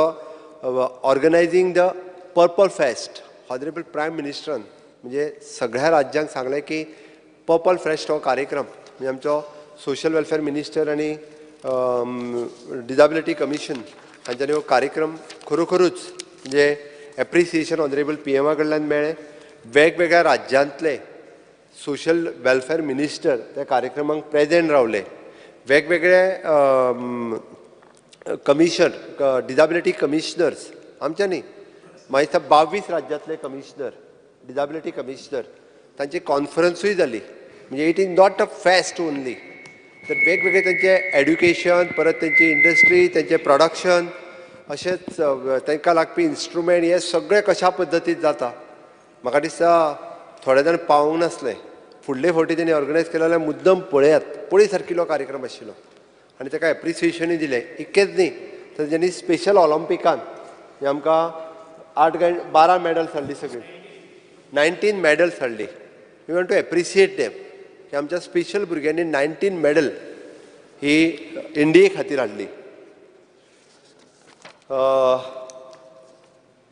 organising the purple fest. Honourable prime मिनिस्टरान म्हणजे सगळ्या राज्यांक सांगलें की पर्पल फेस्ट हो कार्यक्रम म्हणजे आमचो सोशल वेलफेअर मिनिस्टर आनी डिजाबिलिटी कमिशन हांच्यानी हो कार्यक्रम खरोखरूच म्हणजे एप्रिसिएशन ऑनरेबल पी एमा कडल्यान मेळ्ळें. वेगवेगळ्या राज्यांतले सोशल वेलफेअर मिनिस्टर त्या कार्यक्रमाक प्रेजेंट रावले. वेगवेगळे कमिशन डिजाबिलिटी कमिशनर्स आमच्या न्ही म्हाका दिसता 22 राज्यांतले कमिशनर डिजाबिलिटी कमिशनर तांची कॉन्फरन्सूय जाली. म्हणजे it is not a fest only, तर वेगवेगळे तांचे एड्युकेशन, परत तेंची इंडस्ट्री, तेंचें प्रोडक्शन, अशेंच तांकां लागपी इन्स्ट्रुमेंट, हे सगळे कशा पद्दतीन जाता. म्हाका दिसता थोडे जाण पावूंक नासले. फुडले फावटी तेणी ऑर्गनायज केले जाल्यार मुद्दम पळयात, पळय सारकिलो कार्यक्रम आशिल्लो आनी ताका एप्रिसिएशनूय दिलें. इतकेंच न्ही तर तेणी स्पेशल ऑलिम्पिकान आमकां 8 काय 12 मॅडल्स हाडली, सगळीं 19 मॅडल्स हाडली. We want to appreciate them की आमच्या स्पेशल भुरग्यांनी 19 मॅडल ही इंडिये खातीर हाडली.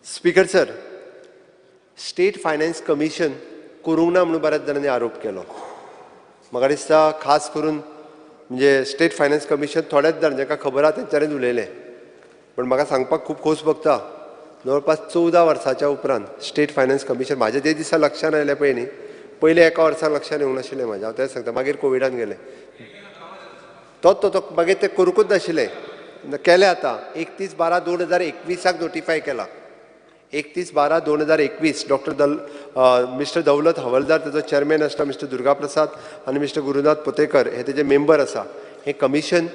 Speaker sir, state finance commission करूंक ना म्हणून बऱ्याच जाणांनी आरोप केलो. म्हाका दिसता खास करून म्हणजे स्टेट फायनान्स कमिशन थोड्याच जाण जांकां खबर आहा तेंच्यांनीच उलयलें, पण म्हाका सांगपाक खूब खोस भोगता, जवळपास 14 वर्साच्या उपरांत स्टेट फायनान्स कमिशन म्हाज्या जे दिसा लक्षान आयलें पळय न्ही, पयलें एका वर्सान लक्षान येवंक नाशिल्लें म्हाज्या, हांव तेंच सांगता. मागीर कोविडान गेलें, तोच तो मागीर तें करूंकूच नाशिल्लें, केलें आतां 31/12/2021 नोटिफाय केला. 31/12/2021 डॉक्टर मिस्टर दौलत हवलदार तेजो चेअरमॅन आसता, मिस्टर दुर्गाप्रसाद आनी मिस्टर गुरुनाथ पोतेकर हे तेजे मेंबर आसा. हें कमिशन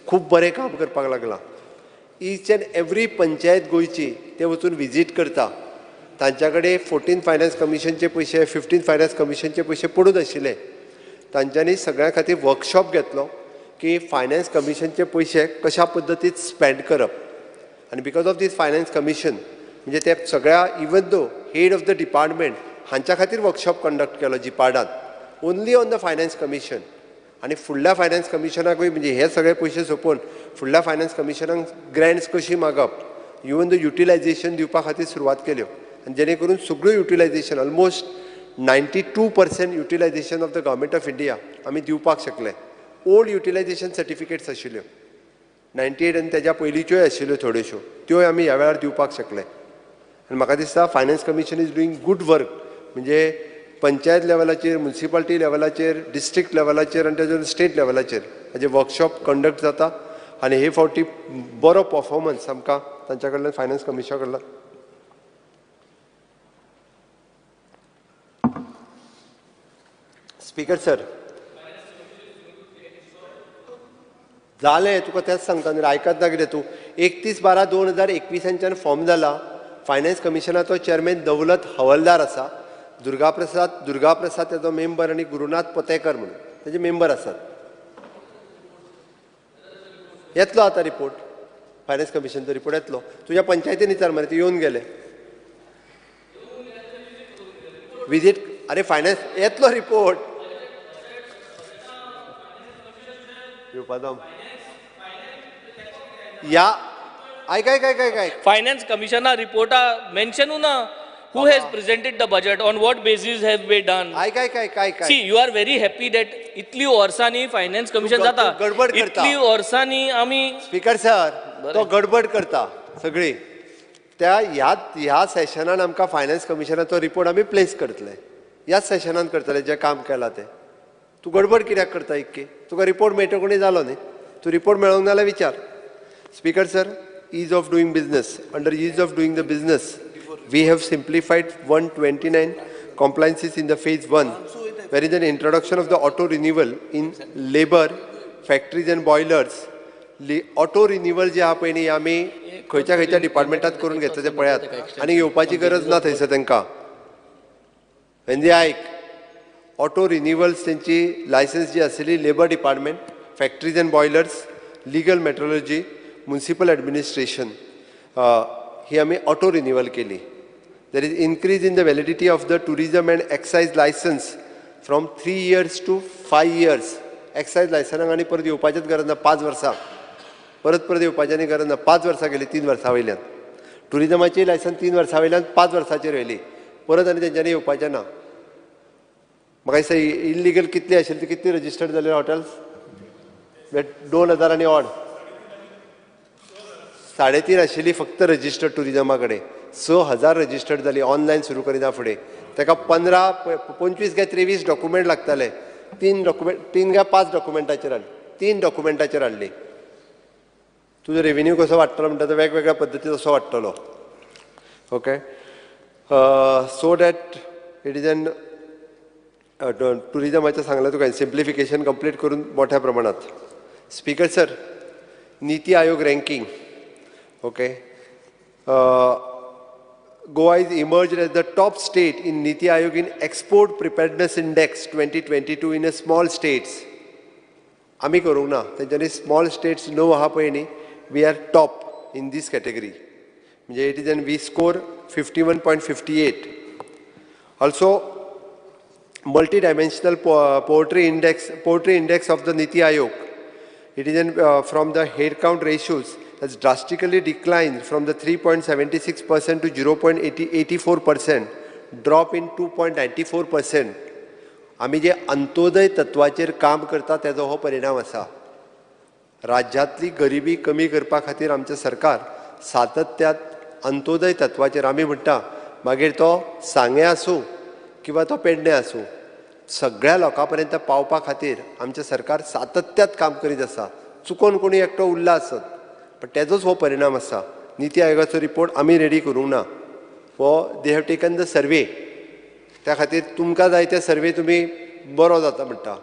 खूब बरें काम करपाक लागलां. ईच एंड एवरी पंचायत गोंयची ते वचून विजीट करता. तांच्या कडेन 14 फायनान्स कमिशनचे पयशे, 15 फायनान्स कमिशनचे पयशे पडून आशिल्ले. तांच्यांनी सगळ्यां खातीर वर्कशॉप घेतलो की फायनान्स कमिशनचे पयशे कशा पद्दतीन स्पेंड करप. आनी because of this finance commission म्हणजे ते सगळ्या even though head of the department हांच्या खातीर वर्कशॉप कंडक्ट केलो जिपार्डान, only on the finance commission. आनी फुडल्या फायनान्स कमिशनाकूय म्हणजे हे सगळे पयशे सोंपोवन फुडल्या फायनान्स कमिशनाक ग्रँट्स कशी मागप, इवन the utilisation दिवपा खातीर सुरवात केल्यो. आनी जेणे करून सगळ्यो utilisation almost 92% utilisation of the government of India आमी दिवपाक शकले. ओल्ड युटिलायझेशन सर्टिफिकेट्स आशिल्ल्यो 98 आनी तेज्या पयलींच्योय आशिल्ल्यो थोड्योश्यो, त्योय आमी ह्या वेळार दिवपाक शकले. आनी म्हाका दिसता finance commission is doing good work. म्हणजे पंचायत लेवलाचेर, म्युनिसिपालिटी लेवलाचेर, डिस्ट्रिक्ट लेवलाचेर आनी तेजे स्टेट लेवलाचेर हाजे वर्कशॉप कंडक्ट जाता. आनी हे फावटी बरो परफॉर्मन्स आमकां तांच्या कडल्यान, फायनान्स कमिशना कडल्यान. स्पीकर सर, जालें तुका तेंच सांगता न्ही, आयकत ना कितें तूं. 31/12/2021 फॉर्म जाला. फायनान्स कमिशनाचो चेअरमॅन दौलत हवलदार आसा, दुर्गाप्रसाद तेजो मेंबर आनी गुरुनाथ पोतेकर म्हणून तेजे मेंबर आसात. येतलो आतां रिपोर्ट, फायनान्स कमिशनचो रिपोर्ट येतलो. तुज्या पंचायतीन विचार मरे, ते येवन गेले विजीट. अरे फायनान्स येतलो रिपोर्ट येवपाचो. या आयक आयक आयक आयक, फायनान्स कमिशना रिपोर्टा मेन्शनू ना. Who has presented the budget? On what basis have we done? आयक आयक आयक आयक. See, you are very happy that इतली वर्सांनी फायनान्स कमिशन जाता, गडबड करता इतली वर्सांनी आमी. स्पीकर सर, तो गडबड करता सगळी. त्या ह्या सेशनान आमकां फायनान्स कमिशनाचो रिपोर्ट आमी प्लेस करतले, ह्याच सेशनान करतले जें काम केलां तें. तूं गडबड कित्याक करता इतकी? तुका रिपोर्ट मेळटा कोणी जालो न्ही, तूं रिपोर्ट मेळोंक ना जाल्यार विचार. Speaker sir, ease of doing business. Under ease of doing the business, we have simplified 129 compliances in the phase 1, where is an introduction of the auto renewal in labor, factories and boilers. Auto renewal जे आहा पळय न्ही, आमी खंयच्या खंयच्या डिपार्टमेंटात करून घेतले ते पळयात, आनी येवपाची गरज ना थंयसर तांकां. म्हणजे आयक, ऑटो रिन्युअल्स तेंची लायसन्स जी आसली labour department, factories and boilers, legal metrology, municipal administration ही आमी ऑटो रिन्युअल केली. There is increase in the validity of the tourism and excise licence from 3 years to 5 years. Excise लायसनाक आनी परत येवपाचीच गरज ना, 5 वर्सां परत परत येवपाची आनी गरज ना. 5 वर्सां गेली 3 वर्सां वयल्यान. टुरिजमाची लायसन्स 3 वर्सां वयल्यान 5 वर्सांचेर व्हेली, परत आनी तेंच्यांनी येवपाचें ना. म्हाका दिसता इल्लिगल कितली आशिल्ली ती कितली रजिस्टर्ड जाली हॉटेल्स, 2000 आनी ऑड, 3.5 आशिल्ली फक्त रजिस्टर्ड टुरिजमा कडेन. 6000 रजिस्टर्ड जाली ऑनलायन सुरू करिना फुडें. ताका 15, 25 काय 23 डॉक्युमेंट लागताले. 3 डॉक्युमेंट, 3 काय 5 डॉक्युमेंटाचेर हाडली, 3 डॉक्युमेंटाचेर हाडली. तुजो रेवेन्यू कसो वाडटलो म्हणटा तो वेगवेगळ्या पद्दतीन असो वाडटलो. Okay, so that it is an टुरिजमाचें सांगलें तुका, सिम्प्लिफिकेशन कंप्लीट करून मोठ्या प्रमाणात. Speaker sir, NITI Aayog ranking, okay, Goa is emerged as the top state in NITI Aayog in Export Preparedness Index 2022 in a small states. आमी करूंक ना, तेंच्यांनी small states 9 आहा पळय न्ही, we are top in this category. म्हणजे it is an we score 51.58. Also multi dimensional poverty index of the NITI Aayog, it is an from the head count ratios has drastically declined from the 3.76% to 0.84%, drop in 2.94%. आमी जे अंत्योदय तत्वाचेर काम करता तेजो हो परिणाम आसा. राज्यांतली गरिबी कमी करपा खातीर आमचें सरकार सातत्यात अंत्योदय तत्वाचेर, आमी म्हणटा मागीर तो सांगें आसूं किंवा तो पेडणें आसूं, सगळ्या लोकां पर्यंत पावपा खातीर आमचें सरकार सातत्यात काम करीत आसा. चुकोन कोणी एकटो उरला आसत, पण तेजोच हो परिणाम आसा. निती आयोगाचो रिपोर्ट आमी रेडी करूंक ना, हो they have taken the survey. त्या खातीर तुमकां जाय ते सर्वे तुमी बरो जाता म्हणटा,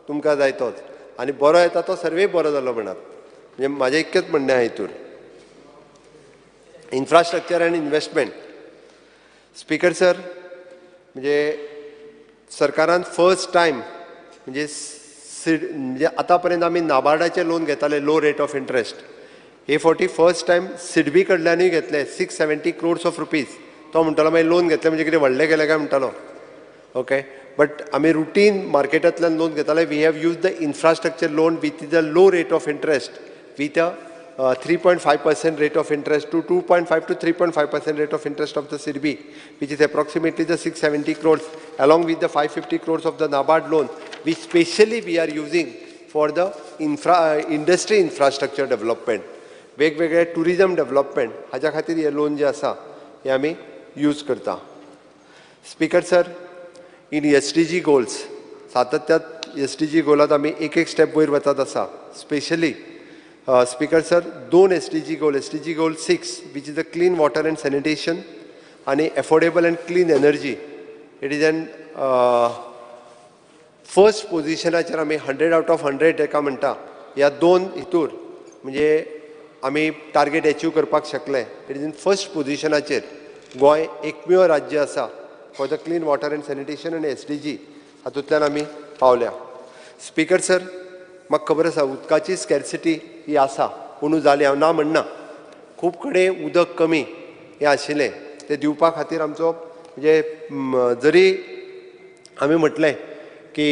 तुमकां जाय तोच, आनी बरो येता तो सर्वे बरो जालो म्हणात. म्हणजे म्हाजें इतकेंच म्हणणें आहा हितूर. Infrastructure and investment, speaker sir, म्हणजे सरकारान फर्स्ट टायम म्हणजे म्हणजे आतां पर्यंत आमी नाबार्डाचें लोन घेताले लो रेट ऑफ इंट्रस्ट, हे फावटी फर्स्ट टायम सिडबी कडल्यानूय घेतले 670 crores of rupees. तो म्हणटालो मागीर लोन घेतलें म्हणजे कितें व्हडलें गेलें काय म्हणटालो, ओके. बट आमी रुटीन मार्केटांतल्यान लोन घेताले. We have use the infrastructure loan with the low rate of interest, with a 3.5% rate of interest to 2.5 to 3.5% rate of interest of the SIDBI, which is approximately the 670 crores, along with the 550 crores of the NABARD loan, which specially we are using for the industry infrastructure development, वेगवेगळे tourism development, हाज्या खातीर हे loan जे आसा हे आमी use करता. Speaker sir, in SDG goals, सातत्यात SDG गोलात आमी एक एक स्टेप वयर वचत आसा. Specially speaker sir, 2 SDG goal, SDG goal 6 which is the clean water and sanitation आनी affordable and clean energy, it is an first पोजिशनाचेर आमी 100 out of 100 ताका म्हणटा. ह्या 2 हितूर म्हणजे आमी टार्गेट एचीव करपाक शकले. It is in first पोजिशनाचेर Goa एकमेव राज्य आसा for the clean water and sanitation आनी SDG हातूंतल्यान आमी पावल्या. स्पीकर सर, म्हाका खबर आसा उदकाची स्कॅर्सिटी ही आसा, पूण जाली हांव ना म्हणना, खूब कडेन उदक कमी हें आशिल्लें, तें दिवपा खातीर आमचो म्हणजे जरी आमी म्हटलें की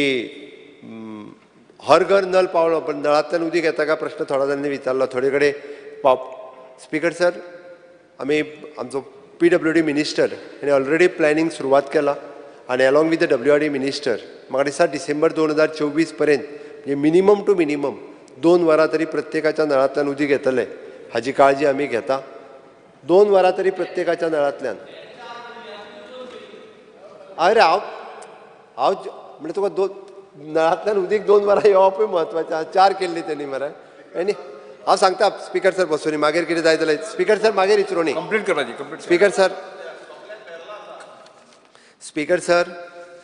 हर घर नल पावलो, पण नळांतल्यान उदीक येता काय प्रश्न थोड्या जाणांनी विचारलो, थोडे कडेन पाव. स्पीकर सर, आमी आमचो PWD minister हेणें ऑलरेडी प्लॅनिंग सुरवात केला आनी along with the WRD minister म्हाका दिसता डिसेंबर 2024 पर्यंत म्हणजे मिनिमम टू मिनिमम 2 वरां तरी प्रत्येकाच्या नळांतल्यान उदीक येतलें हाजी काळजी आमी घेता. 2 वरां तरी प्रत्येकाच्या नळांतल्यान. अरे हांव हांव म्हणजे तुका 2 नळांतल्यान उदीक 2 वरां येवपूय म्हत्वाचें, 4 केल्ली तेणी मरे. आनी हांव सांगता स्पीकर सर बसून मागीर कितें जाय जाल्यार स्पीकर सर मागीर विचारूनी कंप्लीट करपाची. स्पीकर सर, स्पीकर सर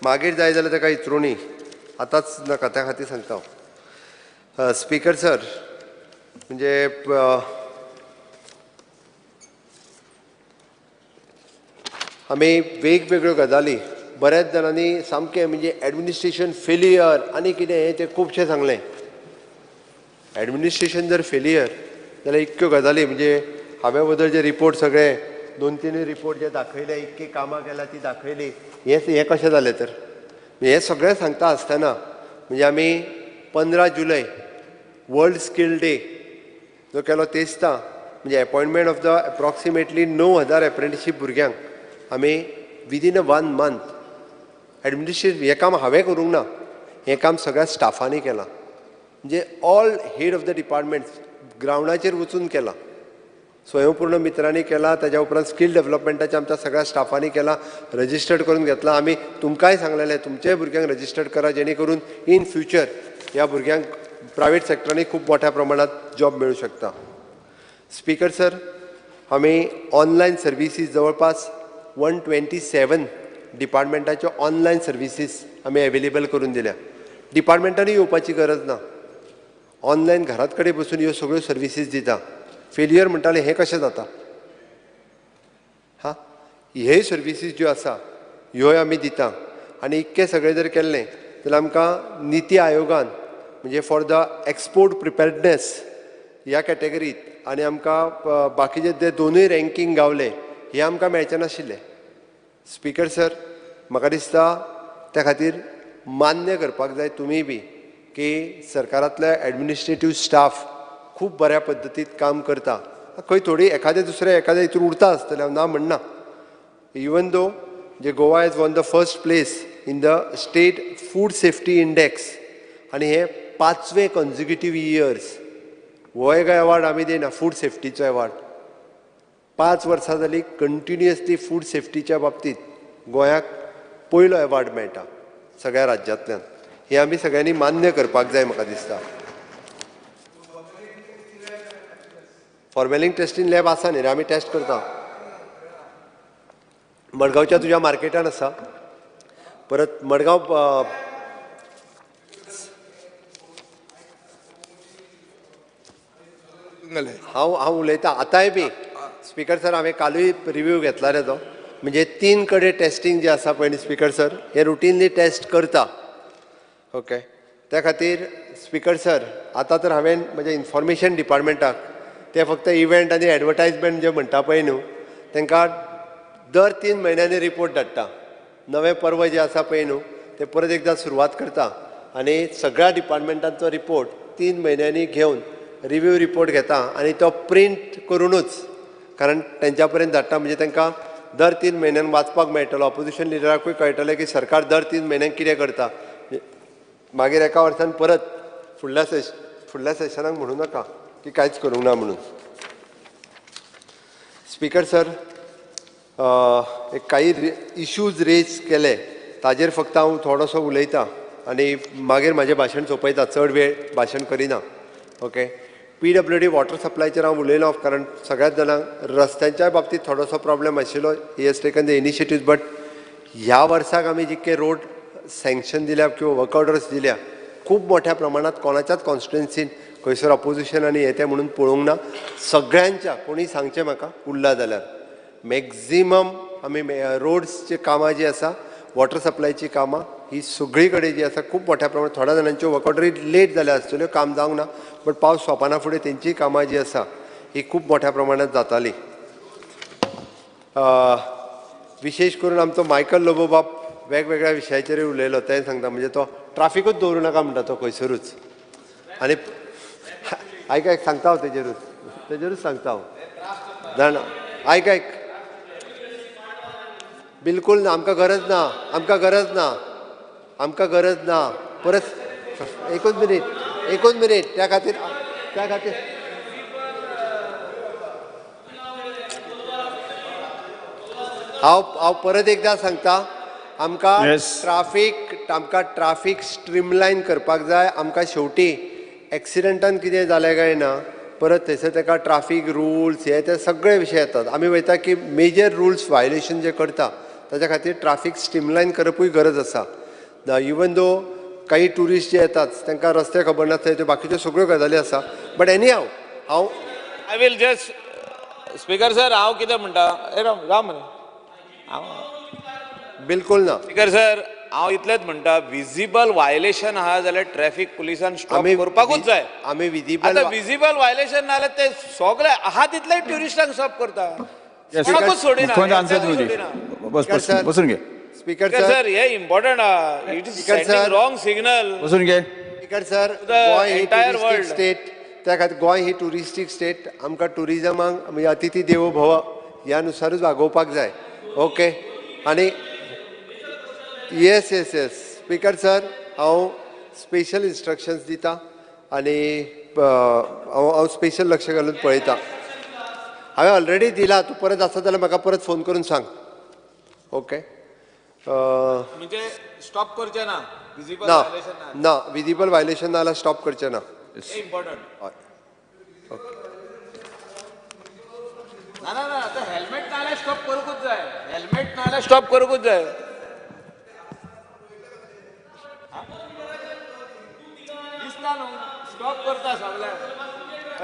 मागीर जाय जाल्यार ताका विचारूनी, आतांच नाका, त्या खातीर सांगता हांव. स्पीकर सर, म्हणजे आमी वेगवेगळ्यो गजाली बऱ्याच जाणांनी सामकें म्हणजे एडमिनिस्ट्रेशन फेलियर आनी कितें हें तें खुबशें सांगलें. एडमिनिस्ट्रेशन जर फेलियर जाल्यार इतक्यो गजाली म्हणजे हांवें वदळ जे रिपोर्ट सगळे 2-3 रिपोर्ट जे दाखयले, इतकी कामां केल्या ती दाखयली, हें कशें जालें तर? हें सगळें सांगता आसतना म्हणजे आमी 15 जुलय वर्ल्ड स्कील डे जो केलो तेचता म्हणजे appointment of the approximately 9,000 apprenticeship भुरग्यांक आमी विदीन अ 1 मंथ एडमिनिस्ट्रेशन, हें काम हांवें करूंक ना, हें काम सगळ्या स्टाफांनी केलां, म्हणजे all head of the departments ग्रावंडाचेर वचून केलां, स्वयंपूर्ण मित्रांनी केलां, ताज्या उपरांत स्कील डेव्हलपमेंटाच्या आमच्या सगळ्या स्टाफांनी केलां, रजिस्टर्ड करून घेतलां. आमी तुमकांय सांगलेलें तुमच्याय भुरग्यांक रजिस्टर्ड करा जेणे करून इन फ्युचर ह्या भुरग्यांक प्रायवेट सेक्टरांनी खूब मोठ्या प्रमाणात जॉब मेळूं शकता. स्पीकर सर, आमी ऑनलायन सर्विसीस जवळपास 127 डिपार्टमेंटाच्यो ऑनलायन सर्विसीस आमी एवेलेबल करून दिल्या. डिपार्टमेंटांनी येवपाची गरज ना, ऑनलायन घरात कडेन बसून ह्यो सगळ्यो सर्विसीस दिता. फेलियर म्हणटाले हें कशें जाता? हां, हे सर्विसीस ज्यो आसा ह्योय आमी दिता. आनी इतकें सगळें जर केल्लें जाल्यार आमकां निती आयोगान म्हणजे फॉर the export preparedness ह्या कॅटेगरीत आनी आमकां बाकीचे ते दोनूय रँकींग गावले हे आमकां मेळचे नाशिल्ले. स्पीकर सर, म्हाका दिसता त्या खातीर मान्य करपाक जाय तुमी बी की सरकारांतले एडमिनिस्ट्रेटीव स्टाफ खूब बऱ्या पद्दतीत काम करता. खंय थोडी एखादें दुसरें एखादें हितून उरता आसतलें, हांव ना म्हणना. Even though J Goa is won the first place in the state food safety index आनी हे 5वे कॉन्जिक्युटीव इयर्स हो एक एवॉर्ड आमी दिना, फूड सेफ्टीचो एवॉर्ड. 5 वर्सां जालीं कंटिन्युअसली फूड सेफ्टीच्या बाबतींत गोंयाक पयलो एवॉर्ड मेळटा सगळ्या राज्यांतल्यान. हें आमी सगळ्यांनी मान्य करपाक जाय म्हाका दिसता. फॉर्मेलिंग टेस्टींग लॅब आसा न्ही रे, आमी टेस्ट करता. मडगांवच्या तुज्या मार्केटान आसा, परत मडगांव हांव हांव उलयतां आतांय बी. स्पीकर सर, हांवें कालूय रिव्यू घेतला रे तो, म्हणजे 3 कडेन टेस्टींग जें आसा पळय न्ही स्पीकर सर, हें रुटीनली टेस्ट करता. ओके, त्या खातीर स्पीकर सर आतां तर हांवें म्हज्या इन्फॉर्मेशन डिपार्टमेंटाक ते फक्त इव्हेंट आनी एडवर्टायजमेंट जे म्हणटा पळय न्हू तांकां दर 3 म्हयन्यांनी रिपोर्ट धाडटा. नवें पर्व जें आसा पळय न्हू ते परत एकदां सुरवात करता आनी सगळ्या डिपार्टमेंटांचो रिपोर्ट 3 म्हयन्यांनी घेवन रिव्यू रिपोर्ट घेता आनी तो प्रिंट करुनूच कारण तेंच्या पर्यंत धाडटा. म्हणजे तांकां दर 3 म्हयन्यान वाचपाक मेळटलो, ऑपोजिशन लिडराकूय कळटलें की सरकार दर 3 म्हयन्यांक कितें करता. मागीर एका वर्सान परत फुडल्या सेशनाक म्हणू नाका की कांयच करूंक ना म्हणून. स्पीकर सर, एक काही इश्यूज रेज केले ताजेर फक्त हांव थोडोसो उलयतां आनी मागीर म्हाजें भाशण सोंपयता, चड वेळ भाशण करिना. ओके, PWD water सप्लायचेर हांव उलयलो कारण सगळ्याच जाणांक रस्त्यांच्या बाबतींत थोडोसो प्रॉब्लेम आशिल्लो. He has taken the initiative, but ह्या वर्साक आमी जितके रोड सँक्शन दिल्या किंवा वर्क ऑर्डर्स दिल्या खूब मोठ्या प्रमाणात कोणाच्याच कॉन्स्टिट्युएन्सीन खंयसर ऑपोजिशन आनी हें तें म्हणून पळोवंक ना. सगळ्यांच्या कोणी सांगचें म्हाका उरला जाल्यार मॅक्झिमम आमी रोड्सची कामां जी आसा, वॉटर सप्लायची कामां ही सगळी कडेन जी आसा खूब मोठ्या प्रमाणात. थोड्या जाणांच्यो वर्क ऑर्डरी लेट जाल्या आसतल्यो, काम जावंक ना, बट पावस सोंपना फुडें तेंची कामां जी आसा ही खूब मोठ्या प्रमाणात जाताली. विशेश करून आमचो मायकल लोबो बाब वेगवेगळ्या विशयाचेर उलयलो, तें सांगता म्हणजे तो ट्राफिकूच दवरूं नाका म्हणटा तो खंयसरूच. आनी आयक आयक सांगता हांव तेजेरूच सांगता हांव जाणा. आयक आयक, बिलकुल ना, आमकां गरज ना, आमकां गरज ना, आमकां गरज ना. परत एकूच मिनीट, एकूच मिनीट, त्या खातीर त्या खातीर हांव हांव परत एकदां सांगता, आमकां ट्राफीक, आमकां ट्राफीक स्ट्रीमलायन करपाक जाय. आमकां शेवटी एक्सिडंटान कितें जालें काय ना परत थंयसर ताका ट्राफीक रुल्स हे ते सगळे विशय येतात. आमी वयता की मेजर रुल्स व्हायलेशन जे करता ताच्या खातीर ट्राफीक स्ट्रीमलायन करपूय गरज आसा. इवन दो काही ट्युरिस्ट जे येतात तांकां रस्ते खबर नासता, त्यो बाकीच्यो सगळ्यो गजाली आसा. बट एनी हाव हांव I will just speaker sir, हांव कितें म्हणटा, राम रे, हांव बिलकुल ना. स्पीकर सर, हांव इतलेंच म्हणटा, विजिबल व्हायलेशन आहा जाल्यार ट्रॅफिक पुलिसान स्टॉप करपाकूच जाय. आमी विजिबल आतां विजिबल व्हायलेशन ना जाल्यार ते सगळे आहा तितले ट्युरिस्टांक स्टॉप करता, कोणाकूच सोडिना. बसून घे स्पीकर सर, हे इम्पॉर्टंट आहा. It is sending wrong signal. बसून घे स्पीकर सर. गोंय ही ट्युरिस्टीक स्टेट, त्या खातीर गोंय ही ट्युरिस्टीक स्टेट, आमकां ट्युरिजमाक म्हणजे अतिथी देवो भव ह्या नुसारूच वागोवपाक जाय. ओके, आनी yes yes yes speaker sir, हांव स्पेशल इन्स्ट्रक्शन्स दिता आनी हांव हांव स्पेशल लक्ष घालून पळयता. हांवें ऑलरेडी दिला, तूं परत आसा जाल्यार म्हाका परत फोन करून सांग. ओके, म्हणजे स्टॉप करचें ना, विजिबल व्हायलेशन ना, विजिबल व्हायलेशन ना जाल्यार स्टॉप करचें ना. इम्पॉर्टंट. ओके, ना ना ना, आतां हेल्मेट ना जाल्यार स्टॉप करूंकूच जाय, हेल्मेट ना जाल्यार स्टॉप करूंकूच जाय. दिता न्हू, स्टॉप करता सगळ्यांक.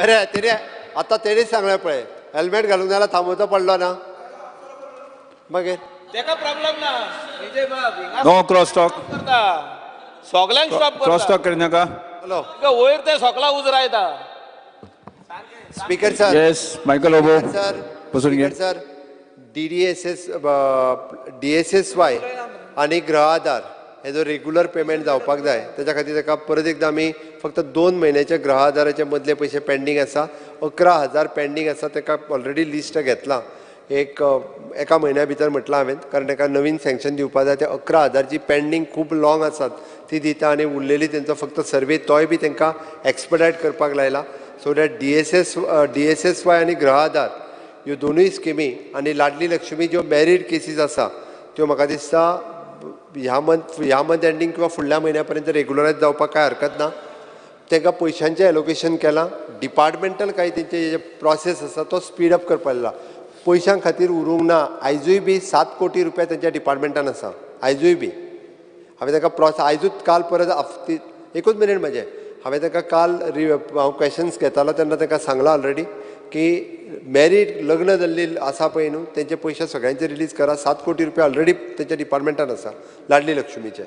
अरे तेणे आतां तेणेच सांगलें पळय, हेल्मेट घालूंक जाल्यार थांबोवचो पडलो ना मागीर तेका प्रॉब्लेम ना. विजय बाब नो क्रॉस टॉक करता, सगळ्यांक स्टॉप करता. Cross talk करिनाका. हॅलो, वयर ते सगळा उजरायता. Speaker sir. Yes, Michael Lobo sir. बसून घे सर. DDSS DSSY आनी गृह आधार हेजो रेगुलर पेमेंट जावपाक जाय. तेच्या खातीर ताका परत एकदां आमी फक्त 2 म्हयन्याचे गृह आधाराचे मदले पयशे पेंडींग आसा, 11,000 पेंडींग आसा. ताका ऑलरेडी लिस्ट घेतलां, एक एका म्हयन्या भितर म्हटलां हांवें, कारण ताका नवीन सँक्शन दिवपा जाय. ते 11,000 जी पेंडींग खूब लॉंग आसात ती दिता आनी उरलेली तेंचो फक्त सर्वे तोय बी तांकां एक्सपडायट करपाक लायला, सो that DSSY आनी गृह आधार ह्यो दोनूय स्किमी आनी लाडली लक्ष्मी ज्यो मॅरीड केसीस आसा त्यो म्हाका दिसता ह्या मंथ एंडींग किंवा फुडल्या म्हयन्या पर्यंत रेगुलरायज जावपाक कांय हरकत ना. तांकां पयशांचें एलोकेशन केलां, डिपार्टमेंटल कांय तेंचे जे प्रोसेस आसा तो स्पीड अप करपाक लागला. पयशां खातीर उरूंक ना. आयजूय बी 7 कोटी रुपया तेंच्या डिपार्टमेंटान आसा, आयजूय बी. हांवें ताका प्रोसेस आयजूच काल परत एकूच मिनीट म्हजें, हांवें ताका काल हांव क्वेशन्स घेतालो तेन्ना ताका सांगलां ऑलरेडी की मॅरीड लग्न जाल्ली आसा पळय न्हू तेंचे पयशे सगळ्यांचे रिलीज करा. 7 कोटी रुपया ऑलरेडी तेंच्या डिपार्टमेंटान आसा लाडली लक्ष्मीचे.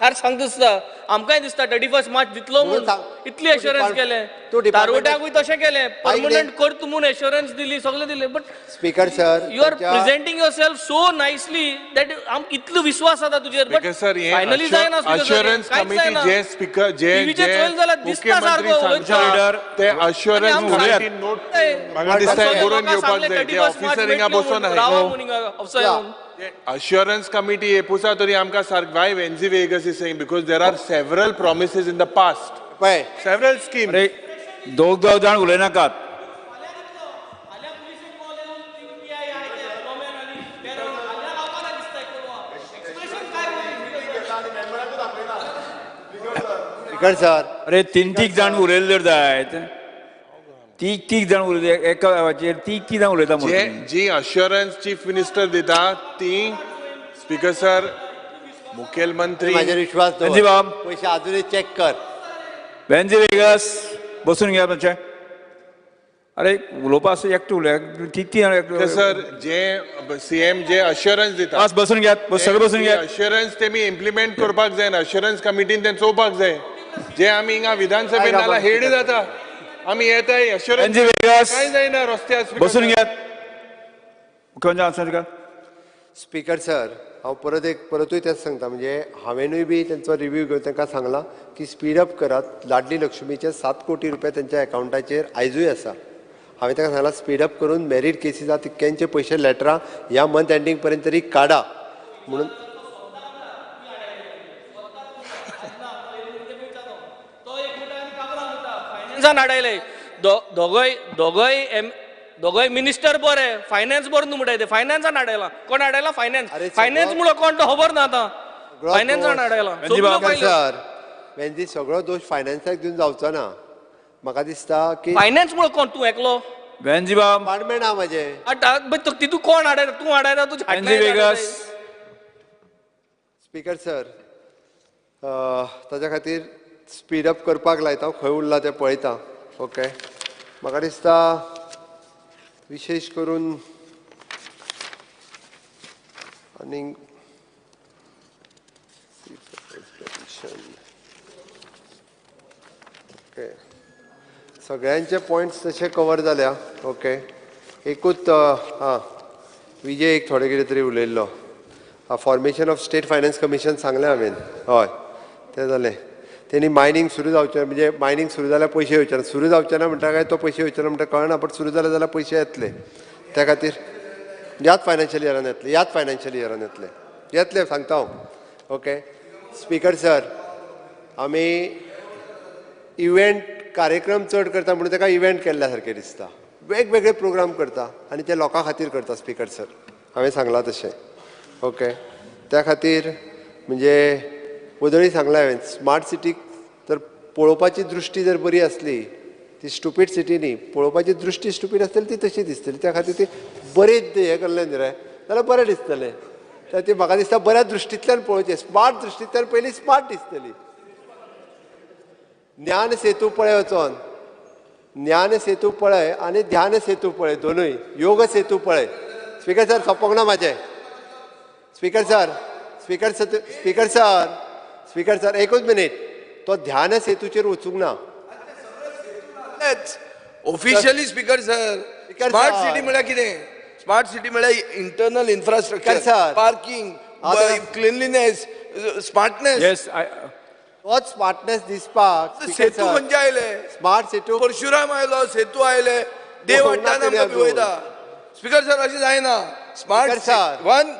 सारकें दिसता आमकांय दिसता 31 मार्च दितलो म्हूण, इतली एश्योरन्स केलें. तारवट्याकूय तशें केलें, परमनंट करता म्हूण एश्योरन्स दिली, सगळें दिलें. But speaker sir, you are presenting yourself so nicely that आमकां इतलो विश्वास आसा तुजेर, बट फायनली जायना. अश्योरन्स कमिटी जे स्पीकर जे मुख्यमंत्री सांगता ते अश्योरन्स कमिटी नोट म्हाका दिसता बरोवन घेवपाक जाय. जे ऑफिसर हिंगा बसून आहाय Assurance committee एपुसा तरी आमकां सारक why Venzy Viegas is saying because there are several promises in the past, several schemes. अरे दोग दोग जाण उलयनाकात. स्पीकर सर, अरे तीन तीग जाण उलयले जायत, तीग तीग जाण उलयले एका वाचेर, तीग तीग जाण उलयता. जी अश्योरन्स चीफ मिनिस्टर दिता ती स्पीकर सर मुखेलमंत्री म्हाजेर विश्वास दवर, पयशे आजुनूय चॅक कर. वेन्झी वेगस बसून घ्या मातशें. अरे उलोवपा आसा एकटो उलय, तीग तीग जाण. सर जे सीएम जे अश्योरन्स दिता बस बसून घेयात, सगळे बसून घेयात. अश्योरन्स तेमी इम्प्लिमेंट करपाक जाय, अश्योरन्स कमिटीन तें चोवपाक जाय. जे आमी हिंगा विधानसभेन नाल्यार हेड जाता, आमी येताय अश्योरन्स कांय जायना रस्त्यार. बसून घेयात. मुख्यमंत्री आन्सर कर. स्पीकर सर, हांव परत एक परतूय तेंच सांगता, म्हणजे हांवेनूय बी तेंचो रिव्यू घेवन तांकां सांगलां की स्पीड अप करात. लाडली लक्ष्मीचे 7 कोटी रुपया तेंच्या एकावंटाचेर आयजूय आसा. हांवें तांकां सांगलां स्पीड अप करून मॅरीड केसीस आसा तितक्यांचे पयशे लेटरां ह्या मंथ एंडींग पर्यंत तरी काडा म्हणून. हाडायले दोगोय दोगोय दोगोय मिनिस्टर बरे, फायनान्स बरो न्हू म्हणटाय ते. फायनान्सान हाडायला, कोण हाडायला? फायनान्स. फायनान्स म्हणून कोण तो खबर ना आतां. फायनान्सान हाडायला सर. वेन्झी सगळो दोश फायनान्साक दिवन जावचो ना. म्हाका दिसता की फायनान्स म्हणून कोण तूं एकलो वेन्झी बाब डिपार्टमेंट आहा म्हाजें. तितू कोण हाडायला? तूं हाडायला, तूं. स्पीकर सर, ताच्या खातीर स्पीड अप करपाक लायता, खंय उरला तें पळयता. ओके, म्हाका दिसता विशेश करून आनी ओके सगळ्यांचे पॉयंट्स तशे कवर जाल्या. ओके, एकूच हां विजय एक थोडे कितें तरी उलयल्लो, formation of state finance commission सांगलें हांवें. हय तें जालें. तेणी मायनींग सुरू जावचें, म्हणजे मायनींग सुरू जाल्यार पयशे येवचे ना, सुरू जावचें ना म्हणटा काय तो पयशे येवचे ना म्हणटा कळना, बट सुरू जालें जाल्यार पयशे येतले. त्या खातीर ह्याच फायनान्शियल इयरान येतले, ह्याच फायनान्शियल इयरान येतले, येतले सांगता हांव. ओके स्पीकर सर, आमी इव्हेंट कार्यक्रम चड करता म्हणून ताका इव्हेंट केल्ल्या सारकें दिसता. वेगवेगळे प्रोग्राम करता आनी ते लोकां खातीर करता स्पीकर सर, हांवें सांगलां तशें. ओके, त्या खातीर म्हणजे वदळी सांगलां हांवें, स्मार्ट सिटीक जर पळोवपाची दृश्टी जर बरी आसली, ती स्टुपीड सिटी न्ही, पळोवपाची दृश्टी स्टुपीड आसतली ती तशी दिसतली. त्या खातीर ती बरी हें केल्लें न्ही रे जाल्यार बरें दिसतलें. तर ती म्हाका दिसता बऱ्या दृश्टींतल्यान पळोवचें, स्मार्ट दृश्टींतल्यान पयलीं स्मार्ट दिसतली. ज्ञान सेतू पळय वचोन, ज्ञान सेतू पळय आनी ध्यान सेतू पळय, दोनूय योग सेतू पळय. स्पीकर सर सोंपोंक ना म्हाजें. Speaker sir, speaker sir, speaker sir, speaker sir एकूच मिनीट. तो ध्यान सेतूचेर वचूंक ना. Officially speaker sir, smart city म्हळ्यार कितें? स्मार्ट सिटी म्हळ्यार internal infrastructure, parking, cleanliness, smartness. Yes, तोच स्मार्टनेस दिसपाक सेतू खंयचे आयले? स्मार्ट सेतू, परशुराम आयलो, सेतू आयले, देव हाडटा आमकां भिवयता. स्पीकर सर अशें जायना. Smart one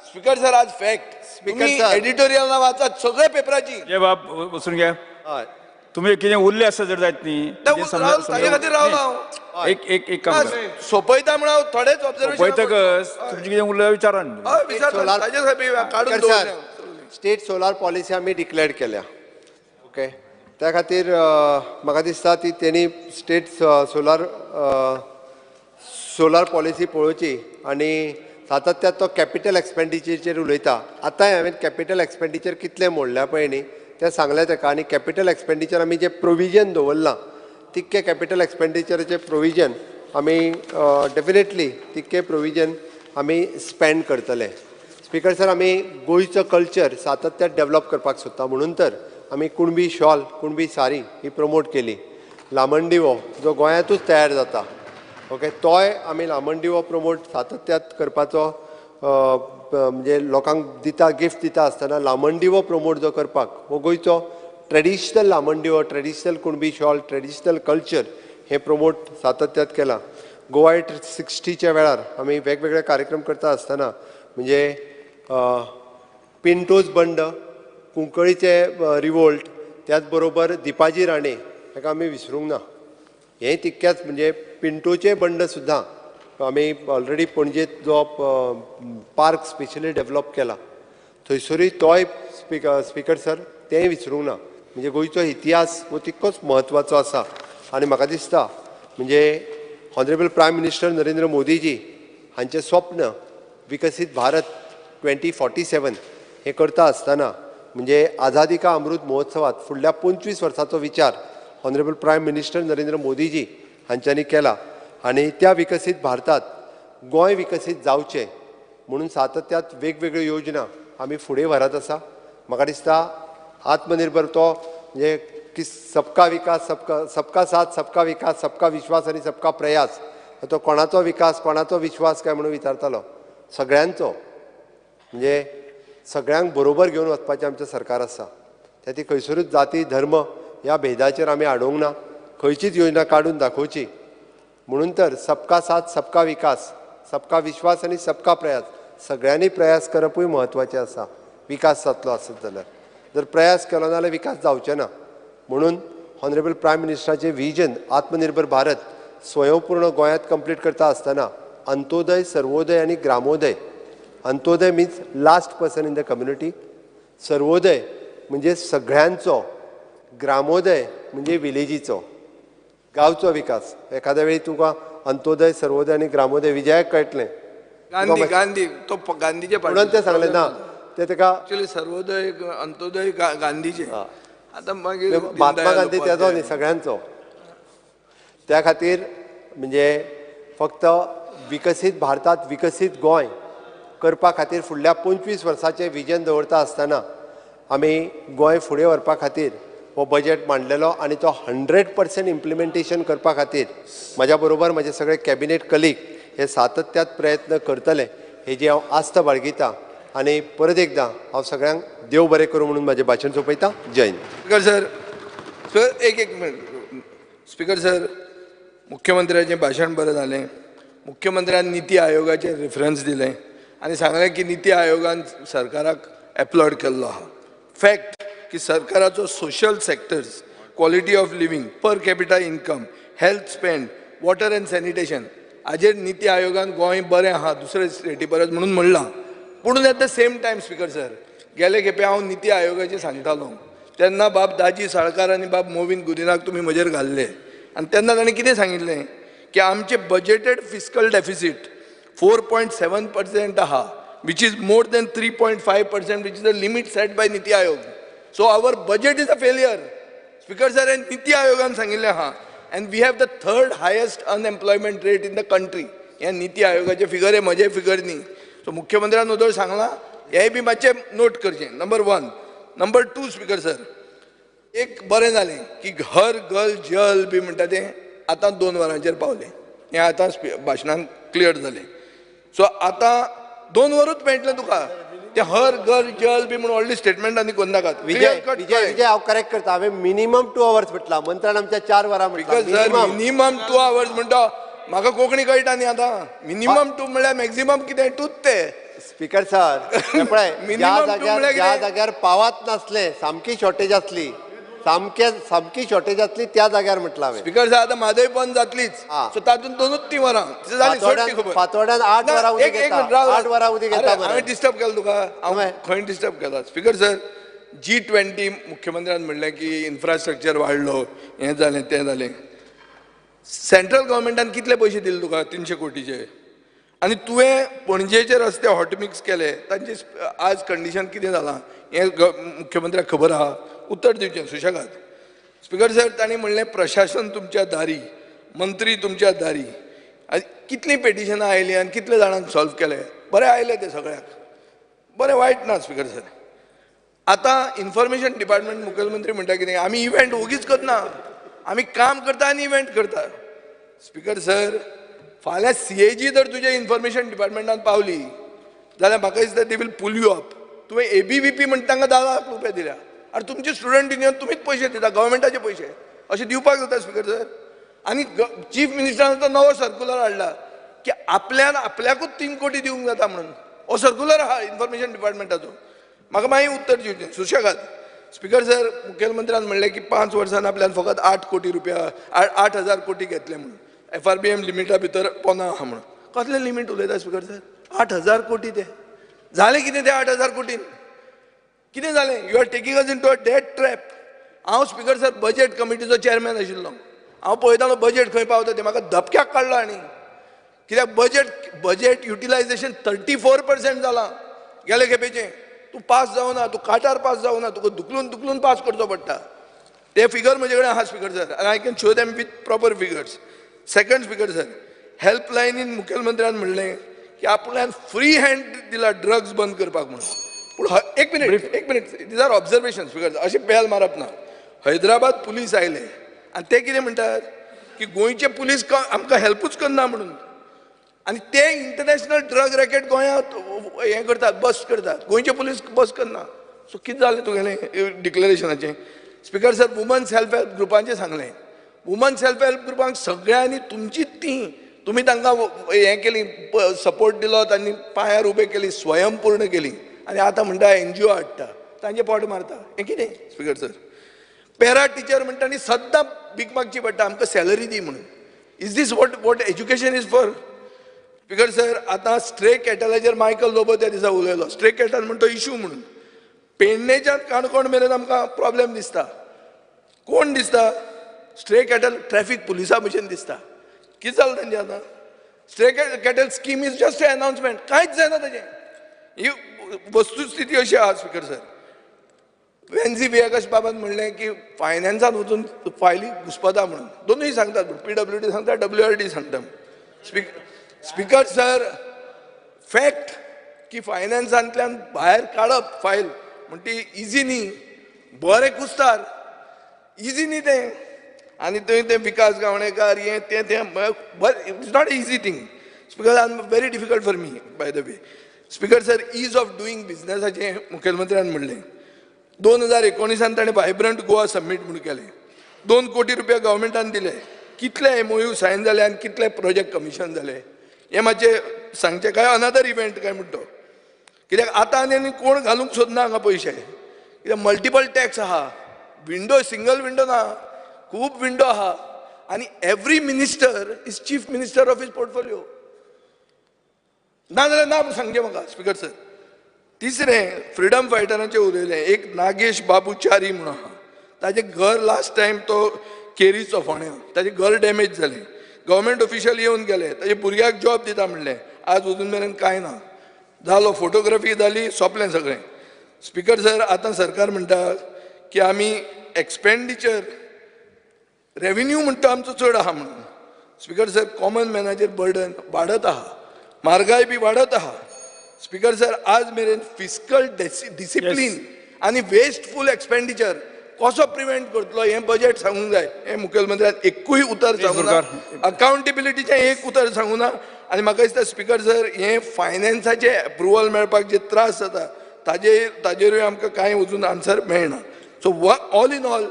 speaker sir आज फॅक्ट. स्पीकर सर एडिटोरियल वाचात सगळे पेपराची. हे बाब वचून घ्या. तुमी कितें उरले आसा जर जायत न्ही ताजे खातीर रावला हांव. एक एक एक काम सोंपयता म्हणून हांव थोडेच ऑब्जर्वेशन सोंपयतकच तुमचें कितें उरलें विचारान. हय विचार ताजे काडून दवरलें. स्टेट सोलार पॉलिसी आमी डिक्लेअर केल्या. ओके, त्या खातीर म्हाका दिसता ती तेणी स्टेट सोलार सोलार पॉलिसी पळोवची आनी सातत्यात तो कॅपिटल एक्सपेंडिचरचेर उलयता. आतांय हांवें कॅपिटल एक्सपेंडिचर कितलें मोडल्या पळय न्ही तें सांगलें ताका. आनी कॅपिटल एक्सपेंडिचर आमी जें प्रोविजन दवरलां तितकें कॅपिटल एक्सपेंडिचराचें प्रोविजन आमी डेफिनेटली तितकें प्रोविजन आमी स्पेंड करतले. स्पीकर सर, आमी गोंयचो कल्चर सातत्यात डेवलप करपाक सोदता, म्हणून तर आमी कुणबी शॉल, कुणबी सारी ही प्रमोट केली. लामणदिवो जो गोंयांतूच तयार जाता, ओके, तोय आमी लामणदिवो प्रमोट सातत्यात करपाचो म्हणजे लोकांक दिता, गिफ्ट दिता आसतना लामणदिवो प्रमोट जो करपाक हो गोंयचो ट्रेडिशनल लामणदिवो, traditional Kunbi shawl, traditional culture हें प्रमोट सातत्यात केलां. गोवा एट 60च्या वेळार आमी वेगवेगळे कार्यक्रम करता आसतना म्हणजे पिंटोज बंड, कुंकळीचे रिवोल्ट, त्याच बरोबर दिपाजी राणे हाका आमी विसरूंक ना. हें तितक्याच म्हणजे पिंटोचे बंड सुद्दां आमी ऑलरेडी पणजेत जो पार्क स्पेशली डेवलप केला थंयसरूय तोय स्पीकर सर तेंय विसरूंक ना. म्हणजे गोंयचो इतिहास हो तितकोच म्हत्वाचो आसा. आनी म्हाका दिसता म्हणजे honourable prime minister Narendra Modiji हांचें स्वप्न विकसीत भारत 2047 हें करता आसतना म्हणजे आझादी का अमृत महोत्सवात फुडल्या 25 वर्साचो विचार honourable prime minister Narendra Modiji हांच्यांनी केला. आनी त्या विकसीत भारतात गोंय विकसीत जावचें म्हणून सातत्यात वेगवेगळ्यो योजना आमी फुडें व्हरत आसा. म्हाका दिसता आत्मनिर्भर तो म्हणजे की सबका विकास, सबका सबका साथ, सबका विकास, सबका विश्वास आनी सबका प्रयास. तो कोणाचो विकास कोणाचो विश्वास काय म्हणून विचारतालो, सगळ्यांचो. म्हणजे सगळ्यांक बरोबर घेवन वचपाचें आमचें सरकार आसा. त्या ती खंयसरूच जाती धर्म ह्या भेदाचेर आमी हाडूंक ना, खंयचीच योजना काडून दाखोवची. म्हणून तर सबका साथ, सबका विकास, सबका विश्वास आनी सबका प्रयास, सगळ्यांनी प्रयास करपूय म्हत्वाचें आसा. विकास जातलो आसत जाल्यार, जर प्रयास केलो ना जाल्यार विकास जावचें ना. म्हणून ऑनरेबल प्रायम मिनिस्टराचें विजन आत्मनिर्भर भारत स्वयंपूर्ण गोंयांत कंप्लीट करता आसतना अंत्योदय, सर्वोदय आनी Gramodaya. Antyodaya means last person in the community, Sarvodaya म्हणजे सगळ्यांचो, ग्रामोदय म्हणजे विलेजीचो, गांवचो विकास. एखाद्या वेळी तुका अंत्योदय, सर्वोदय आनी ग्रामोदय विजयाक कळटलें. गांधी गांधी तो गांधीचे म्हणून तें सांगलें ना ते ताका एक्चुअली सर्वोदय अंत्योदय गांधीचे, आतां मागीर महात्मा गांधी तेजो न्ही, सगळ्यांचो. त्या खातीर म्हणजे फक्त विकसीत भारतात विकसीत गोंय करपा खातीर फुडल्या 25 वर्साचें विजन दवरता आसतना आमी गोंय फुडें व्हरपा खातीर हो बजेट मांडलेलो आनी तो 100% इम्प्लिमेंटेशन करपा खातीर म्हज्या बरोबर म्हजे सगळे कॅबिनेट कलीग हे सातत्यात प्रयत्न करतले हेजी हांव आस्त बाळगिता. आनी परत एकदां हांव सगळ्यांक देव बरें करूं म्हणून म्हजें भाशण सोंपयता. जय हिंद. स्पीकर सर, सर एक एक मिनट. स्पीकर सर, मुख्यमंत्र्याचें भाशण बरें जालें. मुख्यमंत्र्यान निती आयोगाचें रेफरन्स दिलें आनी सांगलें की निती आयोगान सरकाराक एप्लॉड केल्लो आहा. फॅक्ट की सरकाराचो social sectors, quality of living, per capita income, health spend, water and sanitation हाजेर निती आयोगान गोंय बरें आहा दुसरे स्टेटी परस म्हणून म्हणलां. पूण at the same time speaker sir, गेले खेपे हांव निती आयोगाचें सांगतालो तेन्ना बाब दाजी साळकार आनी बाब मोविन गुदिनाक तुमी म्हजेर घाल्ले आनी तेन्ना ताणें कितें सांगिल्लें की आमचें बजेटेड फिस्कल डेफिसीट 4.7% आहा, which is more than 3.5%, which is the limit set by NITI Aayog. So our budget is a failure. Speaker sir, and NITI आयोगान सांगिल्लें आहा, and we have the third highest unemployment rate in the country. हें नीती आयोगाचे figure, हे म्हजे figure न्ही. So मुख्यमंत्र्यान उदळ सांगलां, हेंय बी मातशें नोट करचें. Number 1. Number 2 speaker sir, एक बरें जालें की हर घर जल बी म्हणटा तें आतां 2 वरांचेर पावलें. हें आतां भाशणान क्लियर जालें. सो आतां 2 वरूच मेळटलें तुका ते हर घर जल बी म्हणून व्हडली स्टेटमेंट आनी करनाकात. विजय विजय हांव करेक्ट करता. हांवें मिनिमम 2 आवर्स म्हटलां, मंत्र्यान आमच्या 4 वरां म्हटलां. मिनिमम 2 आवर्स म्हणटा, म्हाका कोंकणी कळटा न्ही आतां. मिनिमम 2 म्हणल्यार मॅक्झिमम कितें 2 ते. स्पीकर सर, पळय, ज्या जाग्यार पावात नासले, सामकी शॉर्टेज आसली, सामकी शॉर्टेज आसली त्या जाग्यार म्हटलां हांवें. स्पीकर सर, आतां म्हादय बंद जातलीच, सो तातूंत 2-3 वरां जाली. फातोड्यान 8 वरां उदीक येता, 8 वरां उदीक येता. हांवें डिस्टर्ब केलो तुका? हांव खंय डिस्टर्ब केला? स्पीकर सर, G20 मुख्यमंत्र्यान म्हणलें की इन्फ्रास्ट्रक्चर वाडलो, हें जालें तें जालें. सेंट्रल गव्हर्मेंटान कितले पयशे दिले तुका? 300 कोटीचे. आनी तुवें पणजेचे रस्ते हॉटमिक्स केले, तांची आज कंडिशन कितें जालां हें मुख्यमंत्र्याक खबर आहा, उत्तर दिवचें सुशेगाद. स्पीकर सर, तांणी म्हणलें प्रशासन तुमच्या दारी, मंत्री तुमच्या दारी. आनी कितलीं पेटिशनां आयलीं आनी कितले जाणांक सॉल्व केले? बरें आयलें तें सगळ्याक, बरें वायट ना. स्पीकर सर, आतां इन्फॉर्मेशन डिपार्टमेंट मुखेलमंत्री म्हणटा कितें, आमी इव्हेंट ओगीच करना, आमी काम करता आनी इव्हेंट करता. स्पीकर सर, फाल्यां CAG जर तुज्या इन्फॉर्मेशन डिपार्टमेंटान पावली जाल्यार म्हाका दिसता they will pull you up. तुवें ABVP म्हणटा तांकां 10 लाख रुपया दिल्या, आनी तुमचे स्टुडंट युनियन तुमीच पयशे दिता, गव्हर्मेंटाचे पयशे अशें दिवपाक जाता स्पीकर सर. आनी चीफ मिनिस्टरान तो नवो सर्कुलर हाडला की आपल्यान आपल्याकूच 3 कोटी दिवंक जाता म्हणून. हो सर्कुलर आहा इन्फॉर्मेशन डिपार्टमेंटाचो. म्हाका मागीर उत्तर दिवचें सुशेगाद. स्पीकर सर, मुखेलमंत्र्यान म्हणलें की 5 वर्सान आपल्यान फकत 8 कोटी रुपया, 8,000 कोटी घेतले म्हणून, FRBM लिमिटा भितर पोना आहा म्हणून. कसलें लिमीट उलयता स्पीकर सर? 8,000 कोटी ते जालें कितें? ते 8,000 कोटीन कितें जालें? You are taking us into a debt trap. हांव स्पीकर सर बजेट कमिटीचो चेअरमॅन आशिल्लो, हांव पळयतालो बजेट खंय पावता तें. म्हाका धपक्याक काडलो. आनी कित्याक बजेट युटिलायझेशन 34% जालां गेले खेपेचें. तूं पास जावना, तूं काटार पास जावना, तुका धुकलून धुकलून पास करचो पडटा. ते फिगर म्हजे कडेन आहा स्पीकर सर, आनी I can show them with proper figures. Second speaker sir, हेल्पलायनीन मुखेलमंत्र्यान म्हणलें की आपल्यान फ्री हँड दिला ड्रग्स बंद करपाक म्हणून. पूण एक मिनिट, एक minute, these are observation speaker, अशें बेल मारप ना. हैदराबाद पुलीस आयले आनी ते कितें म्हणटात की गोंयचे पुलीस आमकां हेल्पूच करना म्हणून. आनी ते इंटरनॅशनल ड्रग रॅकेट गोंयांत हें करतात, बस्ट करतात, गोंयचे पुलीस बस्ट करना. सो कितें जालें तुगेलें डिक्लेरेशनाचें? Speaker sir, woman self help ग्रुपांचें सांगलें. वुमन सेल्फ हेल्प ग्रुपांक सगळ्यांनी तुमचीच ती, तुमी तांकां हें केली, सपोर्ट दिलो, तांणी पांयार उबे केली, स्वयंपूर्ण केली. आनी आतां म्हणटा NGO हाडटा, तांचे पोट मारता. हें कितें स्पीकर सर? पॅरा टिचर म्हणटा आनी सद्दां भीक मागची पडटा आमकां सॅलरी दी म्हणून. Is this what education is for? Speaker sir, आतां स्ट्रे कॅटलाचेर मायकल लोबो त्या दिसा उलयलो. स्ट्रे कॅटल म्हण तो इशू म्हणून पेडणेच्यान काणकोण मेरेन आमकां प्रॉब्लेम दिसता. कोण दिसता? स्ट्रे कॅटल ट्रॅफिक पुलिसा भशेन दिसता. कितें जालें तांचें आतां? Stray cattle scheme is just a announcement, कांयच जायना ताजें. ही वस्तुस्थिती अशी आहा स्पीकर सर. वेन्झी विएगस बाबान म्हणलें की फायनान्सान वचून फायली घुसपता म्हणून. दोनूय सांगतात, PWD सांगता, WRD सांगता. स्पीकर सर, फॅक्ट की फायनान्सांतल्यान भायर काडप फायल म्हण ती इजी न्ही, बरें कुस्तार, इजी न्ही तें. आनी थंय तें विकास गावणेकार हें तें तें, it's not easy thing speaker, I am very difficult for me by the way. Speaker sir, ease of doing बिजनसाचें मुखेलमंत्र्यान म्हणलें. 2019 ताणें वायब्रंट गोवा समीट म्हूण केलें. 2 कोटी रुपया गव्हर्मेंटान दिले. कितले MOU sign जाले आनी कितले प्रोजेक्ट कमिशन जाले हें मातशें सांगचें काय अनदर इव्हेंट काय म्हणटा. कित्याक आतां आनी कोण घालूंक सोदना हांगा पयशे, कित्याक मल्टिपल टॅक्स आहा, विंडो सिंगल विंडो ना, खूब विंडो आहा. आनी every minister is chief minister of his portfolio. ना जाल्यार ना सांगचें म्हाका स्पीकर सर. तिसरें, फ्रिडम फायटरांचें उलयलें. एक नागेश बाबू च्यारी म्हणून आहा, ताजें घर लास्ट टायम तो केरीचो फोण्या, ताजें घर डॅमेज जालें. गव्हर्मेंट ऑफिशियल येवन गेले, ताजे भुरग्याक जॉब दिता म्हणलें, आज अजून मेरेन कांय ना. जालो, फोटोग्राफी जाली, सोंपलें सगळें. स्पिकर सर, आतां सरकार म्हणटा की आमी एक्सपेंडिचर रेवेन्यू म्हणटा आमचो चड आहा म्हणून. स्पिकर सर, कॉमन मॅनाचेर बर्डन वाडत आहा, म्हारगाय बी वाडत आहा. स्पिकर सर, आज मेरेन फिस्कल डिसिप्लीन आनी वेस्टफूल एक्सपेंडिचर कसो प्रिवेंट करतलो हें बजेट सांगूंक जाय. हें मुखेलमंत्र्यान एकूय उतर सांगूना, अकाउंटेबिलिटीचें एक उतर सांगूना. आनी म्हाका दिसता स्पिकर सर, हें फायनान्साचें एप्रुवल मेळपाक जे त्रास जाता ताजेरूय आमकां कांय अजून आन्सर मेळना. सो ऑल इन ऑल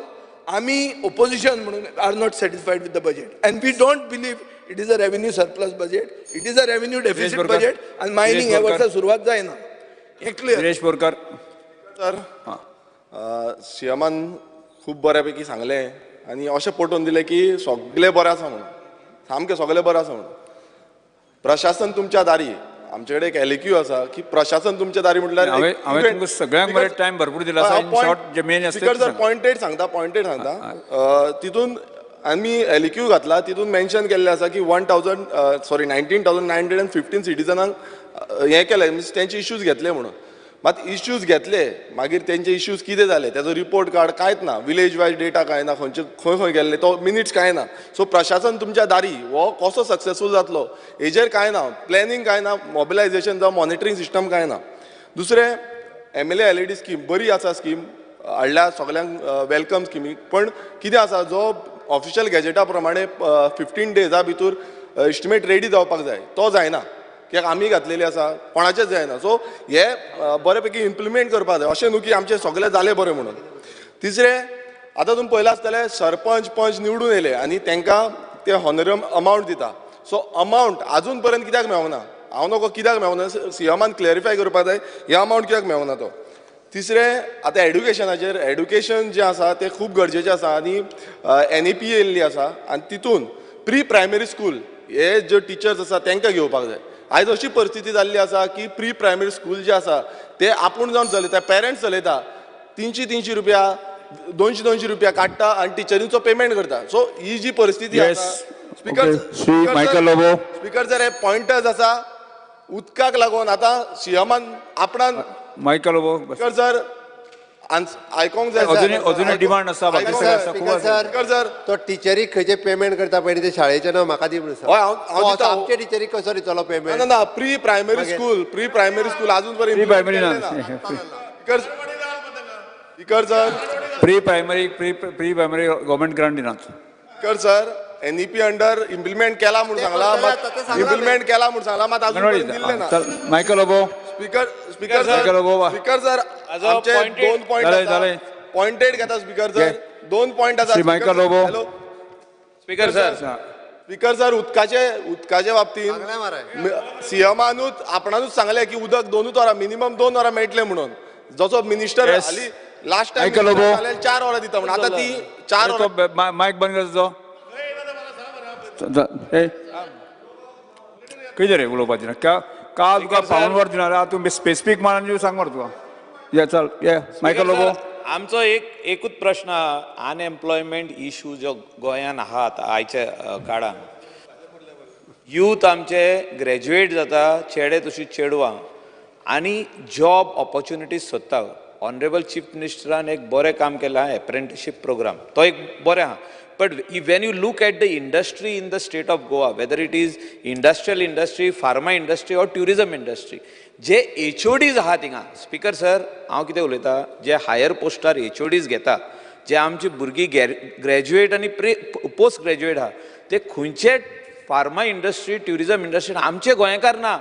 आमी ओपोजिशन म्हणून are not satisfied with the budget and we don't believe it is a revenue surplus budget, it is a revenue deficit budget. आनी मायनींग ह्या वर्सा सुरवात जायना, हें क्लियर. विरेश बोरकर सर, सीएमान खूब बऱ्यापैकी सांगलें आनी अशें पटोवन दिलें की सगळें बरें आसा म्हणून, सामकें सगळें बरें आसा म्हणून. प्रशासन तुमच्या दारी, आमचे कडेन एक एलएक्यू आसा की प्रशासन तुमच्या दारी म्हटल्यार हांवें तुमकां सगळ्यांक बरें टायम भरपूर दिला आसा. इन शॉर्ट जे मेन आसा स्पिकर सर, पॉयंटेड सांगता, पॉयंटेड सांगता. तितून आमी एलएक्यू घातला, तितून मेन्शन केल्लें आसा की 19,915 सिटीजनांक हें केलें, मिन्स तेंचे इश्यूज घेतले म्हणून. मात इश्यूज घेतले मागीर तेंचे इश्यूज कितें जाले तेजो रिपोर्ट कार्ड कांयच ना, विलेज वायज डेटा कांय ना, खंयचे खंय खंय गेल्ले तो मिनिट्स कांय ना. सो प्रशासन तुमच्या दारी हो कसो सक्सेसफूल जातलो हेजेर कांय ना, प्लॅनिंग कांय ना, मोबिलायजेशन जावं मॉनिटरींग सिस्टम कांय ना. दुसरें MLA LED scheme बरी आसा, स्कीम हाडल्या सगल्यांक welcome स्किमी, पण कितें आसा जो ऑफिशियल गॅजेटा प्रमाणे 15 डेजा भितर एस्टिमेट रेडी जावपाक जाय, तो जायना कित्याक आमी घातलेली आसा, कोणाचेच जायना. सो हे बरे पैकी इम्प्लिमेंट करपाक जाय, अशें न्हू की आमचें सगळें जालें बरें म्हणून. तिसरें, आतां तुमी पळयलां आसतलें सरपंच पंच निवडून येयले आनी तांकां ते हॉनरियम अमावंट दिता. सो अमावंट आजून पर्यंत कित्याक मेळना, हांव नको कित्याक मेळना, सीएमान क्लॅरिफाय करपाक जाय हे अमावंट कित्याक मेळना तो. तिसरें, आतां एड्युकेशनाचेर, एड्युकेशन जें आसा तें खूब गरजेचें आसा आनी NEP येयल्ली आसा आनी तितून प्री प्रायमरी स्कूल हे ज्यो टिचर्स आसा तांकां घेवपाक जाय. आयज अशी परिस्थिती जाल्ली आसा की प्री प्रायमरी स्कूल जे आसा ते आपूण जावन चलयता, पेरंट्स चलयता, 300-300 रुपया, 200-200 रुपया काडटा आनी टिचरींचो पेमेंट करता. सो ही जी परिस्थिती आसा, स्पिकर स्पिकर सर, हे पॉयंटर्स आसा उदकाक लागून आतां सीएमान आपणान मायकल लोबो स्पिकर सर आयकोंक जाय, अजून डिमांड आसा. स्पिकर सर, तो टिचरीक खंयचे पेमेंट करता पळय ते शाळेचें नांव म्हाका दी म्हणून सांग. आमचे टिचरीक कसो दितलो पेमेंट? ना, pre primary school, pre primary school अजून पर्यंत प्री प्रायमरी ना. Speaker sir, pre primary, pre primary government grant दिनात. Speaker sir, NEP under implement केला म्हणून सांगला, इम्प्लिमेंट केला म्हणून सांगला, मात अजून पर्यंत दिल्लें ना. Michael Lobo speaker speaker sir, speaker sir, आमचे 2 पॉयंट पॉयंटेड घेता. स्पिकर सर, 2 पॉयंट आसा. Michael Lobo speaker sir, speaker sir, उदकाचे बाबतींत सीएमानूच आपणानूच सांगलें की उदक 2 वरां मिनिमम 2 वरां मेळटलें म्हणून. जसो मिनिस्टर हाली लास्ट टायम 4 वरां दिता म्हणून, आतां ती 4 वरां. मायक बंद करचो. कितें रे उलोवपाचें? काल तुका पावन वर दिना रे, तूं स्पेसिफीक मानान सांग मरे तुका. ये चल, ये मायकल लोबो. आमचो एकूच प्रश्न, अनएम्प्लॉयमेंट इशू जो गोंयान आहा आतां आयच्या काळान, यूथ आमचे ग्रॅज्युएट जाता, चेडे तशी चेडवां, आनी जॉब ऑपॉर्च्युनिटीज सोदता. ऑनरेबल चीफ मिनिस्टरान एक बरें काम केलां, एप्रेंटिशीप प्रोग्राम, तो एक बरें आहा. But when you look at the industry in the state of Goa, whether it is industrial industry, pharma industry or tourism industry, J HODs आहा थिंगा. स्पिकर सर, हांव कितें उलयता, जे हायर पोस्टार HODs घेता, जे आमची भुरगीं ग्रॅज्युएट आनी पोस्ट ग्रॅज्युएट आहा, ते खंयचे फार्मा इंडस्ट्री, ट्युरिजम इंडस्ट्री आमचे गोंयकार ना.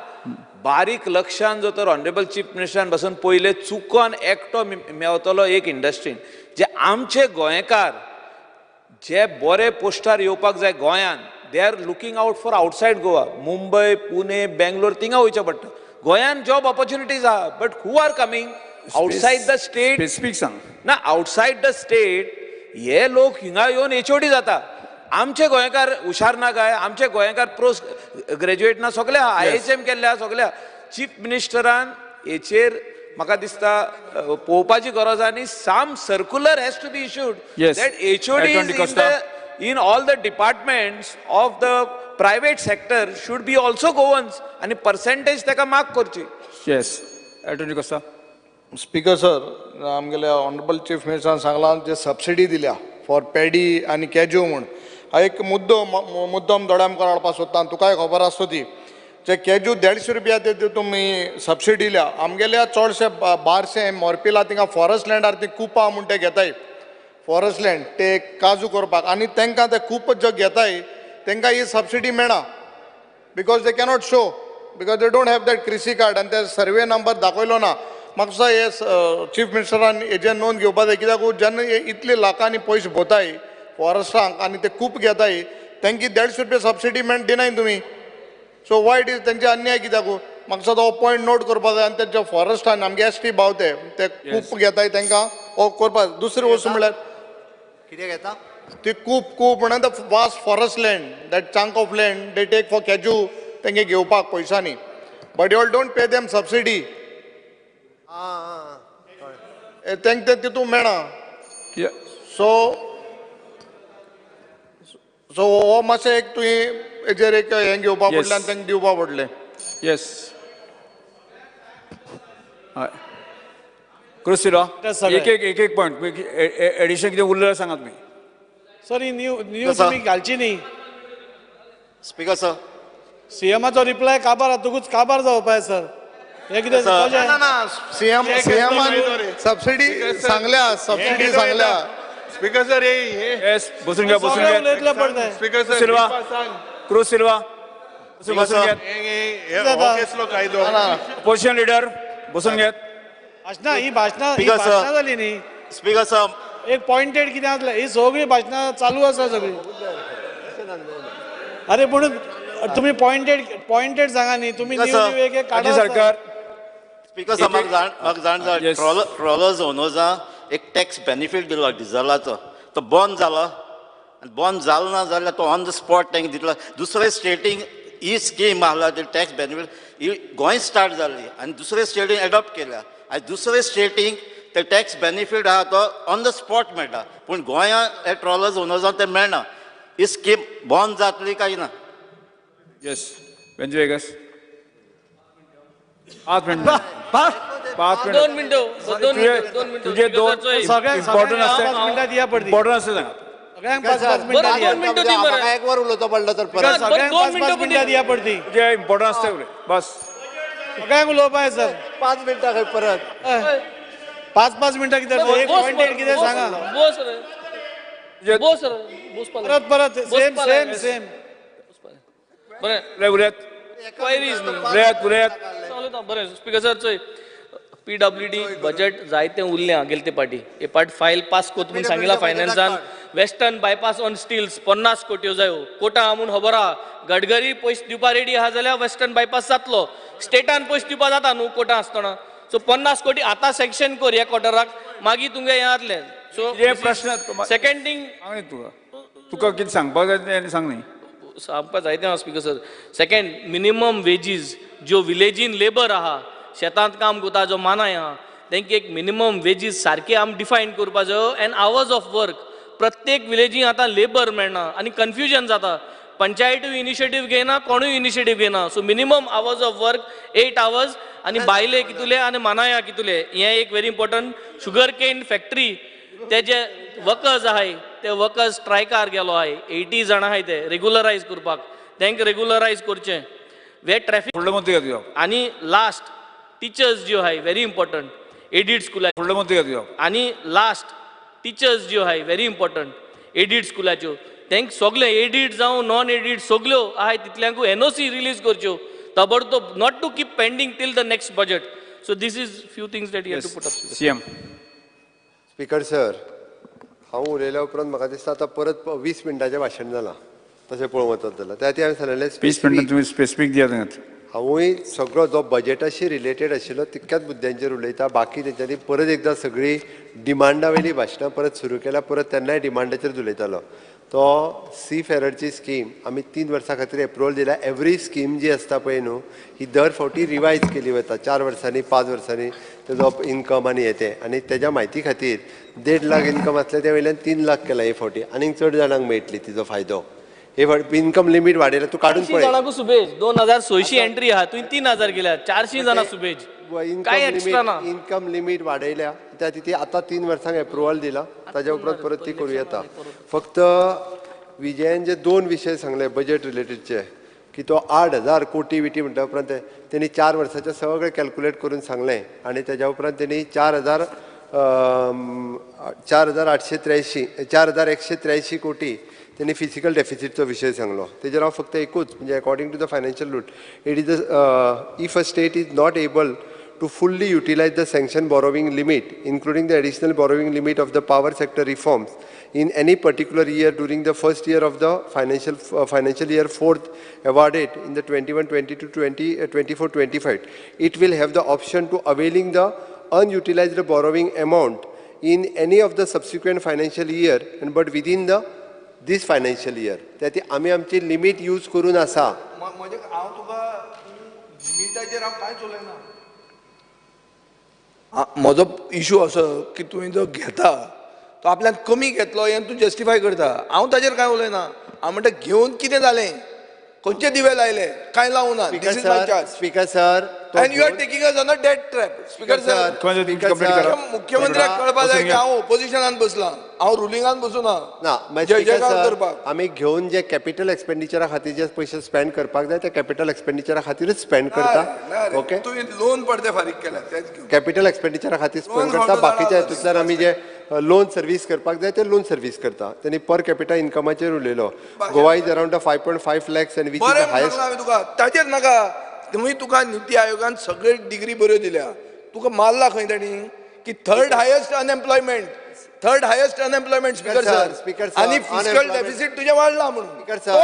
बारीक लक्षान जो तर ऑनरेबल चीफ मिनिस्टरान बसून पयले चुकोन एकटो मेवतलो एक इंडस्ट्रीन, जे आमचे गोंयकार जे बरे पोस्टार येवपाक जाय गोंयान, they are looking out for outside Goa, Mumbai, Pune, Bangalore थिंगा वयचें पडटा. गोंयान जॉब ऑपॉर्च्युनिटीज आहा, but who are coming outside the state? Specific सांग ना. आउटसायड the state हे लोक हिंगा येवन HOD जाता. आमचे गोंयकार हुशार ना काय? आमचे गोंयकार पोस्ट ग्रॅज्युएट ना, सगळे IHM केल्ले आहा सगळे. चीफ मिनिस्टरान हेचेर म्हाका दिसता पळोवपाची गरज आनी some circular has to be issued that HODs in all the departments of the private sector should be also Goans, आनी पर्सेंटेज ताका मार्क करची. Yes, Attorney Costa. Speaker sir, आमगेले ऑनरेबल चीफ मिनिस्टरान सांगलां जे सबसिडी दिल्या फॉर पॅडी आनी cashew म्हूण, हा एक मुद्दो मुद्दम दोळ्या मुखार हाडपाक सोदता. तुकाय खबर आसता ती जे कॅज्यू 150 रुपया ते तुमी सबसिडी दिल्या. आमगेल्या चडशे बारशे मोरपिला थिंगा फॉरेस्ट लँडार ती कुपां म्हूण ते घेताय, फॉरेस्ट लँड ते काजू करपाक, आनी तांकां ते खूब जे घेताय तांकां ही सबसिडी मेळना because they cannot show, because they don't have that krishi card आनी ते सर्वे नंबर दाखयलो ना. म्हाका हे चीफ मिनिस्टरान हेजेर नोंद घेवपा जाय, कित्याक जेन्ना इतले लाखांनी पयशे भोताय फॉरेस्टांक आनी ते खूब घेताय, तांकां 150 रुपया सबसिडी मेळ दिनाय तुमी. सो वाय it is तेंचे अन्याय कित्याक? म्हाका तो पॉयंट नोट करपा जाय. आनी तेंच्या फॉरेस्टान आमगे एस टी भावते ते खूब घेताय तांकां हो करपा. दुसरी वस्तू म्हणल्यार कितें घेता ती खूब खूब म्हणून the vast forest land, that chunk of land they take for cashew तेंगे घेवपाक पयशांनी, but you all don't pay them subsidy, तेंक तें तितून मेळना. सो सो हो मातशें एक तुवें हेजेर एक हें घेवपा पडलें आनी तांकां दिवपा पडलें. येस, हय क्रुज सिल्वा, एक एक एक एक पॉयंट एडिशन कितें उरलें सांगात तुमी. सर, ही न्यू न्यू तुमी घालची न्ही. स्पीकर सर, सीएमाचो रिप्लाय काबार जातकूच काबार जावपा सर. हे कितें ना ना, सीएम सीएमान सबसिडी सांगल्या, सबसिडी सांगल्या. स्पीकर सर, येस, बसून घ्या, बसून घ्या. स्पीकर सर, सिल्वा, क्रुज सिल्वा, बसून घ्या. कायदो अपोजिशन लिडर बसून घेत. भाशणां ही भाशणां ही भाशणां जाली न्ही. स्पीकर सर, एक पॉयंटेड कितें आसलें, ही सगळी भाशणां चालू आसा सगळी. अरे पूण तुमी पॉयंटेड पॉयंटेड सांगा न्ही, तुमी न्यू एक एक काडा. सरकार स्पीकर सर, म्हाका जाण जाय, ट्रॉलर्स ओनर्सांक एक टॅक्स बेनिफीट दिलो डिझलाचो, तो बंद जालो. आनी बंद जालो ना जाल्यार तो ऑन the spot तांकां दितलो. दुसरे स्टेटींक ही स्कीम आहला ती टॅक्स बेनिफीट ही गोंय स्टार्ट जाल्ली आनी दुसरे स्टेटीन एडॉप्ट केल्या. आनी दुसरे स्टेटींक ते टॅक्स बेनिफीट आहा तो ऑन the spot मेळटा, पूण गोंयांत हे ट्रॉलर्स ओनर्सांक ते मेळना. ही स्कीम बंद जातली काय ना? येस, वेंजी वेगस, 5 मिनटं, 5 मिनटं, 2 मिनटं, 2 मिनटं. तुझे 2 इम्पॉर्टंट आसता, इम्पॉर्टंट आसता सांगा. सगळ्यांक 5 5 मिनटां दिया. 2 मिनटं दी मरे, एक वर उलोवचो पडलो तर परत. सगळ्यांक 5 5 मिनटां दिया पडती. तुझे इम्पॉर्टंट आसता उलय बस. सगळ्यांक उलोवपा सर 5 मिनटां खंय परत 5 5 मिनटां कितें एक पॉयंटेड कितें सांगा. बोस रे, बोस रे, बोस परत परत सेम सेम सेम. बरें उलयात, क्वायरीज न्ही. उलयात उलयात. बरें स्पीकर सर, चोय पीडब्ल्यूडी बजेट जायतें उरलें गेले ते पाटी. हे पाट फायल पास कोत म्हूण सांगिलां फायनान्सान. वेस्टर्न बायपास ऑन स्टिल्स 50 कोट्यो जायो, कोटा आहा म्हूण खबर आहा. गडकरी पयशे दिवपा रेडी आहा जाल्यार वेस्टर्न बायपास जातलो, स्टेटान पयशे दिवपा जाता न्हू कोटा आसतना. सो 50 कोटी आतां सँक्शन कर ह्या क्वॉर्टराक, मागीर तुमगे हें जातलें. सो प्रश्न सेकंड थिंग तुका कितें सांगपाक जाय तें सांग न्ही. सांगपाक जायतें आहा speaker sir. Second, minimum wages ज्यो विलेजीन लेबर आहा, शेतांत काम करता जो मानाय आहा, तांकां एक मिनिमम वेजीस सारके आमी डिफायन करपा जायो. एंड आवर्स ऑफ वर्क, प्रत्येक विलेजीन आतां लेबर मेळना आनी कन्फ्युजन जाता. पंचायतूय इनिशिएटीव घेयना, कोणूय इनिशिएटीव घेयना. So minimum hours of work 8 hours आनी बायले कितुले आनी मानाया कितुले, हें एक very important. Sugar cane factory ते जे वर्कर्स आहाय ते वर्कर्स स्ट्रायकार गेलो आहाय, 80 जाणां आहाय ते रेगुलरायज करपाक, तांकां रेगुलरायज करचें. वे ट्रॅफिक आनी लास्ट टिचर्स ज्यो आहाय व्हेरी इम्पॉर्टंट, एडिड स्कुला. आनी लास्ट टिचर्स ज्यो आहाय व्हेरी इम्पॉर्टंट, एडिड स्कुलाच्यो, तांकां सगळे एडिड जावं नॉन एडिड सगल्यो आहाय तितल्यांकूय एनओसी रिलीज करच्यो ताबडतोब, not to keep pending till the next budget. So this is few things that you have to put up. CM. Speaker sir, हांव उलयल्या उपरांत म्हाका दिसता आतां परत 20 मिनटाचें भाशण जालां तशें पळोवंक वचत जाल्यार. त्या खातीर हांवें सांगलें 20 मिनटां तुमी स्पेसिफीक दियात. हांवूय सगळो जो बजेटाशी रिलेटेड आशिल्लो तितक्याच मुद्द्यांचेर उलयता. बाकी तेंच्यांनी परत एकदां सगळीं डिमांडा वयलीं भाशणां परत सुरू केल्या, परत तेन्नाय डिमांडाचेर उलयतालो. तो सी फेररची स्कीम आमी 3 वर्सां खातीर एप्रुवल दिल्या. एवरी स्कीम जी आसता पळय न्हू, ही दर फावटी रिवायज केली वता, 4 वर्सांनी 5 वर्सांनी तेजो इनकम आनी हें तें. आनी तेज्या म्हायती खातीर 1.5 लाख इनकम आसलें ते वयल्यान 3 लाख केला हे फावटी, आनीक चड जाणांक मेळटली तिजो फायदो. हे इन्कम लिमीट वाडयला तूं काडून पळय. जाणां सुबेज 2600 एंट्री आहा, तुवें 3000 केल्या, 400 जाणां सुबेज. काय एक्स्ट्रा ना. इन्कम लिमीट वाडयल्या त्या ती आतां 3 वर्सांक एप्रुवल दिला, ताज्या उपरांत परत ती करूं येता. फक्त विजयान जे 2 विशय सांगले बजेट रिलेटेडचे की तो 8000 कोटी विटी म्हणटा उपरांत तेणी 4 वर्साचें सगळें कॅल्कुलेट करून सांगलें आनी तेज्या उपरांत तेणी 4883 4183 कोटी तेणी फिजिकल डेफिसिटचो विशय सांगलो. तेजेर हांव फक्त एकूच म्हणजे according to the financial rule it is if a state is not able to fully utilize the sanction borrowing limit, including the additional borrowing limit of the power sector reforms in any particular year during the first year of the financial year fourth awarded in the 21, 22, 20, 24, 25, it will have the option to availing the unutilized borrowing amount in any of the subsequent financial year and but within the this financial year. त्याती आमी आमची limit use करून आसा. हांव तुका लिमिटाचेर हांव कांयच उलयना. म्हजो इशू असो की तुवें जो घेता तो आपल्यान कमी घेतलो हें तूं जस्टिफाय करता. हांव ताजेर कांय उलयना. हांव म्हणटा घेवन कितें जालें, खंयचे दिवे लायले, कांय लावूं ना. This is my charge. Speaker sir, and you are taking us on a debt trap. Speaker sir, मुख्यमंत्र्याक कळपा जाय की हांव ओपोजिशनान बसलां, हांव रुलिंगान बसूं ना. आमी घेवन जे कॅपिटल एक्सपेंडिचरा खातीर जे पयशे स्पेंड करपाक जाय ते कॅपिटल एक्सपेंडिचरा खातीरच स्पेंड करता. ओके, तुवें लोन पडते फारीक केला, कॅपिटल एक्सपेंडिचरा खातीर स्पेंड करता. बाकीच्या हितूंतल्यान आमी जे लोन सर्वीस करपाक जाय ते लोन सर्वीस करता. तेणी पर कॅपिटल इन्कमाचेर उलयलो. Goa is around 5.5 lakhs and which is the highest. तुका ताचेर नाका. तुमी तुका निती आयोगान सगळे डिग्री बऱ्यो दिल्या, तुका मारला खंय ताणी की third highest unemployment, third highest unemployment. Speaker sir, speaker sir, आनी फिस्कल डेफिसीट तुजें वाडला म्हणून. स्पीकर सर,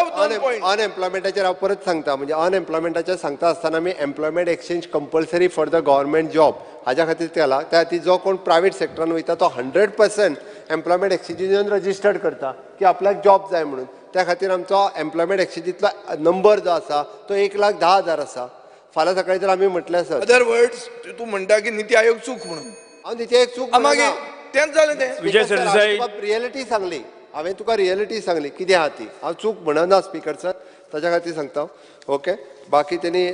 अनएम्प्लॉयमेंटाचेर हांव परत सांगता, म्हणजे अनएम्प्लॉयमेंटाचेर सांगता आसतना आमी employment exchange compulsory for the government job हाज्या खातीर केला. त्या खातीर जो कोण प्रायवेट सेक्टरान वयता तो 100% एम्प्लॉयमेंट एक्सचेंजीन रजिस्टर्ड करता की आपल्याक जॉब जाय म्हणून. त्या खातीर आमचो एम्प्लॉयमेंट एक्सचेंजींतलो नंबर जो आसा तो 1,10,000 आसा. फाल्यां सकाळीं जर आमी म्हटलें आसत, अदर वर्ड्स तूं म्हणटा की निती आयोग चूक म्हणून. हांव निती आयोग चूक मागीर तेंच जालें तें. विजय सरदेसाई, रियलिटी सांगली हांवें तुका, रियलिटी सांगली कितें आहा ती. हांव चूक म्हणना स्पीकर सर, ताच्या खातीर सांगता. ओके, बाकी तेणी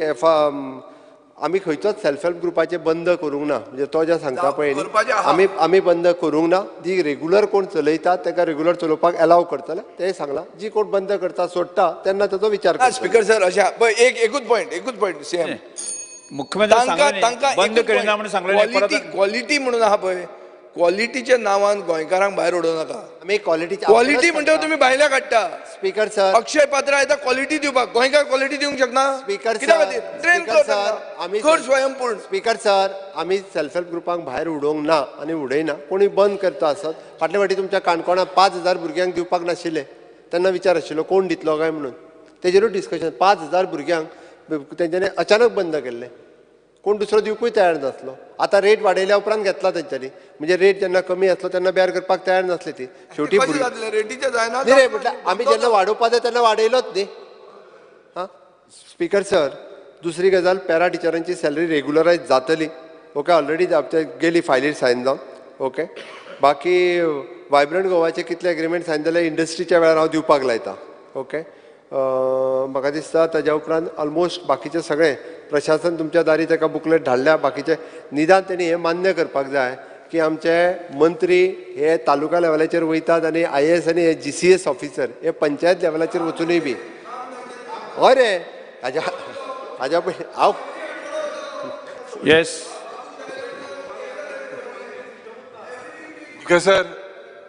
आमी खंयचोच सेल्फ हेल्प ग्रुपाचें बंद करूंक ना. म्हणजे तो जें सांगता पळय न्ही, आमी बंद करूंक ना. जी रेगुलर कोण चलयता ताका रेगुलर चलोवपाक एलाव करतले तें सांगलां. जी कोण बंद करता सोडटा तेन्ना ताचो विचार करता. स्पीकर सर, अशें पळय एकूच पॉयंट, एकूच पॉयंट सीएम मुख्यमंत्री तांकां बंद करिना म्हणून सांगलें. क्वॉलिटी म्हणून आहा पळय, क्वॉलिटीच्या नांवान गोंयकारांक भायर उडोवं नाका. आमी क्वॉलिटी क्वॉलिटी म्हणटा तुमी भायल्या काडटा. स्पीकर सर, अक्षय पात्रा येता क्वॉलिटी दिवपाक, गोंयकार क्वॉलिटी दिवंक शकना. स्पीकर कित्या खातीर ट्रेन कर आमी कर स्वयंपूर्ण. स्पीकर सर, आमी सेल्फ हेल्प ग्रुपांक भायर उडोवंक ना आनी उडयना. कोणी बंद करता आसत, फाटले फावटी तुमच्या काणकोणा 5000 भुरग्यांक दिवपाक नाशिल्ले तेन्ना विचार आशिल्लो कोण दितलो काय म्हणून, तेजेरूच डिस्कशन. 5000 भुरग्यांक तेंच्यांनी अचानक बंद केल्लें, कोण दुसरो दिवपूय तयार नासलो. आतां रेट वाडयल्या उपरांत घेतला तेंच्यांनी, म्हणजे रेट जेन्ना कमी आसलो तेन्ना बेर करपाक तयार नासले ती. शेवटी न्ही रे, म्हटल्यार आमी जेन्ना वाडोवपा जाय तेन्ना वाडयलोच न्ही. हां स्पीकर सर, दुसरी गजाल, पॅरा टिचरांची सॅलरी रेगुलरायज जातली. ओके, ऑलरेडी गेली फायलीर सायन जावन. ओके, बाकी वायब्रंट गोवाचे कितले एग्रीमेंट सायन जाले इंडस्ट्रीच्या वेळार हांव दिवपाक लायता. ओके, म्हाका दिसता ताज्या उपरांत ऑलमोस्ट बाकीचें सगळें प्रशासन तुमच्या दारी ताका बुकलेट धाडल्या. बाकीचें निदान तेणी हें मान्य करपाक जाय की आमचे मंत्री हे तालुका लेवलाचेर वयतात आनी IAS आनी हे GCS officer हे पंचायत लेवलाचेर वचुनूय बी. हय रे, हाज्या हाज्या पयलीं हांव येस सर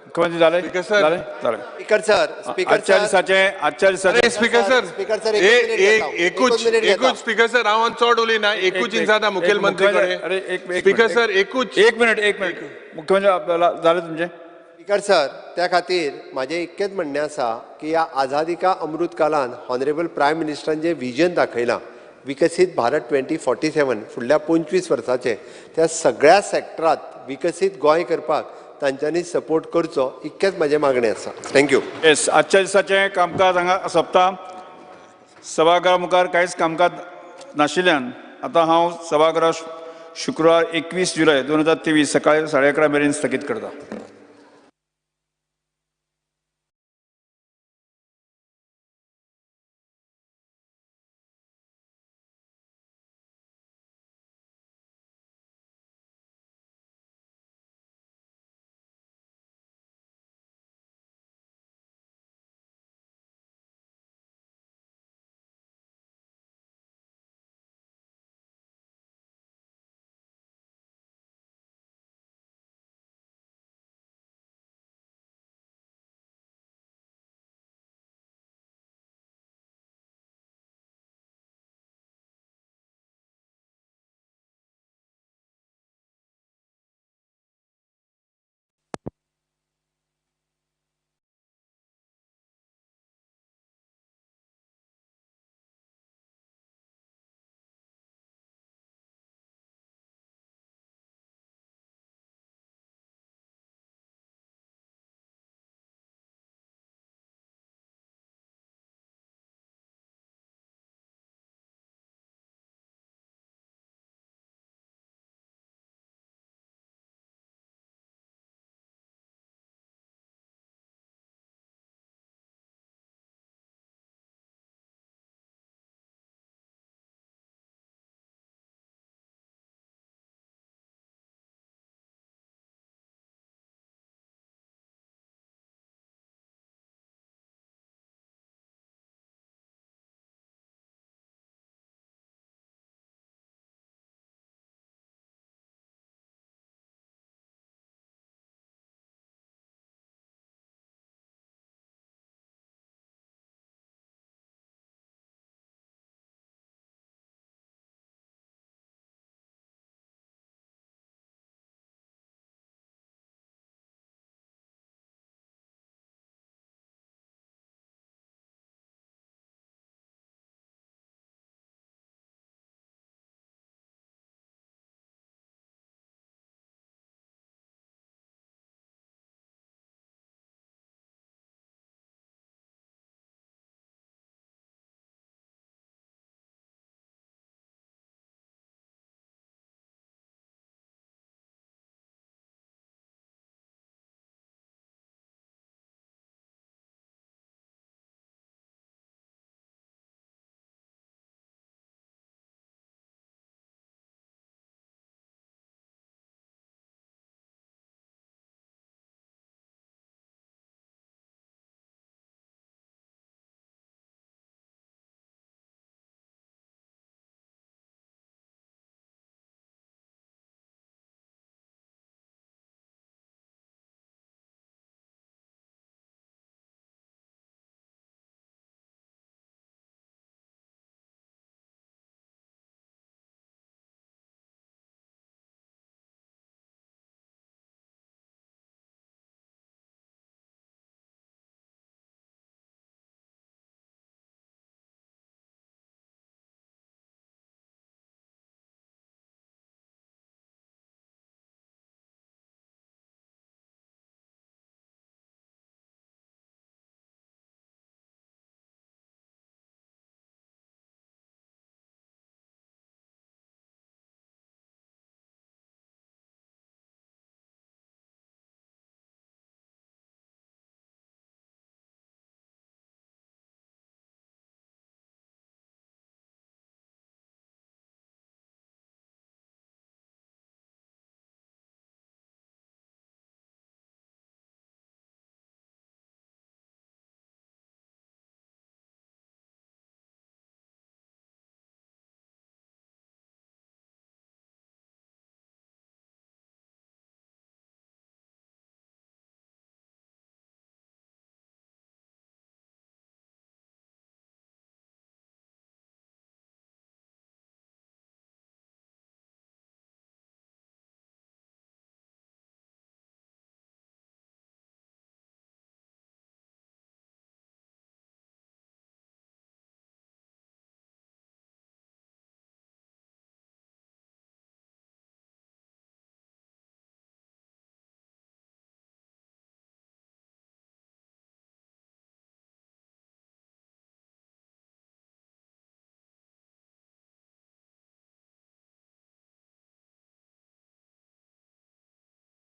मुख्यमंत्री झाले झाले झाले. स्पीकर सर, स्पीकर आजच्या दिसाचे, आजच्या दिसाचे स्पीकर सर, स्पीकर सर, एकूच एकूच स्पीकर सर, हांव चड उलयना. एकूच इंसादा मुखेलमंत्री कडेन. स्पीकर सर, एकूच, एक मिनिट, एक मिनिट. मुख्यमंत्री झाले तुमचे. स्पीकर सर, त्या खातीर म्हाजें इतकेंच म्हणणें आसा की ह्या आझादी का अमृत कालान ऑनरेबल प्रायम मिनिस्टरान जें विजन दाखयलां विकसीत भारत 2047 फुडल्या 25 वर्साचें, त्या सगळ्या सेक्टरांत विकसीत गोंय करपाक तांच्यांनी सपोर्ट करचो, इतकेंच म्हाजें मागणें आसा. Thank you. येस, आजच्या दिसाचें कामकाज हांगा सोंपता. सभाघरा मुखार कांयच कामकाज नाशिल्ल्यान आतां हांव सभाघरा शुक्रार 21 जुलय 2023 सकाळी 11:30 मेरेन स्थगीत करता.